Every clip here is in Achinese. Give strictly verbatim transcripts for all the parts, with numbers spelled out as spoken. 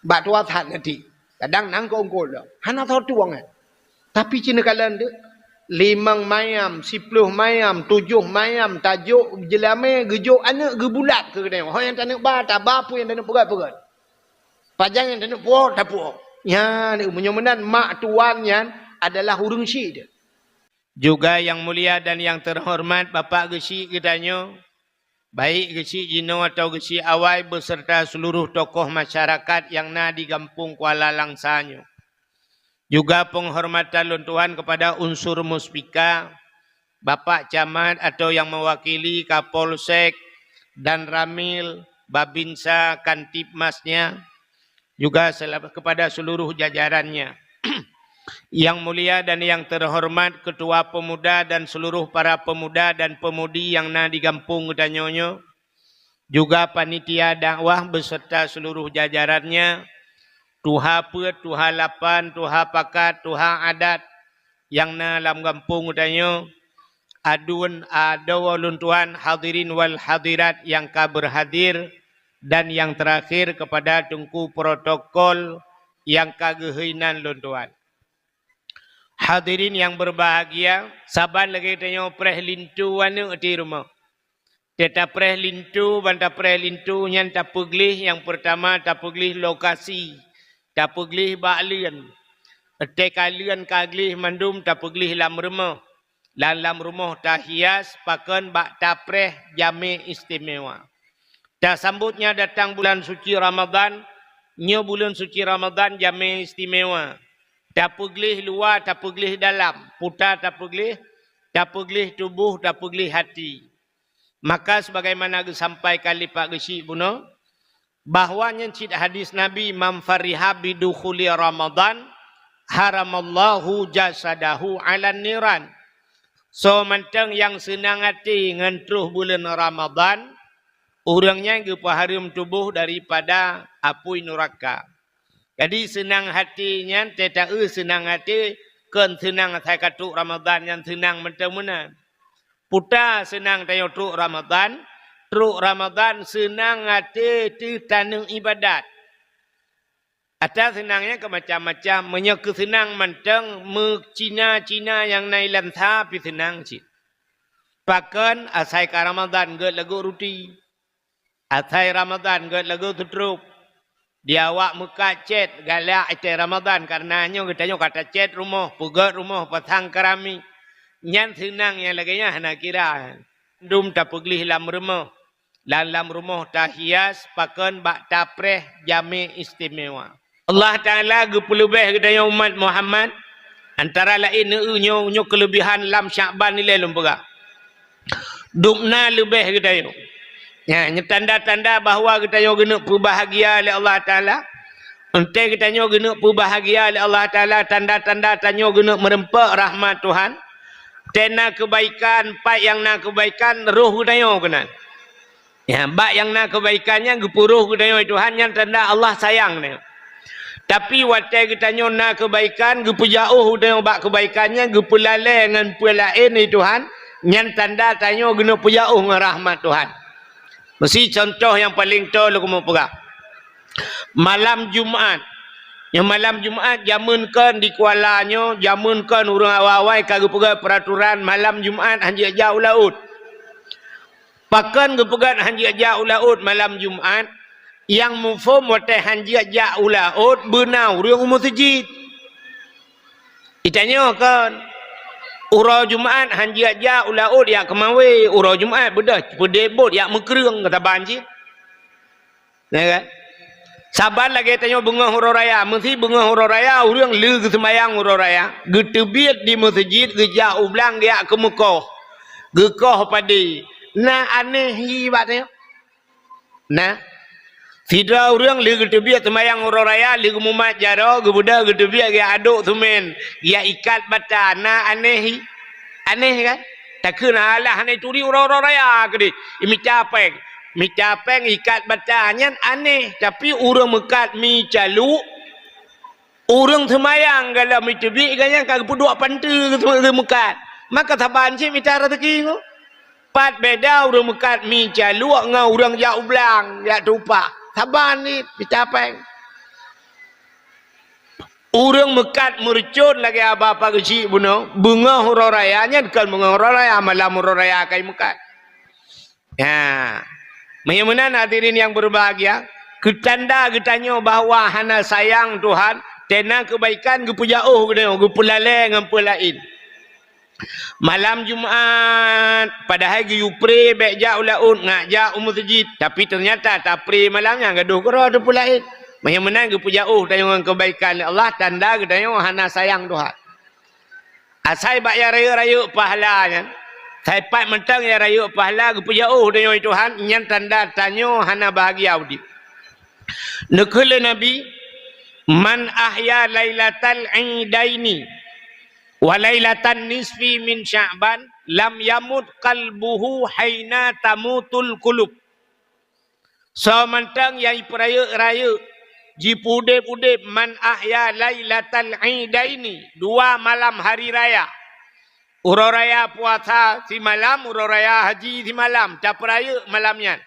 Bak tuha that nanti. Kadang nangkong-kong dah. Hana tho tueng eh. Tapi cina kalan tu, limong mayam, siploh mayam, tujoh mayam, tajok jeulame, geujok aneuk, geubulat keu geutanyoe. Ho nyang taneuk ba, taba, peue nyang taneuk peugöt, peugöt. Pajan nyang taneuk puwoe, tapuwoe. Nyan, meunyoe meunan mak tuan nyan adalah ureuëng syik dia. Juga yang mulia dan yang terhormat Bapak Geuchik geutanyoe, baik Geuchik jinoe atau Geuchik awai beserta seluruh tokoh masyarakat yang na di Gampông Kuala Langsa nyoe. Juga penghormatan lôn tuan kepada unsur Muspika, Bapak Camat atau yang mewakili Kapolsek, Danramil, Babinsa, Kantipmasnya, juga sel-, kepada seluruh jajarannya. Yang mulia dan yang terhormat Ketua Pemuda dan seluruh para pemuda dan pemudi yang na di gampông geutanyoe nyoe, juga panitia dakwah beserta seluruh jajarannya, tuha peuet, tuha lapan, tuha pakat, tuha adat nyang na lam gampông geutanyoe, aduen adoe lôn tuan, hadirin wal hadirat nyang ka berhadir, dan yang terakhir kepada teungku protokol nyang ka geuhôi nan lôn tuan. Hadirin yang berbahagia, saban lagée tanyoe preh linto aneuk di rumoh. Teuh tapreh linto, ban tapreh linto nyan tapeugleh, nyang peurtama tapeugleh lokasi, tapeugleh bak leuen. Teuh ka leuen ka gleh mandum tapeugleh lam rumoh. Lam, lam rumoh tahias pakon bak tapreh jamé istimewa. Tasambot nyan datang bulan suci Ramadan, nyoe buleuen suci Ramadan jamé istimewa. Tapeugleh luwa, tapeugleh dalam, puta tapeugleh, tapeugleh tuboh, tapeugleh hati. Maka sebagaimana geusampaikan lé Pak Geuchik bunoe, bahwa nyan cit hadis Nabi, "Man fariha bidukhuli Ramadan, haramallahu jasadahu 'alan niran." Soe mantong nyang seunang até ngon troh buleuen Ramadan, ureuëng nyan geupeuhareuem tuboh daripada apui nuraka. Jadi seunang até nyan teuh taeu seunang até kon seunang asai ka trok Ramadan nyan seunang mantong meunan. Puta seunang tanyoe trok Ramadan, trok Ramadan seunang até teuh taneuk ibadat. Ata seunang nyan keu macam-macam, meunyoe keu seunang mantong meucina-cina nyang na ilansa pih seunang cit. Pakon asai ka Ramadan gét lagoe ruti. Asai Ramadan gét lagoe sutrup. Di awak meukat cét galak asai Ramadan, kareuna nyoe geutanyoe ka tacét rumoh, peugét rumoh, pasang keramik. Nyan seunang nyang lagée nyan hana kira. Dum tapeugleh lam rumoh. Lam, lam rumoh tahias pakon bak tapreh jamé istimewa. Allah Taala geupeuleubeh geutanyoe umat Muhammad, antara laén nyoe, nyoe keuleubeuhan lam Syakban ilée lôn peugah. Dubna leubeh geutanyoe. Nyan, nyoe tanda-tanda bahwa geutanyoe geuneuk peubahgia lé Allah Taala. Enté geutanyoe geuneuk peubahgia lé Allah Taala, tanda-tanda tanyoe geuneuk meureumpok rahmat Tuhan. Tena keubaikan, pat nyang na keubaikan, roh geutanyoe keunan. Ya, bak nyang na keubaikan nyan geupeuroh geutanyoe Tuhan, nyan tanda Allah sayang nyoe. Tapi watée geutanyoe na keubaikan, geupeujauh geutanyoe bak keubaikan nyan, geupeulalée ngon peue laén di Tuhan, nyan tanda tanyoe geuneuk peujauh ngon rahmat Tuhan. Meusi contoh nyang paleng toe lôn keumeung peugah. Malam Jumat. Nyang malam Jumat jameun kon di Kuala nyoe, jameun kon ureuëng awai-awai ka geupeugah peuraturan malam Jumat hanjeuet jak u laôt. Pakon geupeugah hanjeuet jak u laôt malam Jumat? Nyang muphom watée hanjeuet jak u laôt beuna ureuëng u meuseujid. Itanyoe kon, uroe Jumat hanjeuet jak u laôt jak keumawé, uroe Jumat beudôh peudeh bot jak meukreueng keu saban cit. Ya kan? Saban lagée tanyoe beungoh uroe raya, meusi beungoh uroe raya ureuëng lé geuseumayang uroe raya, geuteubiet di meuseujid, geujak u blang geujak keumeukoh, geukoh padé. Na aneh hi bak tanyoe? Na. Sidroe ureuëng lé geuteubiet seumayang uroe raya, lé geumumat jaroe, geubeudôh geuteubiet geujak adok seumén, geujak ikat bata. Na aneh hi? Aneh kan? Takheun alah hana ituri uroe-uroe raya keudeh. Imita péng. Mita péng ikat bata nyan aneh, tapi ureuëng meukat mi caluk, ureuëng seumayang galom iteubiet gobnyan ka geupeuduek panteue geumeukat. Maka saban cit mita raseuki nyoe. Pat beda ureuëng meukat mi caluk ngon ureuëng jak u blang, jak tupak. Saban cit mita péng. Ureuëng meukat meureucon lagée haba pageuchik bunoe, beungoh uroe raya nyan kon beungoh uroe raya, malam uroe raya ka meukat. Ya. Meunyoe meunan hadirin yang berbahagia, keu tanda geutanyoe bahwa hana sayang Tuhan, tena keubaikan geupeujauh geutanyoe, geupeulalée ngon peue laén. Malam Jumat, padahai geuyue pré bék jak u laôt, ngat jak u meuseujid, tapi teunyata tapré malam nyan gadôh keudroe teupeulaén. Meunyoe meunan geupeujauh tanyoe ngon keubaikan lé Allah, tanda geutanyoe hana sayang Tuhan. Asai bak nyang rayeuk-rayeuk pahala nyan, saipat mantong nyang rayeuk pahala geupeujauh tanyoe Tuhan, nyan tanda tanyoe hana bahagia udeb. Neukheun lé Nabi, "Man ahya lailatal idaini wa lailatan nisfi min Sya'ban, lam yamut qalbuhu haina tamutul qulub." Soe mantong nyang jipeurayeuk-rayeuk, jipeuudeb-udeb, "Man ahya lailatal idaini," dua malam hari raya. Uroe raya puasa simalam, uroe raya haji simalam, tapeurayeuk malam nyan.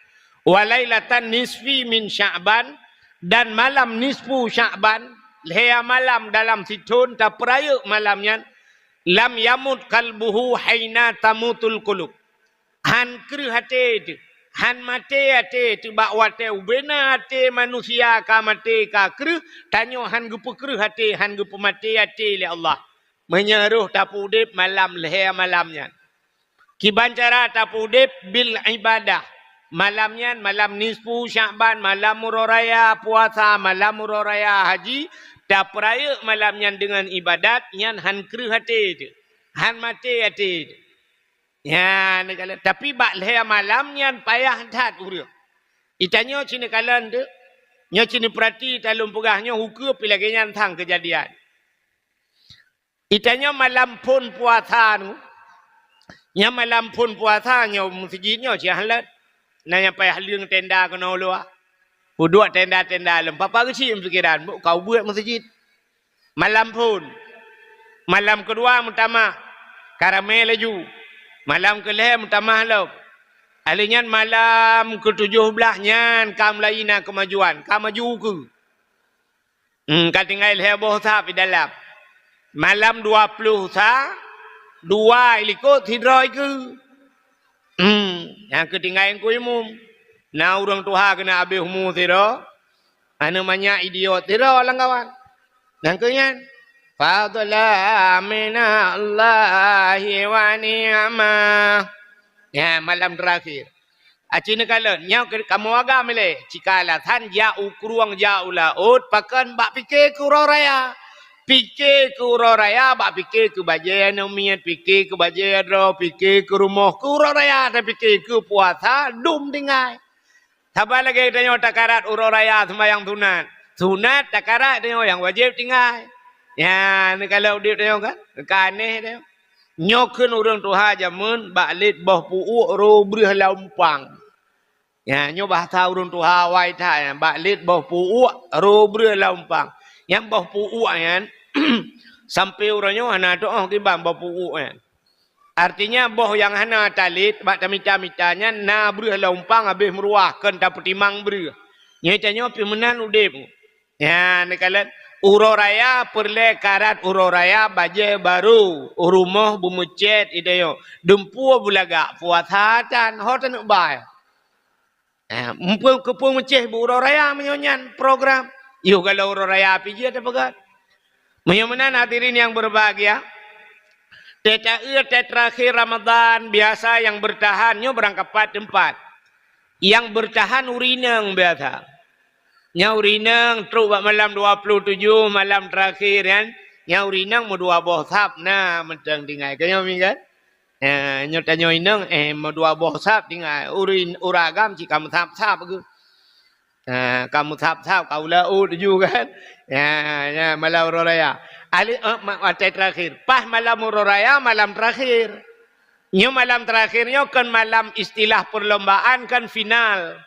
"Wa lailatan nisfi min Sya'ban," dan malam nisfu Sya'ban, lhée malam dalam sithon tapeurayeuk malam nyan, "lam yamut qalbuhu haina tamutul qulub." Hán kreueh até teuh, hán maté até teuh bak watée ubena até manusia ka maté ka kreueh, tanyoe hán geupeukreueh até, hán geupeumaté até lé Allah. Meunyoe roh tapeuudeb malam lhée malam nyan. Kiban cara tapeuudeb, bil ibadah. Malam nyan, malam nisfu Sya'ban, malam uroe raya puasa, malam uroe raya haji, tapeurayeuk malam nyan deungon ibadat, nyan hán kreueh até teuh, hán maté até teuh. Nyan, tapi bak lhée malam nyan payah that ureuëng. Itanyoe cit neukalon teuh, nyoe cit neupeurati, talôn peugah nyoe hukeu pih lagée nyan sang keujadian. Itanyoe malam phon puasa nyoe, nyan malam phon puasa nyoe meuseujid nyoe siah lét. Na nyang payah leueng tenda keunoe luwa. Peuduek tenda-tenda lom. Papa geuchik pikiran, bôh ka ubeuet meuseujid. Malam phon. Malam keudua meutamah, ka ramé laju. Malam keulhée meutamah lom. Ahli nyan malam keutujôh blaih nyan ka mulai na keumajuan, ka maju ukeue. Hmm, ka tinggai lhée boh sab di dalam. Malam dua ploh sa, dua ilikot sidroe keue. Hmm, nyang keutinggai Teungku Imum. Na ureuëng tuha keuneuk abéh umu sidroe, aneuk manyak idiot sidroe lam kawan. Nyang keu nyan, fadla minallahi wa ni'mah. Nyan malam terakhir. Aci neukalon, nyoe keu kamoe agam ilée, cika alasan jak u krueng, jak u laôt, pakon bak pike keu uroe raya. Pike keu uroe raya, bak pike keu bajée aneuk miet, pike keu bajée droe, pike keu rumoh, keu uroe raya, tapike keu puasa, dum tinggai. Saban lagée tanyoe takarat uroe raya seumayang sunat. Sunat takarat tanyoe nyang wajéb tinggai. Nyan, neukalon udeb tanyoe kan? Ka aneh tanyoe. Nyoe kheun ureuëng tuha jameun bak lét boh pu'uek roh breueh lam umpang. Ya, nyoe bahasa ureuëng tuha awai that nyan, bak lét boh pu'uek roh breueh lam umpang. Nyang boh pu'uek nyan, sampoe uroe nyoe hana teuoh kiban boh pu'uek nyan. Artinya, boh nyang hana talét bak tamita-mita nyan na breueh lam umpang habéh meuruah, kon tapeutimang breueh. Nyoe tanyoe pih meunan udeb. Nyan, neukalon, uroe raya peureulée karat uroe raya bajée barô, u rumoh beumeucét itanyoe, dumpue beulagak puasa tan, ho taneuk bai. Eh, muphom keupeue meucéh beu uroe raya meunyoe nyan program. Yoh galak uroe raya pih jeuet tapeugah. Meunyoe meunan hadirin yang berbahagia, teuh taeu teuh terakhir Ramadan biasa yang bertahan nyoe barangkapat teumpat. Nyang beurtahan ureuëng inong biasa. Nyang ureuëng inong trok bak malam dua puluh tujoh, malam terakhir nyan, nyang ureuëng inong meudua boh sab na mantong tinggai. Ka nyoe mi kan? Ha, nyoe tanyoe inong, eh, meudua boh sab tinggai. Ureuëng, ureuëng agam cit ka meusab-sab geuh. Ha, ka meusab-sab, ka u laôt tujoh kan? Ya, ya, malam uroe raya. Ahli, eh, ma-, watée terakhir. Pas malam uroe raya, malam terakhir. Nyoe malam terakhir nyoe kon malam istilah perlombaan, kon final.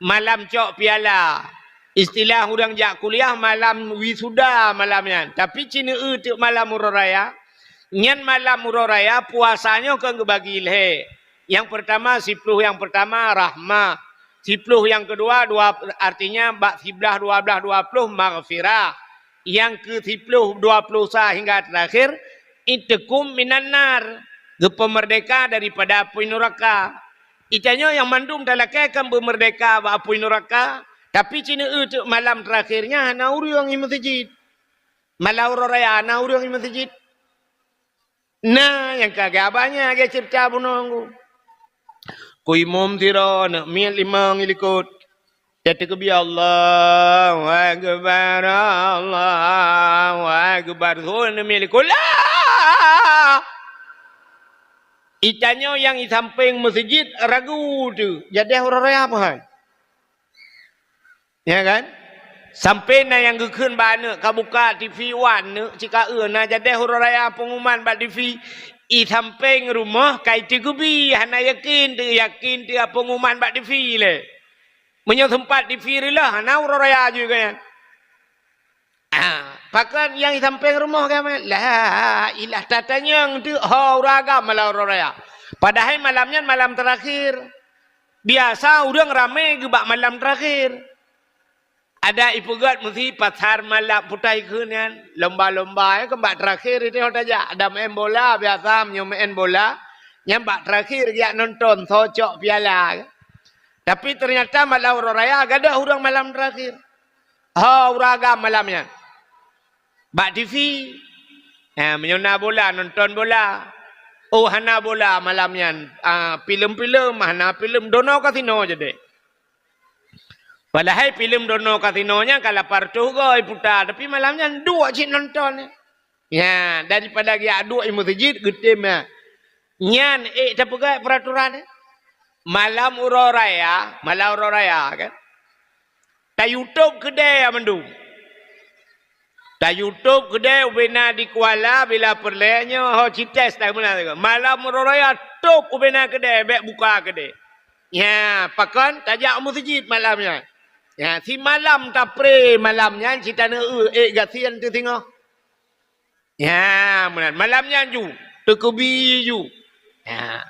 Malam cok piala. Istilah ureuëng jak kuliah malam wisuda malam nyan. Tapi ci neueu teuk malam uroe raya. Nyan malam uroe raya puasa nyoe kon geubagi lhée. Nyang pertama, siploh nyang pertama rahmah. Siploh nyang keudua, dua, artinya bak siblaih, dua blaih, dua ploh maghfirah. nyang keu siploh, dua ploh sa hingga terakhir, itkum minan nar, geupeumerdeka daripada apui nuraka. Itanyoe nyang mandum talakée kan beumeurdeka bak apui nuraka, tapi ci neu-eu teuk malam terakhir nyan hana ureuëng i meuseujid. Malam uroe raya hana ureuëng i meuseujid. Na nyang ka geuba nyan lagée ceurita bunoe ngon ku imum sidroe neuk miet limong i likot. Teukeubie Allahu Akbar, Allahu Akbar. Thon neuk miet likot. La! Itanyoe nyang i sampéng meuseujid ragu teuh, jadeh uroe raya peue hai. Ya kan? Sampai na nyang geukheun bak aneuk ka buka T V wan neuk cika eu na jadeh uroe raya pengumuman bak T V. I sampéng rumoh ka iteukeubie hana yakin teuh, yakin teuh pengumuman bak T V lé. Meunyoe seumpat T V reuloh hana uroe raya jih geuh nyan. Ah, pakon nyang i sampéng rumoh ka meunan? La ilah tatanyong teuh ho ureuëng agam malam uroe raya. Padahai malam nyan malam terakhir. Biasa ureuëng ramé geuh bak malam terakhir. Ada ipeugét meusi pasar malam putai kheun nyan, lomba-lomba nyan keu bak terakhir itu ho tajak. Ada main bola biasa meunyoe main bola nyan bak terakhir geujak nonton socok piala. Tapi ternyata malam uroe raya gadôh ureuëng malam terakhir. Ho ureuëng agam malam nyan. Bak T V. Ha, meunyoe na bola, nonton bola. Oh, hana bola malam nyan. Ah, filem-filem, hana filem, dono kasino jadeh. Padahai filem dono kasino nyan ka lapan reutôh goe iputa, tapi malam nyan duek cit nonton. Ya, daripada geujak duek i meuseujid geutem nyan. Nyan ék tapeugah peraturan, eh. Malam uroe raya, malam uroe raya kan. Tayutob keudè mandum. Tayutob keudè ubena di Kuala bila peureulée nyoe ho cites tak meunan. Malam uroe raya tob ubena keudè bék buka keudè. Ya, pakon tajak u meuseujid malam nyan. Ya, simalam tapré malam nyan cit taneuk eu ék gasien teuh singoh. Ya, meunan. Malam nyan ju, teukeubie ju. Ya.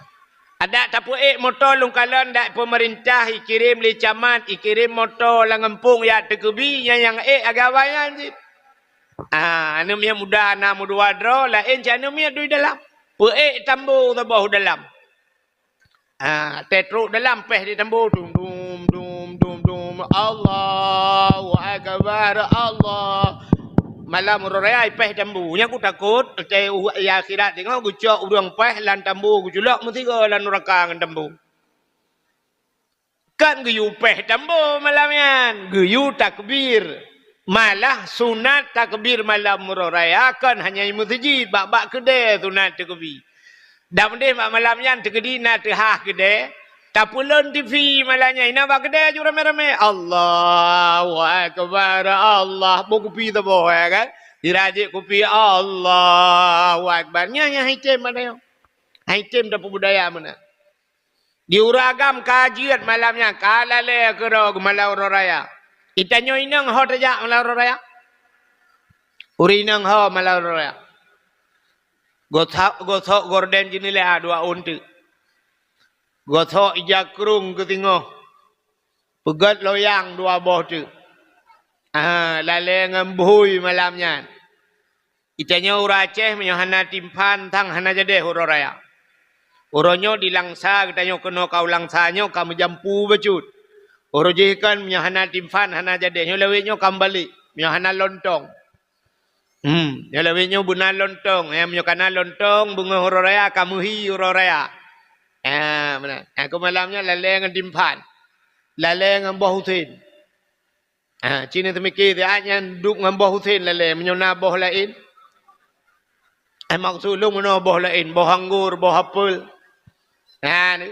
Adak tapeuék moto lôn kalon dak peumeurintah ikirém lé camat, ikirém moto lam gampông ya teukeubie nyan nyang ék agam nyan cit. Ah, aneuk miet muda na meudua droe, laén cit aneuk miet dui dalam. Peuék tambo saboh dalam. Ah, tetrok dalam péh di tambo, dum, dum, dum, dum, dum. Allahu Akbar, Allah. Malam uroe raya péh tambo. Nyang kutakot, teu ya akhirat tengok geucok ureuëng péh lam tambo geuculok meusigoe lam nuraka ngon tambo. Kan geuyue péh tambo malam nyan, geuyue takbir. Malah sunat takbir malam uroe raya kon hanya i meuseujid, bak-bak keudè sunat takbir. Dan meudeh bak malam nyan teukeudi na teuhah keudè, tapeulon T V malam nyan, inan bak keudè ju ramé-ramé, "Allahu Akbar, Allah." Boh kupi saboh, ya kan? Sira jép kupi, "Allahu Akbar." Nyan nyang item pada nyoe. Item tapeubudaya meunan. Di ureuëng agam ka jeuet malam nyan, ka lalée keudroe malam uroe raya. Itanyoe inong ho tajak malam uroe raya? Ureuëng inong ho malam uroe raya? Gosok, gosok gorden jeuneula dua ôn teuk. Gosok ija krong keu singoh. Peugét loyang dua boh teuk. Ah, lalée ngon bhui malam nyan. Itanyoe ureuëng Aceh meunyoe hana timphan sang hana jadeh uroe raya. Uroe nyoe di Langsa geutanyoe keunoe ka u Langsa nyoe ka meujampu bacut. Uroe jih kan meunyoe hana timphan hana jadeh nyoe lawét nyoe ka meubalek meunyoe hana lontong. Hmm, nyoe lawét nyoe beuna lontong. Eh, meunyoe kana lontong beungoh uroe raya ka meuhi uroe raya. Eh, meunan. Eh, keu malam nyoe lalée ngon timphan. Lalée ngon boh usen. Ha, ci neuseumiké siat nyan duek ngon boh usen lalée meunyoe na boh laén. Eh, maksud lôn meunoe boh laén, boh anggor, boh apel. Ha, ni.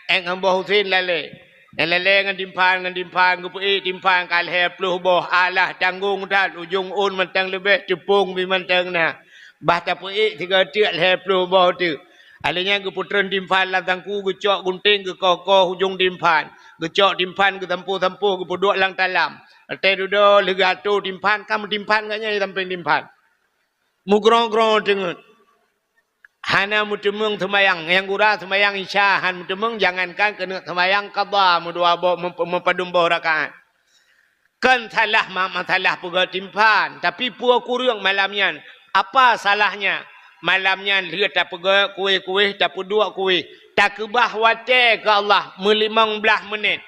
Eh, ngon boh usen lalée. Nyang lalée ngon timphan, ngon timphan, geupeuék timphan ka lhée ploh boh, alah tanggong that, ujong ôn mantong leubeh, teupông pih mantong na. Bah tapeuék sigoe teuk lhée ploh boh teuk. Alheuh nyan geupeutreun timphan lam sangku, geucok gunténg, geukoh-koh ujong timphan. Geucok timphan, geusampôh-sampôh, geupeuduek lam talam. Watée dudoe lheueh geuatoe timphan, ka meutimphan gobnyan di sampéng timphan. Meugroe-groe teungeut. Hana meuteumeung seumayang. Nyang gura seumayang Isya han meuteumeung, jangankan keuneuk seumayang qadha meudua boh, meup-, meupadum boh rakaat. Kon salah ma-, masalah peugöt timphan, tapi peue kureueng malam nyan. Apa salahnya? Malam nyan lheueh tapeugöt kueh-kueh, tapeuduek kueh, takeubah watèe keu Allah meulimong blaih meunét.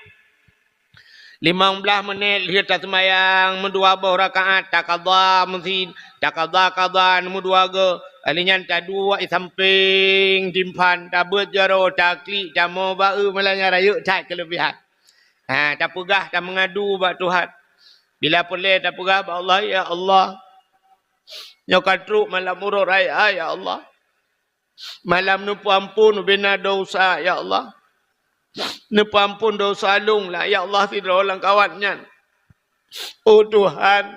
Limong blaih meunét lheueh taseumayang meudua boh rakaat, takadha meusi-, takadha-kadha meudua goe. Lheueh nyan taduek i sampéng timphan, tabeuet jaroe, taklik, tamoe ba-eu, malam nyan rayeuk that keuleubihan. Ha, tapeugah, tameungadu bak Tuhan. Bila peureulèe tapeugah bak Allah, "Ya Allah, nyoe ka trok malam uroe raya, ya Allah. Malam neupeuampon ubena desya, ya Allah. Neupeuampon desya lôn lah, ya Allah, sidroe lam kawat nyan. Oh Tuhan,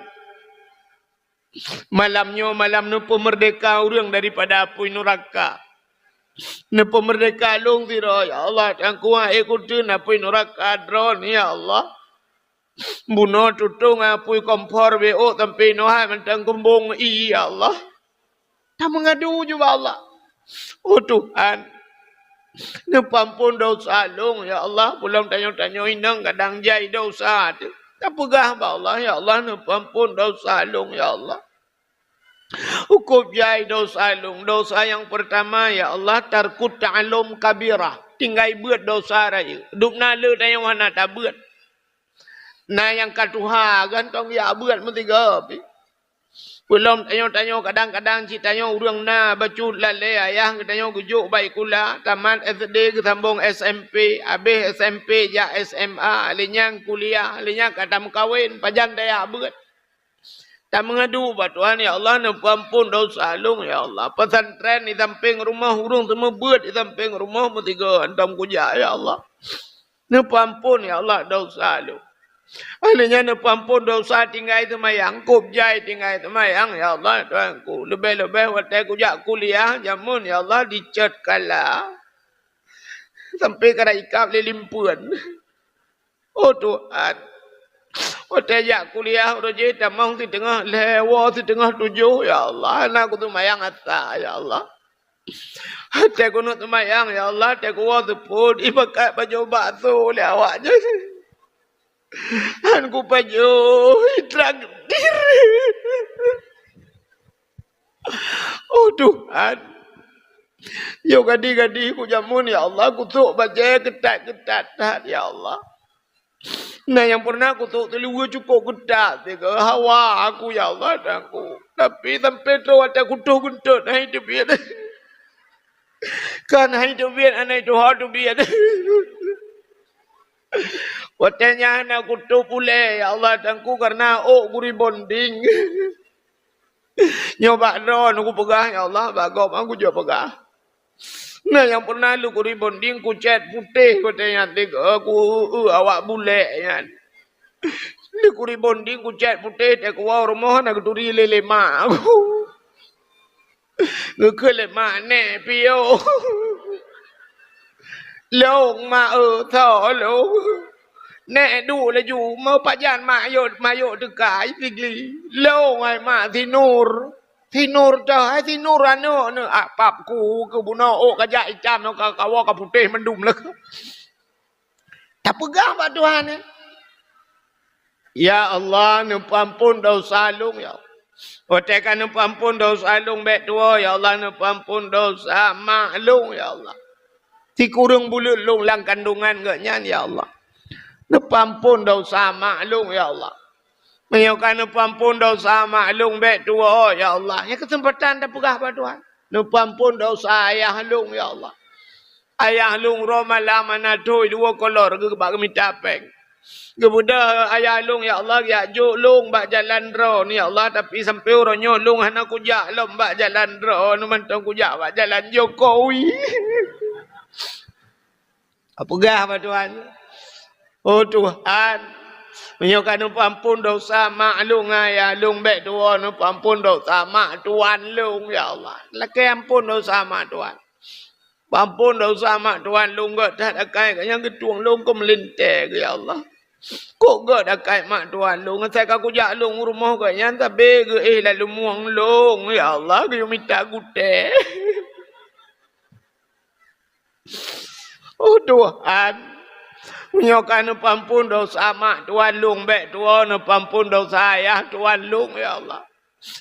malam nyoe malam neupeumeurdeka ureueng daripada apui nuraka. Neupeumeurdeka lôn sidroe, ya Allah, Tuhanku, han ék kuteun apui nuraka droeneuh, ya Allah. Bunoe tutong apui kompor beuôk sampoe noe hai mantong kumbong ie, ya Allah." Tameungadu ju bak Allah. Oh Tuhan, neupeuampon desya lôn, ya Allah. Peulom tanyoe-tanyoe inong kadang jai desya teuh. Tapeugah bak Allah, "Ya Allah, neupeuampon desya lôn, ya Allah." Hukôm jai desya lôn. Desya nyang peurtama, ya Allah, tarkut ta'allum kabirah. Tinggai beuet desya rayeuk. Dum na le tanyoe hana tabeuet. Na nyang ka tuha, gantong jak beuet meusigoe pih. Peulom tanyoe-tanyoe, kadang-kadang cit tanyoe ureueng na bacut lalè ayah geutanyoe geujok bak sikula, tamat S D geusambong S M P, abéh S M P jak S M A, lheueh nyan kuliah, lheueh nyan ka tameukawen, pajan tajak beuet. Tameungadu bak Tuhan, "Ya Allah, neupeuampon desya lôn, ya Allah. Pesantren di sampéng rumoh, ureueng seumeubeuet di sampéng rumoh meusigoe hantom kujak, ya Allah. Neupeuampon, ya Allah, desya lôn." Lheueh nyan neupeuampon desya tinggai seumayang, kôb jai tinggai seumayang, ya Allah, Tuhanku. Leubeh-leubeh watèe kujak kuliah, jameun, ya Allah, dicèt kala. Sampoe ka ikab lé limpeuen. Oh Tuhan, watèe jak kuliah uroe jih tamong siteungoh lhèe, woe siteungoh tujoh, ya Allah, hana kuseumayang asa, ya Allah. Watèe kuneuk seumayang, ya Allah, watèe kuwoe seupôt, ipakat pajoh bakso lé awak nyan. Han kupajoh, itraktir. Oh Tuhan, yoh gadi-gadi kujameun, ya Allah, kusôk bajèe keutat-keutat that, ya Allah. Na nyang pernah kusôk siluweue cukôp keutat sigoe hawa aku, ya Allah, Tuhanku. Tapi sampoe troh watèe kutoh geuntot, hai teubiet. Kan hai teubiet, aneuk tuha teubiet. Watèe nyan hana kutoh puléh, ya Allah, Tuhanku, kareuna ôk kurebonding. Nyoe bak droeneuh kupeugah, ya Allah, bak gob han kujok peugah. Na nyang pernah lôn kurebonding, kucèt putéh watèe nyan, teuka ku, eu, awak bulèk nyan. Lôn kurebonding, kucèt putéh, watèe kuwoe rumoh na geuturi lé, lé mak. Geukheun lé mak, "Nèk piôh." "Lôn, mak, eu, soe lôn?" "Nèk duek laju, meupajan mak yôt, mak yôt teuka, i Sigli." "Lôn, hai mak, si Nur." "Si Nur toh, hai si Nur aneuk neuh." Ah, pap ku keu bunoe ôk ka jak itam, ka kawoe ka putéh mandum lé. Tapeugah bak Tuhan, eh, "Ya Allah, neupeuampon desya lôn, ya Allah. Watèe ka neupeuampon desya lôn bèk tuwoe, ya Allah, neupeuampon desya mak lôn, ya Allah. Sikureueng buleuen lôn lam kandongan geuh nyan, ya Allah. Neupeuampon desya mak lôn, ya Allah. Meunyoe ka neupeuampon desya mak lôn bèk tuwoe, ya Allah." Nyan keuseumpatan tapeugah bak Tuhan. "Neupeuampon desya ayah lôn, ya Allah. Ayah lôn uroe malam hana thôn, dua kolor geuh bak geumita pèng. Geubeudôh ayah lôn, ya Allah, geujak jok lôn bak jalan droeneuh, ya Allah, tapi sampoe uroe nyoe lôn hana kujak lom bak jalan droeneuh, mantong kujak bak jalan Jokowi." Peugah bak Tuhan, "Oh Tuhan, meunyoe ka neupeuampon desya mak lôn ngon ayah lôn, bèk tuwoe neupeuampon desya mak tuan lôn, ya Allah. Lakèe ampon desya mak tuan." Peuampon desya mak tuan lôn, gèt that akai geuh nyan geutueng lôn keu meulintèe geuh, ya Allah. Kok gèt akai mak tuan lôn, asai ka kujak lôn u rumoh geuh nyan, sabé geuh éh lam lumueng lôn, ya Allah, geuyue mita gutèe. Oh Tuhan, Meunyoe ka neupeuamphon desya mak tuan lôn, bèk tuwoe neupeuamphon desya ayah tuan lôn, ya Allah.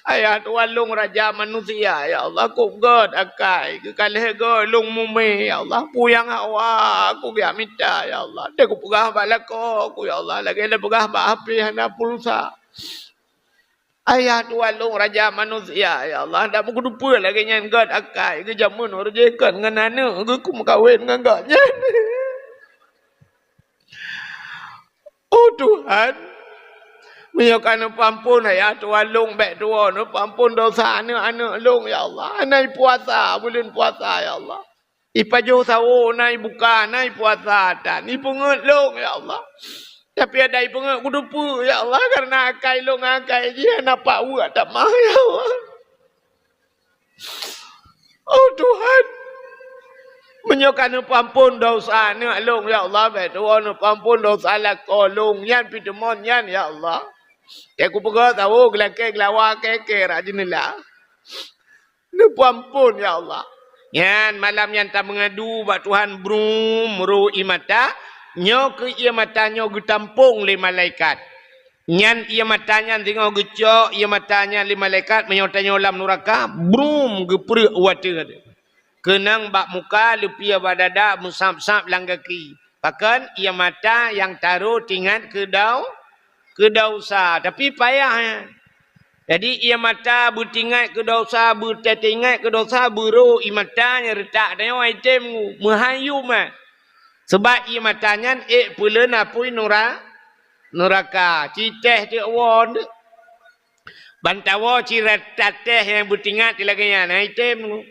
Ayah tuan lôn raja manusia, ya Allah, kok gèt akai, keu ka lheueh gèt lôn mumè, ya Allah, peue nyang hawa kugeujak mita, ya Allah. Deuh kupeugah bak lakoe ku, ya Allah, lagèe lôn peugah bak H P hana pulsa. Ayah tuan lôn raja manusia, ya Allah, dak meukeudeupeue lagèe nyan gèt akai, geujameun ureueng jih kon ngon aneuk geuh, kumeukawen ngon gobnyan. Oh Tuhan, meunyoe ka neupeuamphon ayah tuan lôn, bèk tuwoe neupeuamphon desya aneuk-aneuk lôn, ya Allah. Hana puasa, buleuen puasa, ya Allah. Ipajoh sawo, hana ibuka, hana ipuasa, tan ipeungeut lôn, ya Allah. Tapi adak ipeungeut kuteupeu, ya Allah, kareuna akai lôn ngon akai jih hana pat weuek tamah, ya Allah. Oh Tuhan, meunyoe ka neupeuamphon desya aneuk lôn, ya Allah, bèk tuwoe neupeuamphon desya lakoe lôn nyan, pih teumon nyan, ya Allah. Nyang kupeugah sawo geulakèe geulawa kèe-kèe rot jeuneula. Neupeuamphon, ya Allah. Nyan malam nyan tameungadu bak Tuhan, brum, ro ié mata. Nyoe keuh ié mata nyoe geutampông lé malaikat. Nyan ié mata nyan singoh geucok ié mata nyan lé malaikat, meunyoe tanyoe lam nuraka, brum, geupreuek u ateueh. Keunong bak muka, leupie bak dada, meusab-sab lam gaki. Pakon? Ié mata nyang taro teuingat keu dau-, keu desya. Tapi payah nyan. Jadi, ié mata beutingat keu desya, beuteuingat keu desya, beuro ié mata nyan reutak tanyoe, item meuhayum, eh. Sabab ié mata nyan ék peuleuen apui nura-, nuraka. Citeh teuk woe teuk. Ban tawoe cit reutak teh nyang beutingat lagèe nyan, item.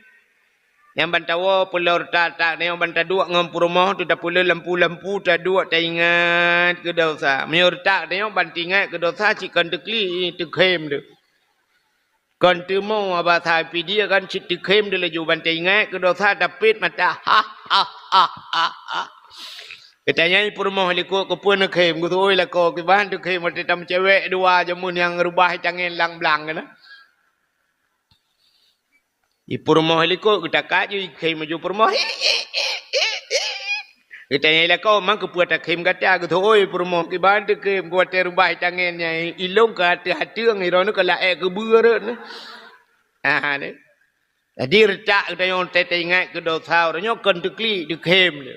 Nyang ban tawoe peulor that-that, nyang ban taduek ngon peurumoh tu tapeuleuen lampu-lampu, taduek taingat keu desya. Meunyoe reutak tanyoe ban teuingat keu desya, cit kon teuklik, teukhem tu. Kon teumo basa pidie kan cit teukhem tu laju ban teuingat keu desya, tapet mata. Ha, ha, ha, ha, ha. Geutanyoe peurumoh likot, keupeue neukhem? Geuteu'oh lakoe, kiban teukhem watèe tameucewek dua jameun nyang reubah tangen lang blang keunan. Di peurumoh likot geutakat ju, ikhém laju peurumoh. Geutanyong lakoe, "Man keupeue takhém gata?" Geuteu'oh peurumoh, "Kiban teukhém, watèe reubah tangen nyan, ilôn ka ateueh ateueng, droeneuh ka laék keubeue rot." Ah, ni. Jadi, reutak geutanyong, teuingat keu desya, uroe nyoe kon teuklik, teukhém lé.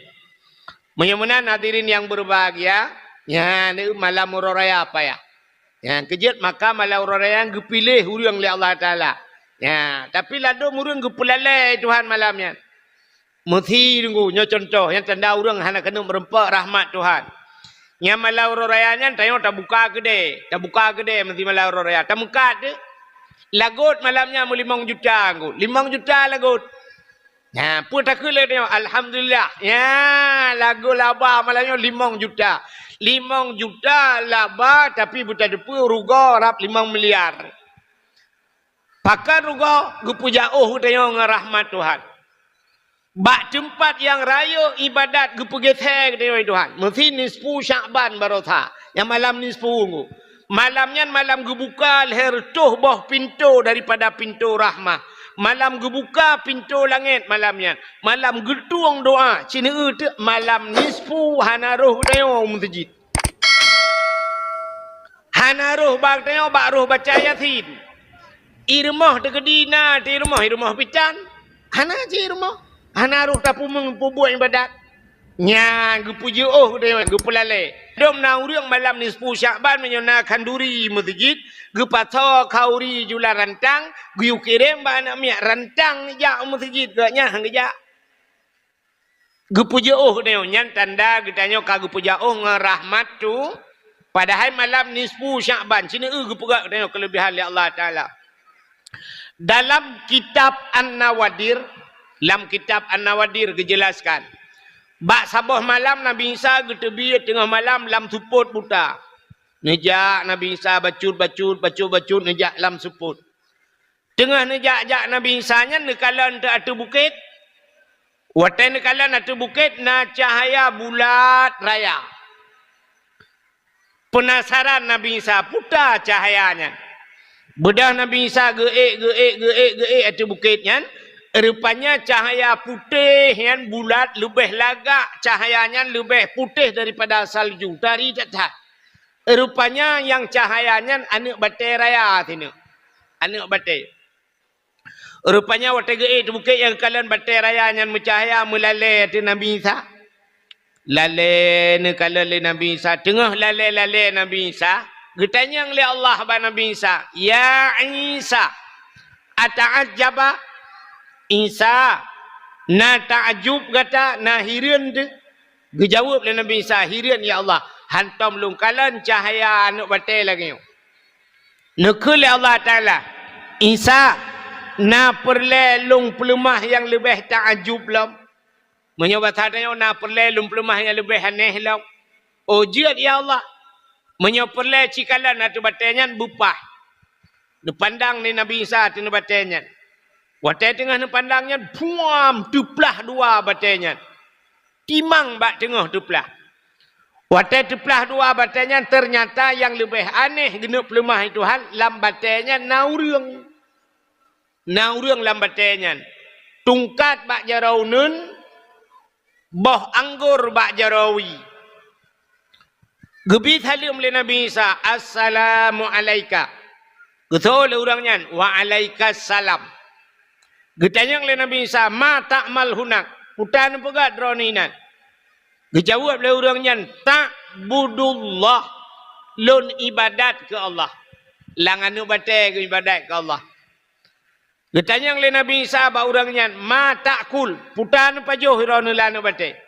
Meunyoe meunan, hadirin nyang berbahagia, nyan malam uroe raya payah. Nyang keujeuet maka malam uroe raya nyan geupiléh ureueng lé Allah Taala. Nya, tapi ladôm ureueng geupeulalèe Tuhan malam nyan. Meusi deungoe, nyoe cuntoh nyang tanda ureueng hana keuneuk meureumpok rahmat Tuhan. Nyang malam uroe raya nyan tanyoe tabuka keudè, tabuka keudè meusi malam uroe raya, tameukat deuh. Lagot malam nyan meulimong juta, limong juta lagot. Nya, peue takheun lé tanyoe? Alhamdulillah. Nya, lagot laba malam nyoe limong juta. Limong juta laba, tapi beuteupeue rugoe rab limong miliar. Pakon rugoe? Geupeujak ôh geutanyoe ngon rahmat Tuhan. Bak teumpat nyang rayeuk iébadat geupeugeuseue geutanyoe lé Tuhan. Meusi nisfu Syakban baroesa. Nyang malam nisfu nyoe. Malam nyan malam geubuka lhèe reutôh boh pintoe daripada pintoe rahmah. Malam geubuka pintoe langèt malam nyan. Malam geutueng doa, sineuk teuk malam nisfu hana rôh geutanyoe u meuseujid. Hana rôh bak tanyoe, bak rôh baca Yasin. I rumoh teukeudi na, i rumoh, i rumoh pitan. Hana cit i rumoh. Hana rôh tapeumeung peubuet iébadat. Nyan geupeujeuôh geutanyoe, geupeulalèe. Dum na ureueng malam nisfu Syakban meunyoe na khanduri meuseujid, geupasoe khanduri jula rantang, geuyue kirém bak aneuk miet rantang jak u meuseujid, geuh nyan han geujak. Geupeujeuôh geutanyoe, nyan tanda geutanyoe ka geupeujak ôh ngon rahmat tu. Padahai malam nisfu Syakban, sineuk geupeugah geutanyoe keuleubehan lé Allah Taala. Dalam kitab An-Nawadir, lam kitab An-Nawadir geujelaskan, bak saboh malam Nabi Isa geuteubiet teungoh malam lam seupôt buta. Neujak Nabi Isa bacut-bacut, bacut-bacut neujak lam seupôt. Teungoh neujak-jak Nabi Isa nyan neukalon teuk ateueh bukét. Watèe neukalon ateueh bukét na cahya bulat raya. Peunasaran Nabi Isa, peue ta cahya nyan. Beudôh Nabi Isa geuék, geuék, geuék, geuék ateueh bukét nyan, Rupanya cahaya putéh nyan bulat leubeh lagak, cahaya nyan leubeh putéh daripada salju, tari that-that. Rupanya nyang cahaya nyan aneuk batée raya sineuk. Aneuk batée. Rupanya watée geuék bukét nyang kalon batée raya nyan meucahya meulalée ateueh Nabi Isa. Lalée neukalon lé Nabi Isa, teungoh lalée-lalée Nabi Isa, geutanyong lé Allah bak Nabi Isa, "Ya Isa, ata'ajjaba?" Isa, na taajub gata, na hireuen teuh? Geujaweueb lé Nabi Isa, "Hireuen ya Allah, hantom lôn kalon cahya aneuk batée lagée nyoe." Neukheun lé Allah Taala, "Isa, na peureulée lôn peuleumah nyang leubeh taajub lom?" Meunyoe basa tanyoe, "Na peureulée lôn peuleumah nyang leubeh aneh lom?" "Oh, jeuet ya Allah." Meunyoe peureulée cikalon ateueh batée nyan beupah. Neupandang lé Nabi Isa ateueh batée nyan. Watée teungoh neupandang nyan, puam, teuplah dua batée nyan. Timang bak teungoh teuplah. Watée teuplah dua batée nyan, teunyata nyang leubeh aneh geuneuk peuleumah lé Tuhan, lam batée nyan na ureuëng. Na ureuëng lam batée nyan, tungkat bak jaroe uneuen, boh anggor bak jaroe wie. Geubi saleuem lé Nabi Isa, "Assalamu alaika." Geutho lé ureuëng nyan, "Wa alaikas salam." Geutanyong lé Nabi Isa, "Ma ta'mal hunak?" Peue tapeugét droeneuh inan? Geujaweueb lé ureuëng nyan, "Ta'budullah." Lôn ibadat keu Allah. Lam aneuk batée geuibadat keu Allah. Geutanyong lé Nabi Isa bak ureuëng nyan, "Ma ta'kul?" Peue tapajoh droeneuh lam aneuk batée?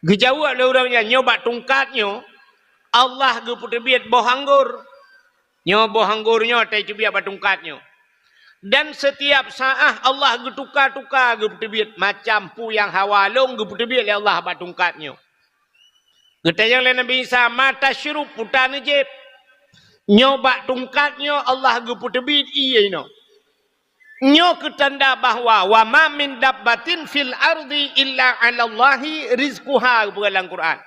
Geujaweueb lé ureuëng nyan, "Nyoe bak tungkat nyoe, Allah geupeuteubiet boh anggor. Nyoe boh anggor nyoe watée teubiet bak tungkat nyoe. Dan seutiab saát Allah geutuka-tuka geupeuteubiet, macam peue nyang hawa lôn geupeuteubiet lé Allah bak tungkat nyoe." Geutanyong lé Nabi Isa, "Ma tasyrub?" Peue tajieb? "Nyoe bak tungkat nyoe Allah geupeuteubiet ié inoe." Nyoe keu tanda bahwa, "Wa ma min dabbatin fil ardi illa 'alallahi rizquha," geupeugah lam Quran.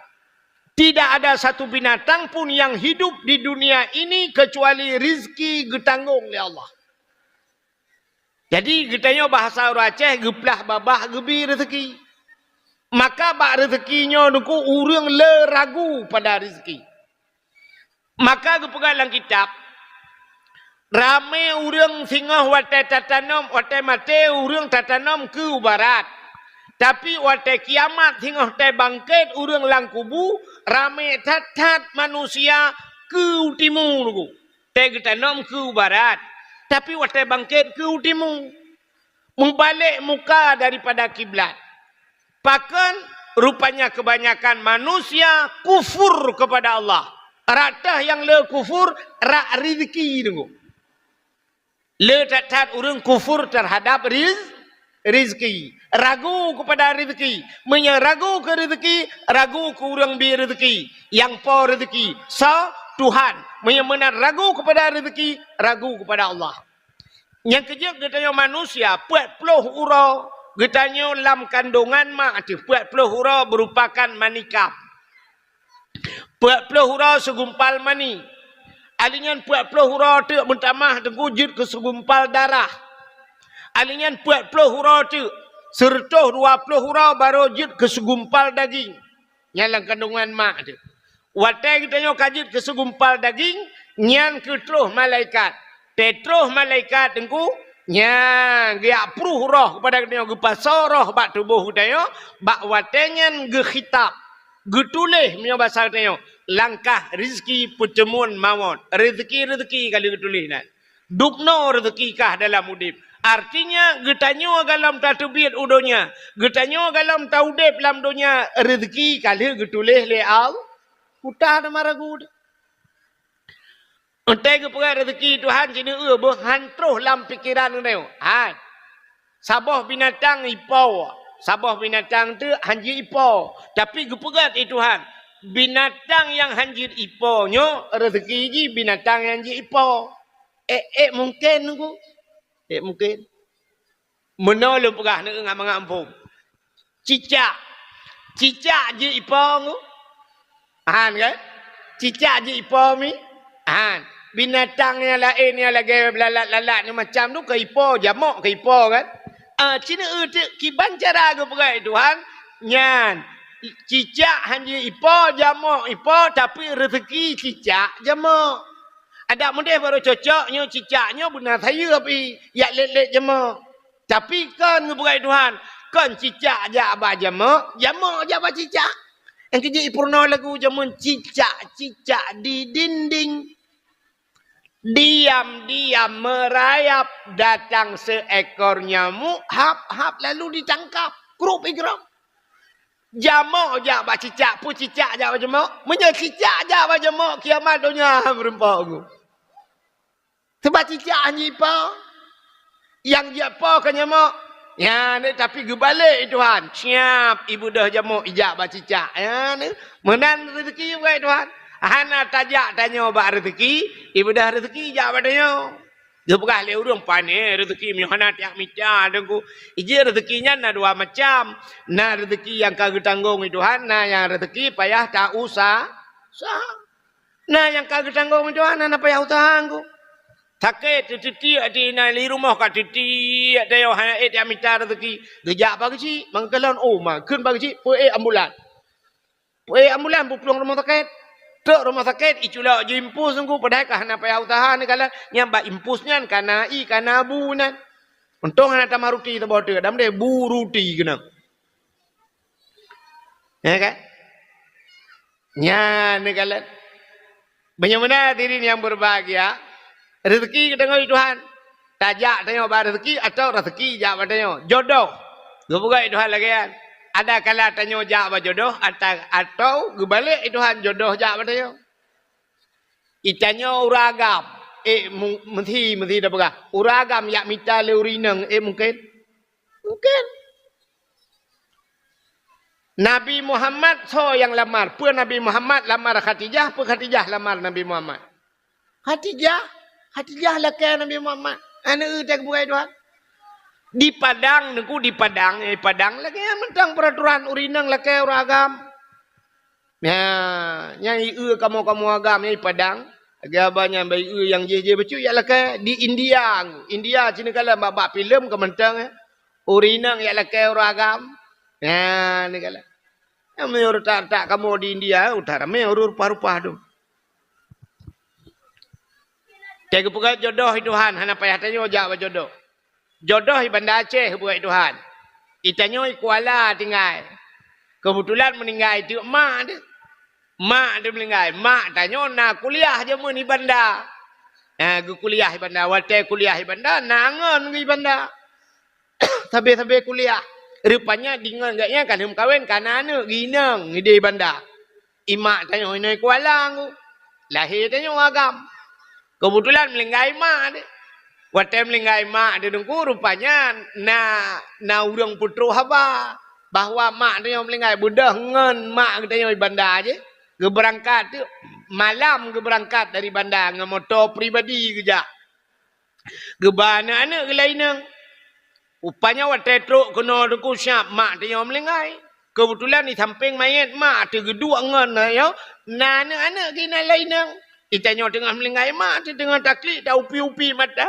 Tidak ada satu binatang pun yang hidup di dunia ini kecuali rizki geutanggong lé Allah. Jadi, geutanyoe bahasa ureuëng Aceh, geuplah babah geubi rezeki. Maka bak rezeki nyoe Teungku, ureuëng le ragu pada rezeki. Maka geupeugah lam kitab, ramé ureuëng singoh watée tatanom, watée maté ureuëng tatanom keu barat. Tapi watée kiamat singoh watée bangkét ureuëng lam kubu, ramé that-that manusia keu timu Teungku. Watée geutanom keu barat, tapi watée bangkét keu timu. Meubalek muka daripada kiblat. Pakon? Rupanya kebanyakan manusia kufur kepada Allah. Rata nyang le kufur rot rezeki Teungku. Le that-that ureuëng kufur terhadap riz-, rezeki. Ragu kepada rezeki. Meunyoe ragu keu rezeki, ragu keu ureuëng bi rezeki. Nyang po rezeki, soe? Tuhan. Meunyoe meunan ragu kepada rezeki, ragu kepada Allah. Nyang keujeuet geutanyoe manusia, peuet ploh uroe geutanyoe lam kandongan mak teuh, peuet ploh uroe meurupakan mani kap. Peuet ploh uroe seugumpal mani. Alèh nyan peuet ploh uroe teuk meutamah Teungku jeuet keu seugumpal darah. Alèh nyan peuet ploh uroe teuk, seureutôh dua ploh uroe barô jeuet keu seugumpal daging. Nyan lam kandongan mak teuh. Watée geutanyoe ka jeuet keu seugumpal daging, nyan keuh troh malaikat. Teutroh malaikat Teungku, nyan geujak pruh roh keupada geutanyoe, geupasoe roh bak tuboh geutanyoe, bak watée nyan geukhitab, geutuléh meunyoe basa geutanyoe, langkah rezeki peuteumuan mawöt. Rezeki-rezeki ka lheueh geutuléh nan. Dubnoe rezeki kah dalam udeb. Artinya, geutanyoe gohlom tateubiet u donya, geutanyoe gohlom taudeb lam donya, rezeki ka lheueh geutuléh lé Allah. Peue tateuma ragu teuh. Watée geupeugah rezeki Tuhan, sineuk eu beuh han troh lam pikeran geutanyoe. Han. Saboh binatang ipo, saboh binatang teuk han jeuet ipo. Tapi geupeugah lé Tuhan, binatang nyang han jeuet ipo nyoe rezeki jih binatang nyang jeuet ipo. Ék, ék mungken Teungku? Ék mungken. Meunoe lôn peugah ngon mangat muphom. Cicak. Cicak jeuet ipo Teungku? Han kan? Cicak jeuet ipo mi? Han. Binatang nyang laén nyang lagée lalat-lalat nyang macam tu ka ipo, jamok ka ipo kan? Ah, cina eutik kiban cara geupeugah Tuhan, nyan cicak hanjeuet ipo, jamok ipo, tapi rezeki cicak jamok. Adak mudeh baru cocok nyoe cicak nyoe beuna sayeup i, yak let-let jamok. Tapi kon geupeugah Tuhan, kon cicak jak bak jamok, jamok jak bak cicak. Nyang keujeuet ipeurunoe lagu jameun cicak-cicak di dinding. Diam-diam merayap datang seekor nyamuk, hap-hap lalu ditangkap. Krup igrong. Jamok jak bak cicak, peue cicak jak bak jamok? Meunyoe cicak jak bak jamok, kiamat donya meureumpok geuh. Sebab cicak hanjeuet ipo. Nyang jipo ka nyamok. Nyan, tapi geubalek Tuhan. Siap, ibeudôh jamok ijak bak cicak. Nyan, meunan rezeki buet Tuhan. Hana tajak tanyoe bak rezeki, ibeudôh rezeki ijak bak tanyoe. Geupeugah lé ureuëng, "Pane rezeki meunyoe hana tajak mita, Teungku." Ijih rezeki nyan na dua macam. Na rezeki nyang ka geutanggong Tuhan, na nyang rezeki payah ta-usa-, usaha. Na nyang ka geutanggong Tuhan, hana payah usaha Teungku. Sakét, teutiek di inan, di rumoh ka teutiek, tanyoe hana ék tajak mita rezeki. Geujak bak geuchik, mangkalon, oh, makheun bak geuchik, peuék ambulan. Peuék ambulan, peuplueng rumoh sakét. Trok rumoh sakét, iculok jiimpus Teungku, padahai ka hana payah usaha neukalon, nyang bak impus nyan ka na ie, ka na bu nyan. Untông hana tamah ruti saboh teuk, dam deh bu ruti keunong. Ya kan? Nyan neukalon. Meunyoe meunan hadirin nyang beubahgia, rezeki geutanyoe di Tuhan. Tajak tanyoe bak rezeki atau rezeki jak bak tanyoe. Jodoh. Geupeugah Tuhan lagée nyan. Ada kala tanyoe jak bak jodoh ata-, atau geubalek Tuhan jodoh jak bak tanyoe. Itanyoe ureuëng agam, ék mu-, meusi, meusi tapeugah. Ureuëng agam jak mita lé ureuëng inong, ék mungken? Mungken. Nabi Muhammad soe nyang lamar? Peue Nabi Muhammad lamar Khadijah, peue Khadijah lamar Nabi Muhammad? Khadijah, Khadijah lakée Nabi Muhammad. Aneuk teuh bukai Tuhan. Di Padang, Teungku, di Padang, eh, Padang lagée mantong peraturan ureuëng inong lakée ureuëng agam. Nyan, nyang ie kamoe-kamoe agam nyang di Padang, lagée haba nyan bak ie nyang jih-jih bacut yak lakée di India. India cit neukalon bak-bak filem ka mantong, eh. Ureuëng inong yak lakée ureuëng agam. Nyan, neukalon. Nyan meunyoe retak-retak kamoe di India, utak ramé ureuëng rupa-rupa tu. Teupeugah jodoh Tuhan, hana payah tanyoe jak bak jodoh. Jodoh i Banda Aceh buet Tuhan. Itanyoe i Kuala tinggai. Keubeutulan meuninggai teuk mak teuh. Mak teuh meuninggai. Mak tanyoe na kuliah jameun i Banda. Ha, geukuliah i Banda. Watée kuliah i Banda, na ngon geuh i Banda. Sabe-sabe kuliah. Rupanya deungon gobnyan ka lheueh meukawen, ka na aneuk geuh inong ideh i Banda. I mak tanyoe inong i Kuala Teungku. Lahé tanyoe agam. Keubeutulan meuninggai mak teuh. Watée meuninggai mak teuh Teungku, rupanya na, na ureuëng peutrok haba bahwa mak tanyoe meuninggai, beudôh ngon mak geutanyoe i Banda jih. Geubeurangkat teuk, malam geubeurangkat dari Banda ngon moto pribadi geujak. Geuba aneuk-aneuk geuh lam inong. Rupanya watée trok keunoe Teungku, siap mak tanyoe meuninggai. Keubeutulan di sampéng manyét mak teuh geuduek ngon, ayo, na aneuk-aneuk geuh inan lam inong. Itanyoe teungoh meuninggai mak teuh teungoh taklik, taupi-upi mata.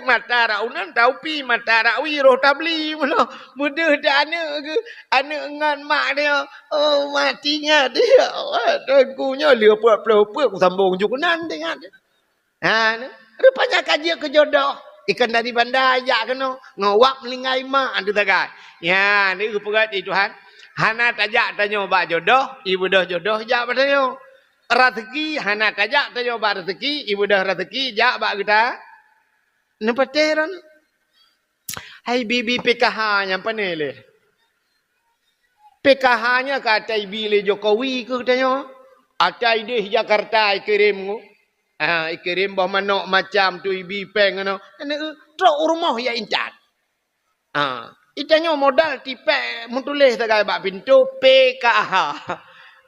Mata rak uneun taupi, mata rak wie roh tabli meunoe. Meudeuh teuh aneuk geuh, aneuk ngon mak teuh. Oh, mati nyan teuh, ya Allah, Teungku nyoe lheueh peuet ploh peuet kusambong ju keunan teuh nyan. Ha, rupanya ka jeuet keu jodoh. Ikan dari Banda jak keunoe, ngon wak meuninggai mak teuh sagai. Nyan, geupeugah di Tuhan, hana tajak tanyoe bak jodoh, ibeudôh jodoh jak bak tanyoe. Rezeki hana tajak tanyoe bak rezeki, ibeudôh rezeki jak bak geuta. Neupatéh ron. Hai bibi P K H nyang pane lé. P K H nyan ka ata ibi lé Jokowi keu tanyoe. Ata ideh Jakarta ikirém ngon. Ah, ikirém boh manok macam tu ibi péng ngon. Aneuk trok u rumoh ya intat. Ah, itanyoe modal tipék meutuléh sagai bak pintoe P K H.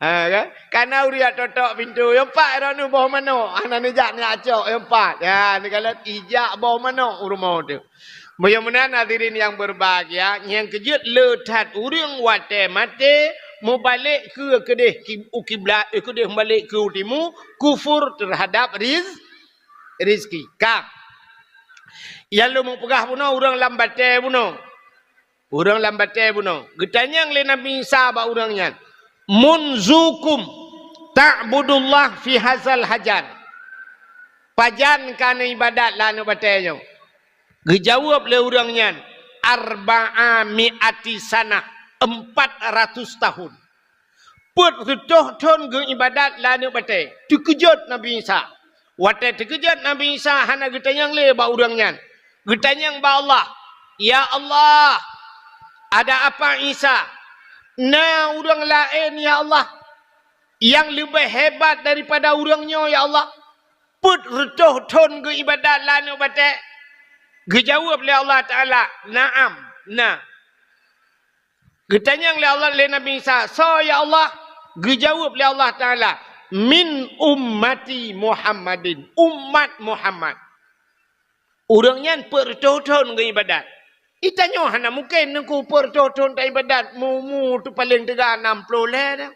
Ha, kan? Kana ureuëng jak totok pintoe, nyang pat droeneuh boh manok, hana neujak neujak cok, nyang pat. Ya, neukalon ijak boh manok u rumoh teuh. Meunyoe meunan hadirin nyang beubahgia, nyang keujeuet le that ureuëng watée maté, mubalek keu keudeh ki-, u kiblat, eh, keudeh mubalek keu u timu, kufur terhadap riz-, rizki. Ka. Nyang lôn peugah bunoe ureuëng lam batée bunoe. Ureuëng lam batée bunoe. Geutanyong lé Nabi Isa bak ureuëng nyan, "Munzukum ta'budullah fi hazal hajar?" Pajan ka neuibadat lam aneuëk batée nyoe? Geujaweueb lé ureuëng nyan, "Arba'a mi'ati sanah," empat ratus tahun. Peuet reutôh thon geuibadat lam aneuëk batée. Teukeujot Nabi Isa. Watée teukeujot Nabi Isa hana geutanyong lé bak ureuëng nyan. Geutanyong bak Allah, "Ya Allah, ada apa Isa? Na ureuëng laén, ya Allah, nyang leubeh hebat daripada ureuëng nyoe, ya Allah? Peuet reutôh thon geuibadat lam aneuëk batée?" Geujaweueb lé Allah Taala, "Na'am, na." Geutanyong lé Allah, lé Nabi Isa, "Soe ya Allah?" Geujaweueb lé Allah Taala, "Min ummati Muhammadin, umat Muhammad." Ureuëng nyan peuet reutôh thon geuibadat. Geutanyoe hana mungken Teungku peuet reutôh thon taibadat, mu-, umu teuh paleng teuga nam ploh lhée dah.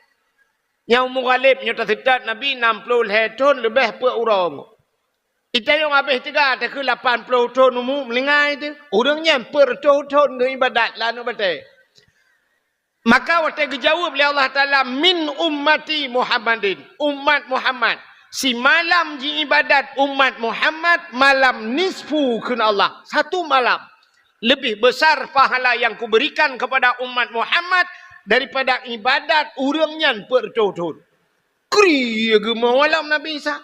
Nyang umu ghaleb nyoe taseutôt Nabi nam ploh lhée thon leubeh peuet uroe. Geutanyoe habéh teuga takheun lapan ploh thon umu meuninggai teuh. Ureuëng nyan peuet reutôh thon geuibadat lam aneuëk batée. Maka watée geujaweueb lé Allah Taala, "Min ummati Muhammadin," umat Muhammad. Simalam jiibadat umat Muhammad, malam nisfu kheun Allah. Satu malam. Lebih besar pahala yang kuberikan kepada umat Muhammad daripada ibadat ureuëng nyan peuet reutôh thon. Kri geumoe lam Nabi Isa.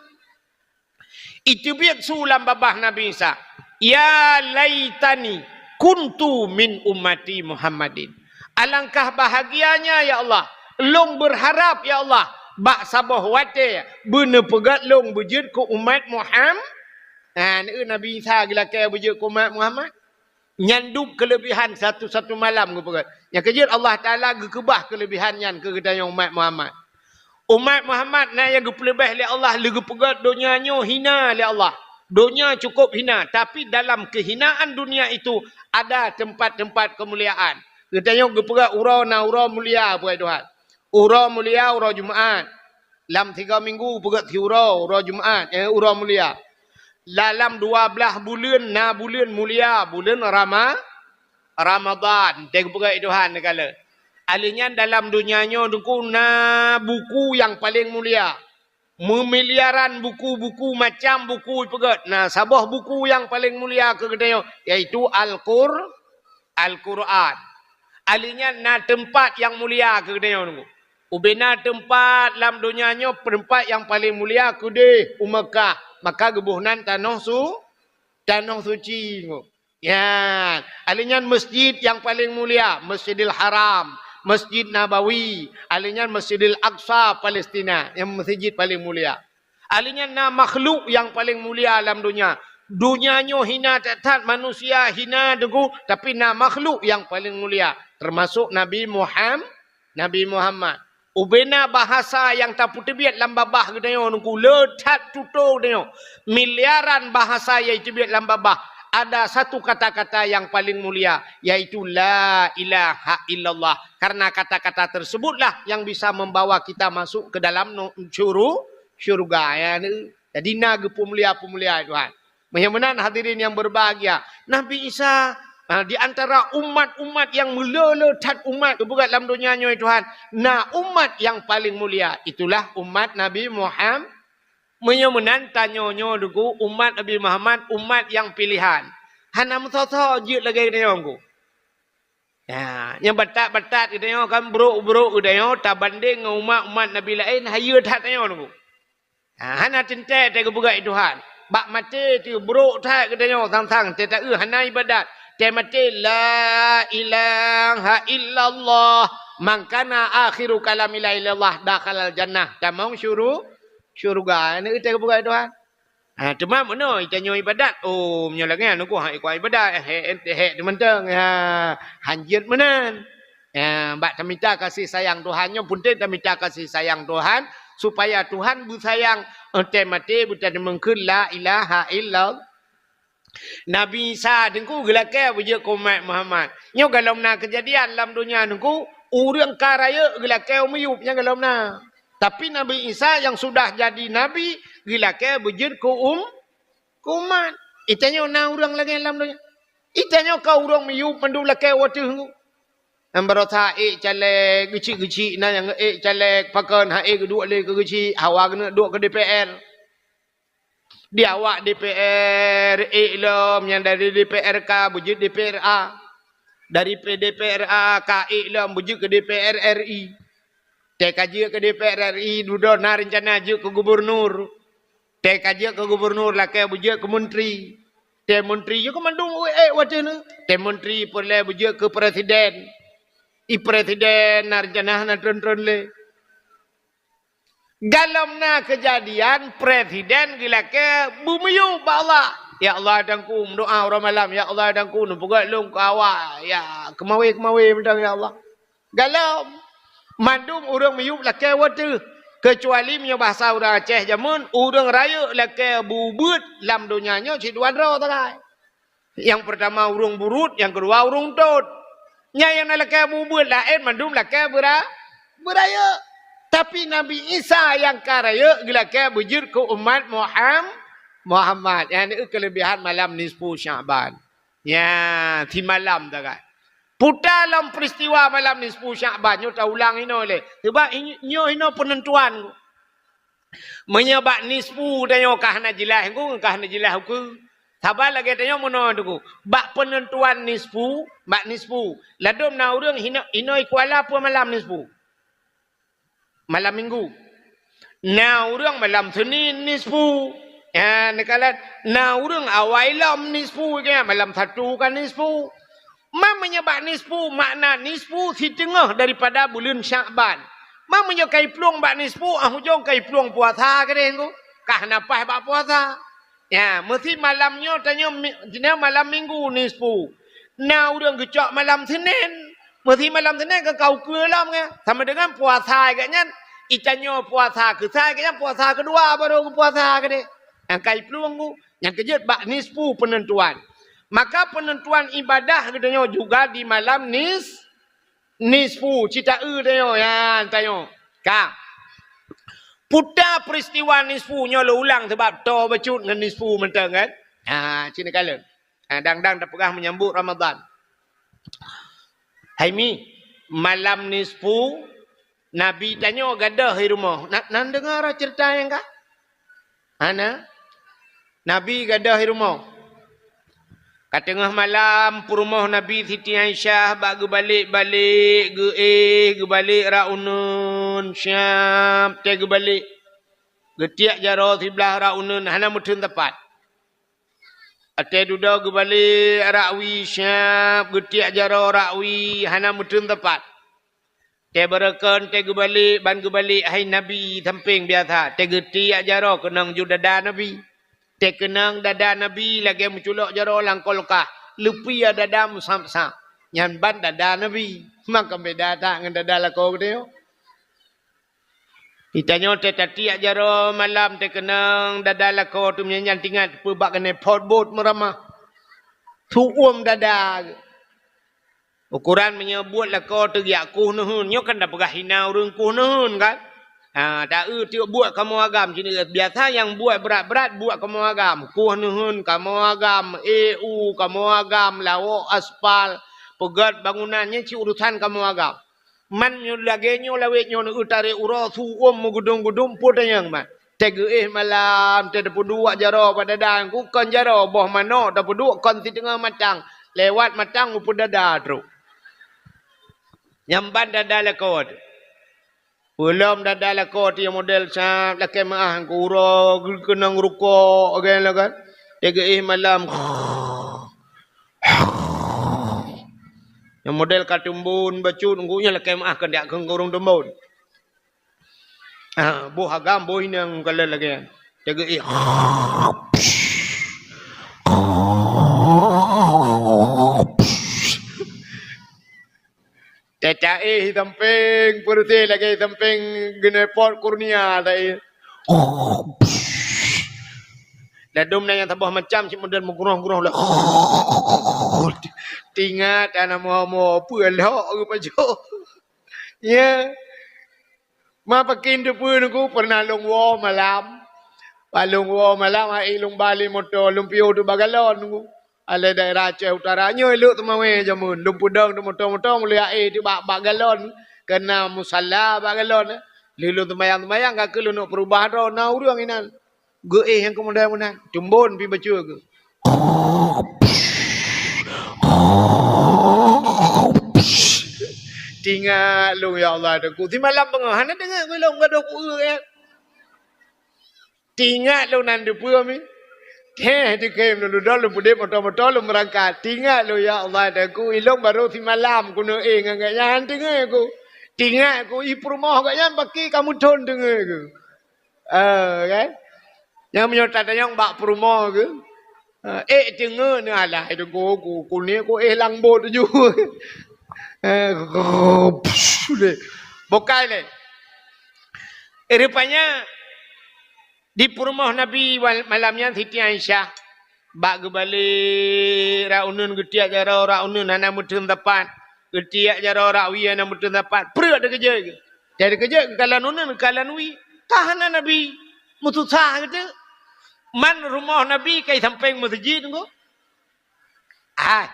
Iteubiet su lam babah Nabi Isa, "Ya laitani kuntu min ummati Muhammadin." Alangkah bahagianya, ya Allah, lôn beurharab, ya Allah, bak saboh watée beuneupeugét lôn beujeuet keu umat Muham-, ha, neu Nabi Isa geulakée beujeuet keu umat Muhammad. Nyan dum keuleubihan satu-satu malam geupeugét. Nyang keujeuet Allah Taala geukeubah keuleubihan nyan keu geutanyoe umat Muhammad. Umat Muhammad na nyang geupeuleubeh lé Allah, lé geupeugét donya nyoe hina lé Allah. Donya cukup hina, tapi dalam kehinaan dunia itu ada tempat-tempat kemuliaan. Geutanyoe geupeugét uroe na uroe mulia, buai Tuhan. Uroe mulia, uroe Jumaat. Lam tiga minggu peugét siuroe, uroe Jumaat, eh, uroe mulia. Dalam dua blaih buleuen na buleuen mulia, buleuen Rama-, Ramadan. Teupeugét Tuhan neugala. Aleuh nyan dalam donya nyoe Teungku na buku nyang paleng mulia. Meumiliaran buku-buku, macam buku ipeugét. Na saboh buku nyang paleng mulia keu geutanyoe, yaitu Al-Qur-, Al-Quran. Aleuh nyan na teumpat nyang mulia keu geutanyoe Teungku. Ubena teumpat lam donya nyoe, teumpat nyang paleng mulia keudeh u Meukah, maka geuboh nan tanoh su-, tanoh suci Teungku. Ya, aleuh nyan masjid nyang paleng mulia, Masjidil Haram, Masjid Nabawi, aleuh nyan Masjidil Aqsa Palestina, nyang masjid paleng mulia. Aleuh nyan na makhluk nyang paleng mulia lam donya. Donya nyoe hina that-that, manusia hina Teungku, tapi na makhluk nyang paleng mulia, teumasok Nabi Muham-, Nabi Muhammad. Ubena bahasa nyang tapeuteubiet lam babah geutanyoe Teungku, le that tutoe geutanyoe. Miliaran bahasa nyang teubiet lam babah, ada satu kata-kata nyang paleng mulia, yaitu la ilaha illallah. Karena kata-kata tersebutlah yang bisa membawa kita masuk ke dalam nu-, syuru-, syurga. Ya, ni. Jadi na geupeumulia-peumulia Tuhan. Meunyoe meunan hadirin yang berbahagia, Nabi Isa, ah, di antara umat-umat nyang meulé-lé that umat geupeugét lam donya nyoe Tuhan, na umat nyang paleng mulia, itulah umat Nabi Muham-, meunyoe meunan tanyoe nyoe Teungku, umat Nabi Muhammad, umat nyang pilihan. Hana meusoe-soe jeuet lagée geutanyoe Teungku. Ya, nyang batat-batat geutanyoe kan, brok-brok geutanyoe tabandeng ngon umat-umat Nabi laén, hayeue that tanyoe Teungku. Ha, hana teuntée teuh geupeugét Tuhan. Bak maté teuh brok that geutanyoe sang-sang teuh taeu hana ibadat. Teuh maté la ilaha illallah, man kana akhiru kalami la ilaha illallah dakhalal jannah. Tamong syuru-, syurga. Neu teuh geupeugét Tuhan. Ha, teuma meunoe tanyoe ibadat. Oh, meunyoe lagée nyan Teungku, ha, ikua ibadat, eh, eh, eh, eh, teumantong. Ha, hanjeuet meunan. Ya, bak tamita kasih sayang Tuhan nyoe, peunteng tamita kasih sayang Tuhan, supaya Tuhan beusayang, eh, teuh maté beutadeungon kheun la ilaha illallah. Nabi Isa Teungku geulakée beujeuet keu umat Muhammad. Nyoe galom na keujadian lam donya Teungku, ureuëng ka rayeuk geulakée u miyueb nyan galom na. Tapi Nabi Isa nyang sudah jadi nabi geulakée beujeuet keu um-, keu umat. Itanyoe na ureuëng lagée lam donya. Itanyoe ka ureuëng miyueb mandum lakée wateuh ngu. Nyang barosa ék caleg, geuchik-geuchik na nyang ék caleg, pakon han ék geuduek lé keu geuchik, hawa geuneuk duek keu D P R. Di awak D P R ék lom nyang dari D P R K beujeuet D P R A. Dari P-, D P R A ka ék lom beujeuet keu D P R R I. Tée ka jeuet keu D P R R I, dudoe na reuncana jeuet keu gubunur. Tée ka jeuet keu gubunur lakée beujeuet keu menteri. Tée menteri jeuet keu mandum ék wateuh nyoe. Tée menteri peureulée beujeuet keu presiden. I presiden na reuncana hana tron-tron lé. Galom na keujadian presiden geulakée beumiyueb bak Allah. "Ya Allah, Teungku, meudoá uroe malam. Ya Allah, Teungku, neupeugét lôn keu awak. Ya, keumawe-keumawe mantong, ya Allah." Galom. Mandum ureuëng miyueb lakée wateuh. Keucuali meunyoe bahasa ureuëng Aceh jameun, ureuëng rayeuk lakée beubeuet lam donya nyoe cit dua droe sagai. Nyang peurtama ureuëng buruet, nyang keudua ureuëng tot. Nyan nyang na lakée beubeuet laén mandum lakée beura-, beurayeuk. Tapi Nabi Isa nyang ka rayeuk geulakée beujeuet keu umat Muham-, Muhammad. Nyan keulebihan malam nisfu Sya'ban. Nyan, simalam sagai. Puta lom peristiwa malam nisfu Sya'ban nyoe taulang inoe lé. Sebab i-, nyoe inoe peunentuan. Meunyoe bak nisfu tanyoe ka hana jeulaih ngon ka hana jeulaih ukeue. Saban lagée tanyoe meunoe Teungku. Bak peunentuan nisfu, bak nisfu. Ladôm na ureuëng hino-, inoe i Kuala peue malam nisfu? Malam minggu. Na ureuëng malam Senin nisfu. Ya, neukalon. Na ureuëng awai lom nisfu, ya, malam Sabtu ka nisfu. Ma meunyoe bak nisfu, makna nisfu siteungoh daripada buleuen Syakban. Ma meunyoe ka iplueng bak nisfu, ah ujong ka iplueng puasa keudeh Teungku. Ka hana paih bak puasa. Ya, meusi malam nyoe tanyoe mi-, jinoe malam minggu nisfu. Na ureuëng geucok malam Senin. Meusi malam Senin ka kau keue lom nyan. Sama dengan puasa geuh nyan, itanyoe puasa keusai geuh nyan, puasa keudua baru geupuasa keudeh. Nyang ka iplueng Teungku. Nyang keujeuet bak nisfu peunentuan. Maka peunentuan ibadah geutanyoe juga di malam nis-, nisfu. Cit taeu tanyoe, ya, tanyoe. Ka. Puta peristiwa nisfu nyoe lôn ulang sabab toe bacut ngon nisfu mantong kan. Ha, cit neukalon. Ha, dang-dang tapeugah menyambut Ramadan. Hai Mi, malam nisfu Nabi tanyoe gadôh i rumoh. Na, na neudeungoe cerita nyang ka? Hana? Nabi gadôh i rumoh. Ka teungoh malam, peurumoh Nabi Siti Aisyah bak geubalek-balek, geuéh, geubalek rak uneuen, siab tée geubalek. Geutiek jaroe siblah rak uneuen, hana meuteun teumpat. Watée dudoe geubalek rak wie, siab geutiek jaroe rak wie, hana meuteun teumpat. Tée beureukeun tée geubalek, ban geubalek hai Nabi sampéng biasa, tée geutiek jaroe keunong ju dada Nabi. Tée keunong dada Nabi lagée meuculok jaroe lam kulkah, leupie dada meusab-sab. Nyan ban dada Nabi. Maka beda that ngon dada lakoe geutanyoe. Itanyoe tée tatiek jaroe malam tée keunong dada lakoe teuh meunyan nyan tingat peue bak keuneuk phot bot meuramah. Su uem dada. Ukoran meunyoe buet lakoe teuh jak kueh neuheun, nyoe kan tapeugah hina ureuëng kueh neuheun kan? Ha, taeu tiek buet kamoe agam cit, biasa nyang buet brat-brat buet kamoe agam. Kueh neuheun kamoe agam, éh u kamoe agam, lawok aspal, peugét bangunan, nyan cit urusan kamoe agam. Man nyoe lagée nyoe lawét nyoe neueu tarek uroe su uem meugudum-gudum peue tanyong man. Tée geuéh malam, tée teupeuduek jaroe bak dada Teungku, kon jaroe, boh manok teupeuduek kon siteungoh matang, lewat matang u peuet dada trok. Nyang ban dada lakoe teuh. Peulom dada lakoe teuh nyang model sab lakée meuáh Teungku, uroe geukeunong rukok, lagée nyan kan. Tée geuéh malam. Nyang model ka teumbon bacut Teungku, nyan lakée meuáh keuneuk keu ureuëng teumbon. Ah, boh agam, boh inong kalon lagée nyan. Tée geuéh. Tée taéh sampéng, peureuseh lagée sampéng geunepot kurnia taéh. Ladôm na nyang saboh macam cit model meuguroh-guroh lé. Tingat ana moe-moe peue lhok geupajoh. Ya. Ma pakén teupeue Teungku pernah lôn woe malam. Palong woe malam, hai lôn ba lé moto, lôn piôh teuk bak galon. Alai daerah Aceh Utara nyoe lhok teumawé jameun. Lôn peudong teuk moto-moto, lôn aé teuk bak, bak galon. Keu na musala bak galon. Lheuh lôn seumayang-seumayang, ka keuh lôn neuk peurubah droe, na ureuëng inan. Geuéh nyang keumudian meunan, tumbon pi bacut geuh. Tingat lôn, ya Allah, Teungku. Simalam beungoh, hana deungoe lôn gadôh ku, eh. Tingat lôn nan deupeue mi. Heh, dikhem lôn dudoe, lôn peudeh moto-moto, lôn meurangkat. Tingat lôn, ya Allah, Teungku, ilôn barô simalam keuneuk éh ngon gobnyan, hana deungoe ku. Tingat ku, i peurumoh gobnyan paki ka meuthon deungoe ku. Eh, kan? Nyang meunyoe tatanyong bak peurumoh geuh, eh, ék teungoe neuh, alah, Teungku, ku, ku ni ku éh lam bot ju. Eh, psh, lé. Bukai lé. Eh, rupanya di peurumoh Nabi wal-, malam nyan Siti Aisyah. Bak geubalek rot uneuen, geutiek jaroe rot uneuen hana meuteun sapat. Geutiek jaroe rot wie hana meuteun sapat. Preuk teukeujot geuh. Jadi keujot geukalon uneuen, geukalon wie. Ka hana Nabi. Meususah geuh teuk. Man rumoh Nabi ka i sampéng meuseujid geuh. Ah,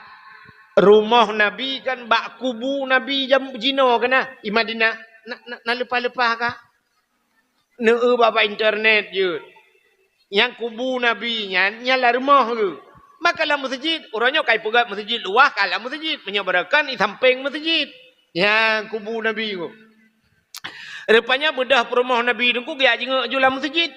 rumoh Nabi kan bak kubu Nabi jam jinoe kan na, i Madinah. Na, na, na leupah-leupah ka. Neueu bak, bak internet jeuet. Nyang kubu Nabi nyan, nyan lam rumoh geuh. Maka lam meuseujid, uroe nyoe ka ipeugét meuseujid luwah, ka lam meuseujid. Meunyoe barokon, i sampéng meuseujid. Nyang kubu Nabi geuh. Rupanya beudôh peurumoh Nabi Teungku geujak jingieng ju lam meuseujid.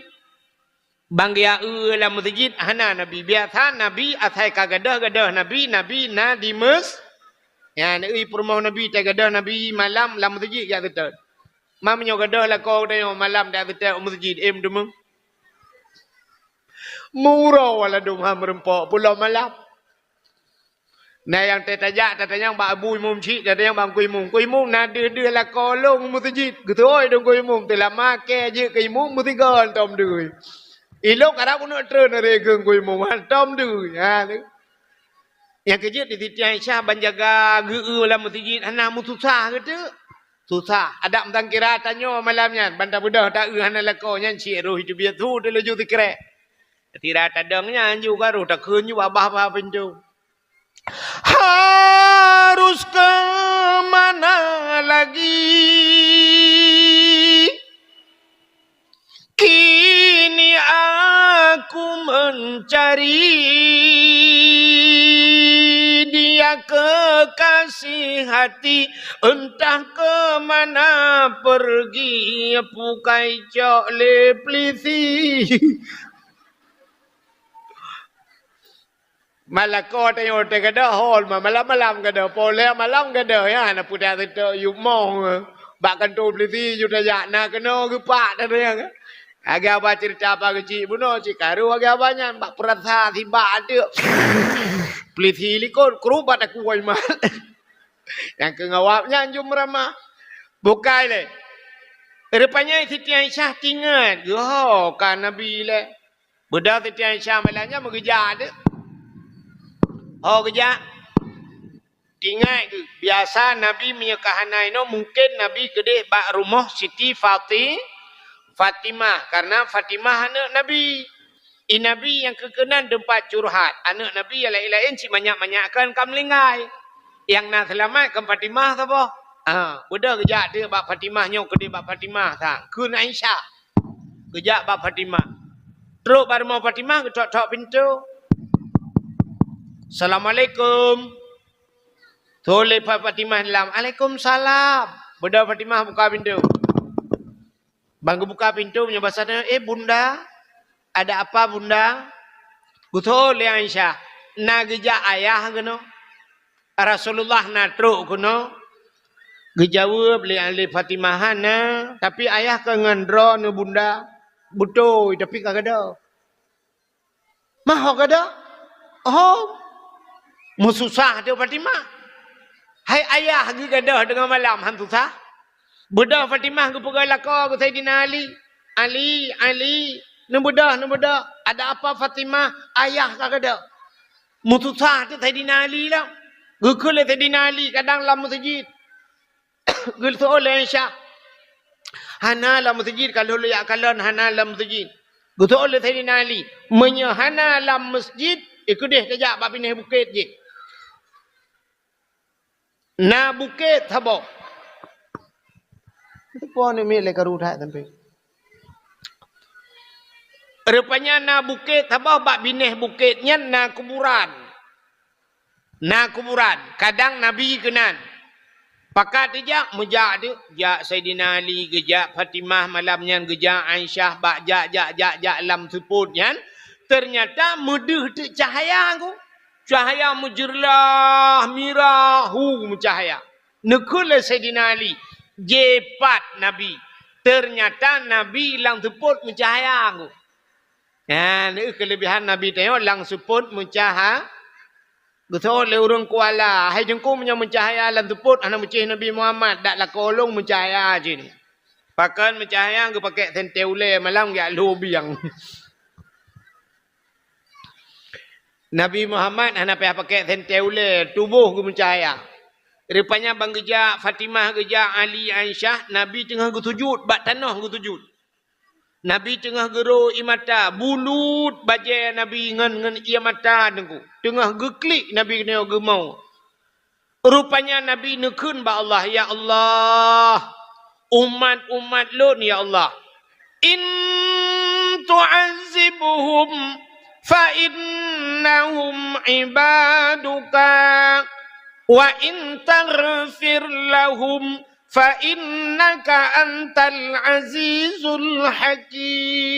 Ban geujak eu lam meuseujid, hana Nabi. Biasa Nabi asai ka gadôh, gadôh Nabi, Nabi na di meus-, nyan, i peurumoh Nabi, tai gadôh Nabi malam lam meuseujid jak seutôt. Ma meunyoe gadôh lakoe tanyoe malam dak teutab u meuseujid, em teuma. Meuuroe waladum ha meureumpok pulo malam. Na nyang teutajak tatanyong bak abu imum cit, tatanyong bak ku imum. Ku imum na deuh-deuh lakoe lôn u meuseujid. Geutuwoi dong ku imum, teulama kée jeuet keu imum meusigoe tom deuh. Ilôn karab uneuk treun ré geung ku imum, tom deuh. Ha, tu. Nyang keujeuet di Siti Aisyah ban jaga geu-eu lam meuseujid hana meususah geuh teuk. Susah. Adak meusangkira tanyoe malam nyan, ban tabeudôh taeu hana lakoe nyan cit roh iteubiet su teulaju sikrek. Sira tadong nyan ju ka roh takheun ju babah-babah pintoe. Harus ke mana lagi? Kini aku mencari dia kekasih hati, entah ke mana pergi, pukai cok lé pelisi. Malako tanyoe teuh gadôh, hol ma-, malam-malam gadôh, polé malam gadôh, ya, na pudak teutok yub mong, bak kantô polisi ju tajak, na keunoe geupak tanyoe. Lagèe haba cerita apa keuchik bunoe, cit karu lagèe haba nyan, bak peurasa sibak ateuk. Polisi likot, krubat aku wai mat. Nyang keu ngawab nyan ju meuramah. Bukai lé. Rupanya Siti Aisyah tingat, geuho ka Nabi lé. Beudôh Siti Aisyah malam nyan meugeujak teuk. Ho geujak. Tingat geuh, biasa Nabi meunyoe ka hana inoe, mungken Nabi keudeh bak rumoh Siti Fati-, Fatimah, karena Fatimah aneuk Nabi. I Nabi nyang keu keunan teumpat curhat, aneuk Nabi nyang laén-laén cit manyak-manyak kan ka meuninggai. Nyang na seulamat kan Fatimah saboh. Ha, beudôh geujak teuk bak Fatimah nyoe, keudeh bak Fatimah sang, kheun Aisyah. Geujak bak Fatimah. Trok bak rumoh Fatimah, geutok-tok pintoe. "Assalamualaikum." Thon lé Fa-, Fatimah lam. "Alaikumsalam." Beudôh Fatimah buka pintoe. Ban geubuka pintoe meunyoe basa tanyoe, "Eh, Bunda, ada apa, Bunda?" Geuthon lé Aisyah, "Na geujak ayah keunoe? Rasulullah na trok keunoe?" Geujaweueb lé, lé Fatimah, "Hana, tapi ayah ka ngon droeneuh, Bunda." "Beutôi, tapi ka gadôh." "Ma ho gadôh?" "Oh." Meususah teuk Fatimah. Hai ayah geugadôh teungoh malam han susah? Beudôh Fatimah geupeugah lakoe keu Saidina Ali, "Ali, Ali, neubeudôh, neubeudôh. Ada apa Fatimah? Ayah ka gadôh." Meususah teuk Saidina Ali lom. Geukheun lé Saidina Ali kadang lam meuseujid. Geuseuôt lé Aisyah, "Hana lam meuseujid, ka lheueh lôn jak kalon, hana lam meuseujid." Geutôh lé Saidina Ali, "Meunyoe hana lam masjid, eh, keudeh tajak bak binéh bukét jih. Na bukét saboh." Teupeue aneuk miet lé karu that sampoe. Rupanya na bukét saboh, bak binéh bukét nyan na kuburan. Na kuburan, kadang Nabi keunan. Pakat jijak, meujak teuk, jak Saidina Ali, geujak Fatimah malam nyan, geujak Aisyah, bak jak, jak, jak, jak lam seupôt nyan, teunyata meudeuh teuk cahya ku. Cahya meujeurlah, mirah, hu, meucahya. Neukheun lé Saidina Ali, jipat Nabi. Teunyata Nabi lam seupôt meucahya ku. Nyan, eh, keuleubehan Nabi tanyoe lam seupôt meucahya. Geutôh lé ureuëng Kuala, "Hai Teungku, meunyoe meucahya lam seupôt hana meucéh Nabi Muhammad, dak lakoe lôn meucahya cit." Pakon meucahya, geupakèk sentée ulée malam geujak lhôk biang. Nabi Muhammad hana payah pakèk sentée ulée, tuboh geumeucahya. Rupanya ban geujak Fatimah, geujak Ali, Aisyah, Nabi teungoh geusujut, bak tanoh geusujut. Nabi teungoh geuro ié mata, bulut bajée Nabi ngon, ngon ié mata Teungku. Teungoh geuklik Nabi nyoe geumo. Rupanya Nabi neukheun bak Allah, "Ya Allah, umat-umat lôn, ya Allah, in tu'azzibhum fa innahum ibaduka, wa in taghfir lahum fa innaka antal azizul hakim."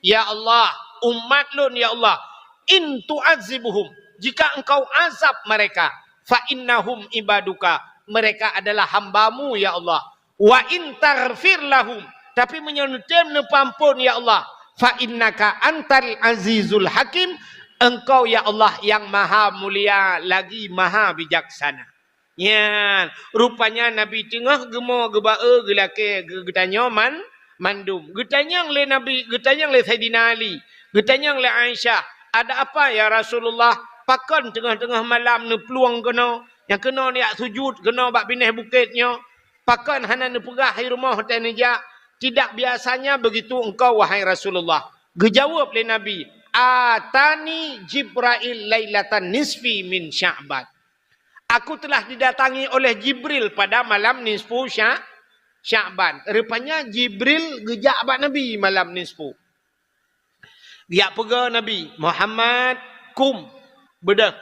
Ya Allah, umat lôn, ya Allah, in tu'azzibhum, jika Engkau azab mereka, fa innahum ibaduka, mereka adalah hamba-Mu, ya Allah. Wa in taghfir lahum, tapi meunyoe neutem neupeuampôn, ya Allah, fa innaka antal azizul hakim, Engkau, ya Allah, yang maha mulia lagi maha bijaksana. Nyan, rupanya Nabi teungoh geumo geuba-e geulakée geu-, geutanyoe man-, mandum. Geutanyong lé Nabi, geutanyong lé Saidina Ali, geutanyong lé Aisyah, "Ada apa, ya Rasulullah? Pakon teungoh-teungoh malam neuplueng keunoe, nyang keunoe neujak sujut keunoe bak binéh bukét nyoe? Pakon hana neupeugah hai rumoh watée neujak? Tidak biasanya begitu Engkau, wahai Rasulullah." Geujaweueb lé Nabi, "Atani Jibrail lailatan nisfi min Sya'ban." "Aku telah didatangi oleh Jibril pada malam nisfu Sya-, Sya'ban." Rupanya Jibril geujak bak Nabi malam nisfu. Geujak peugah Nabi, "Muhammad, kum, beudôh."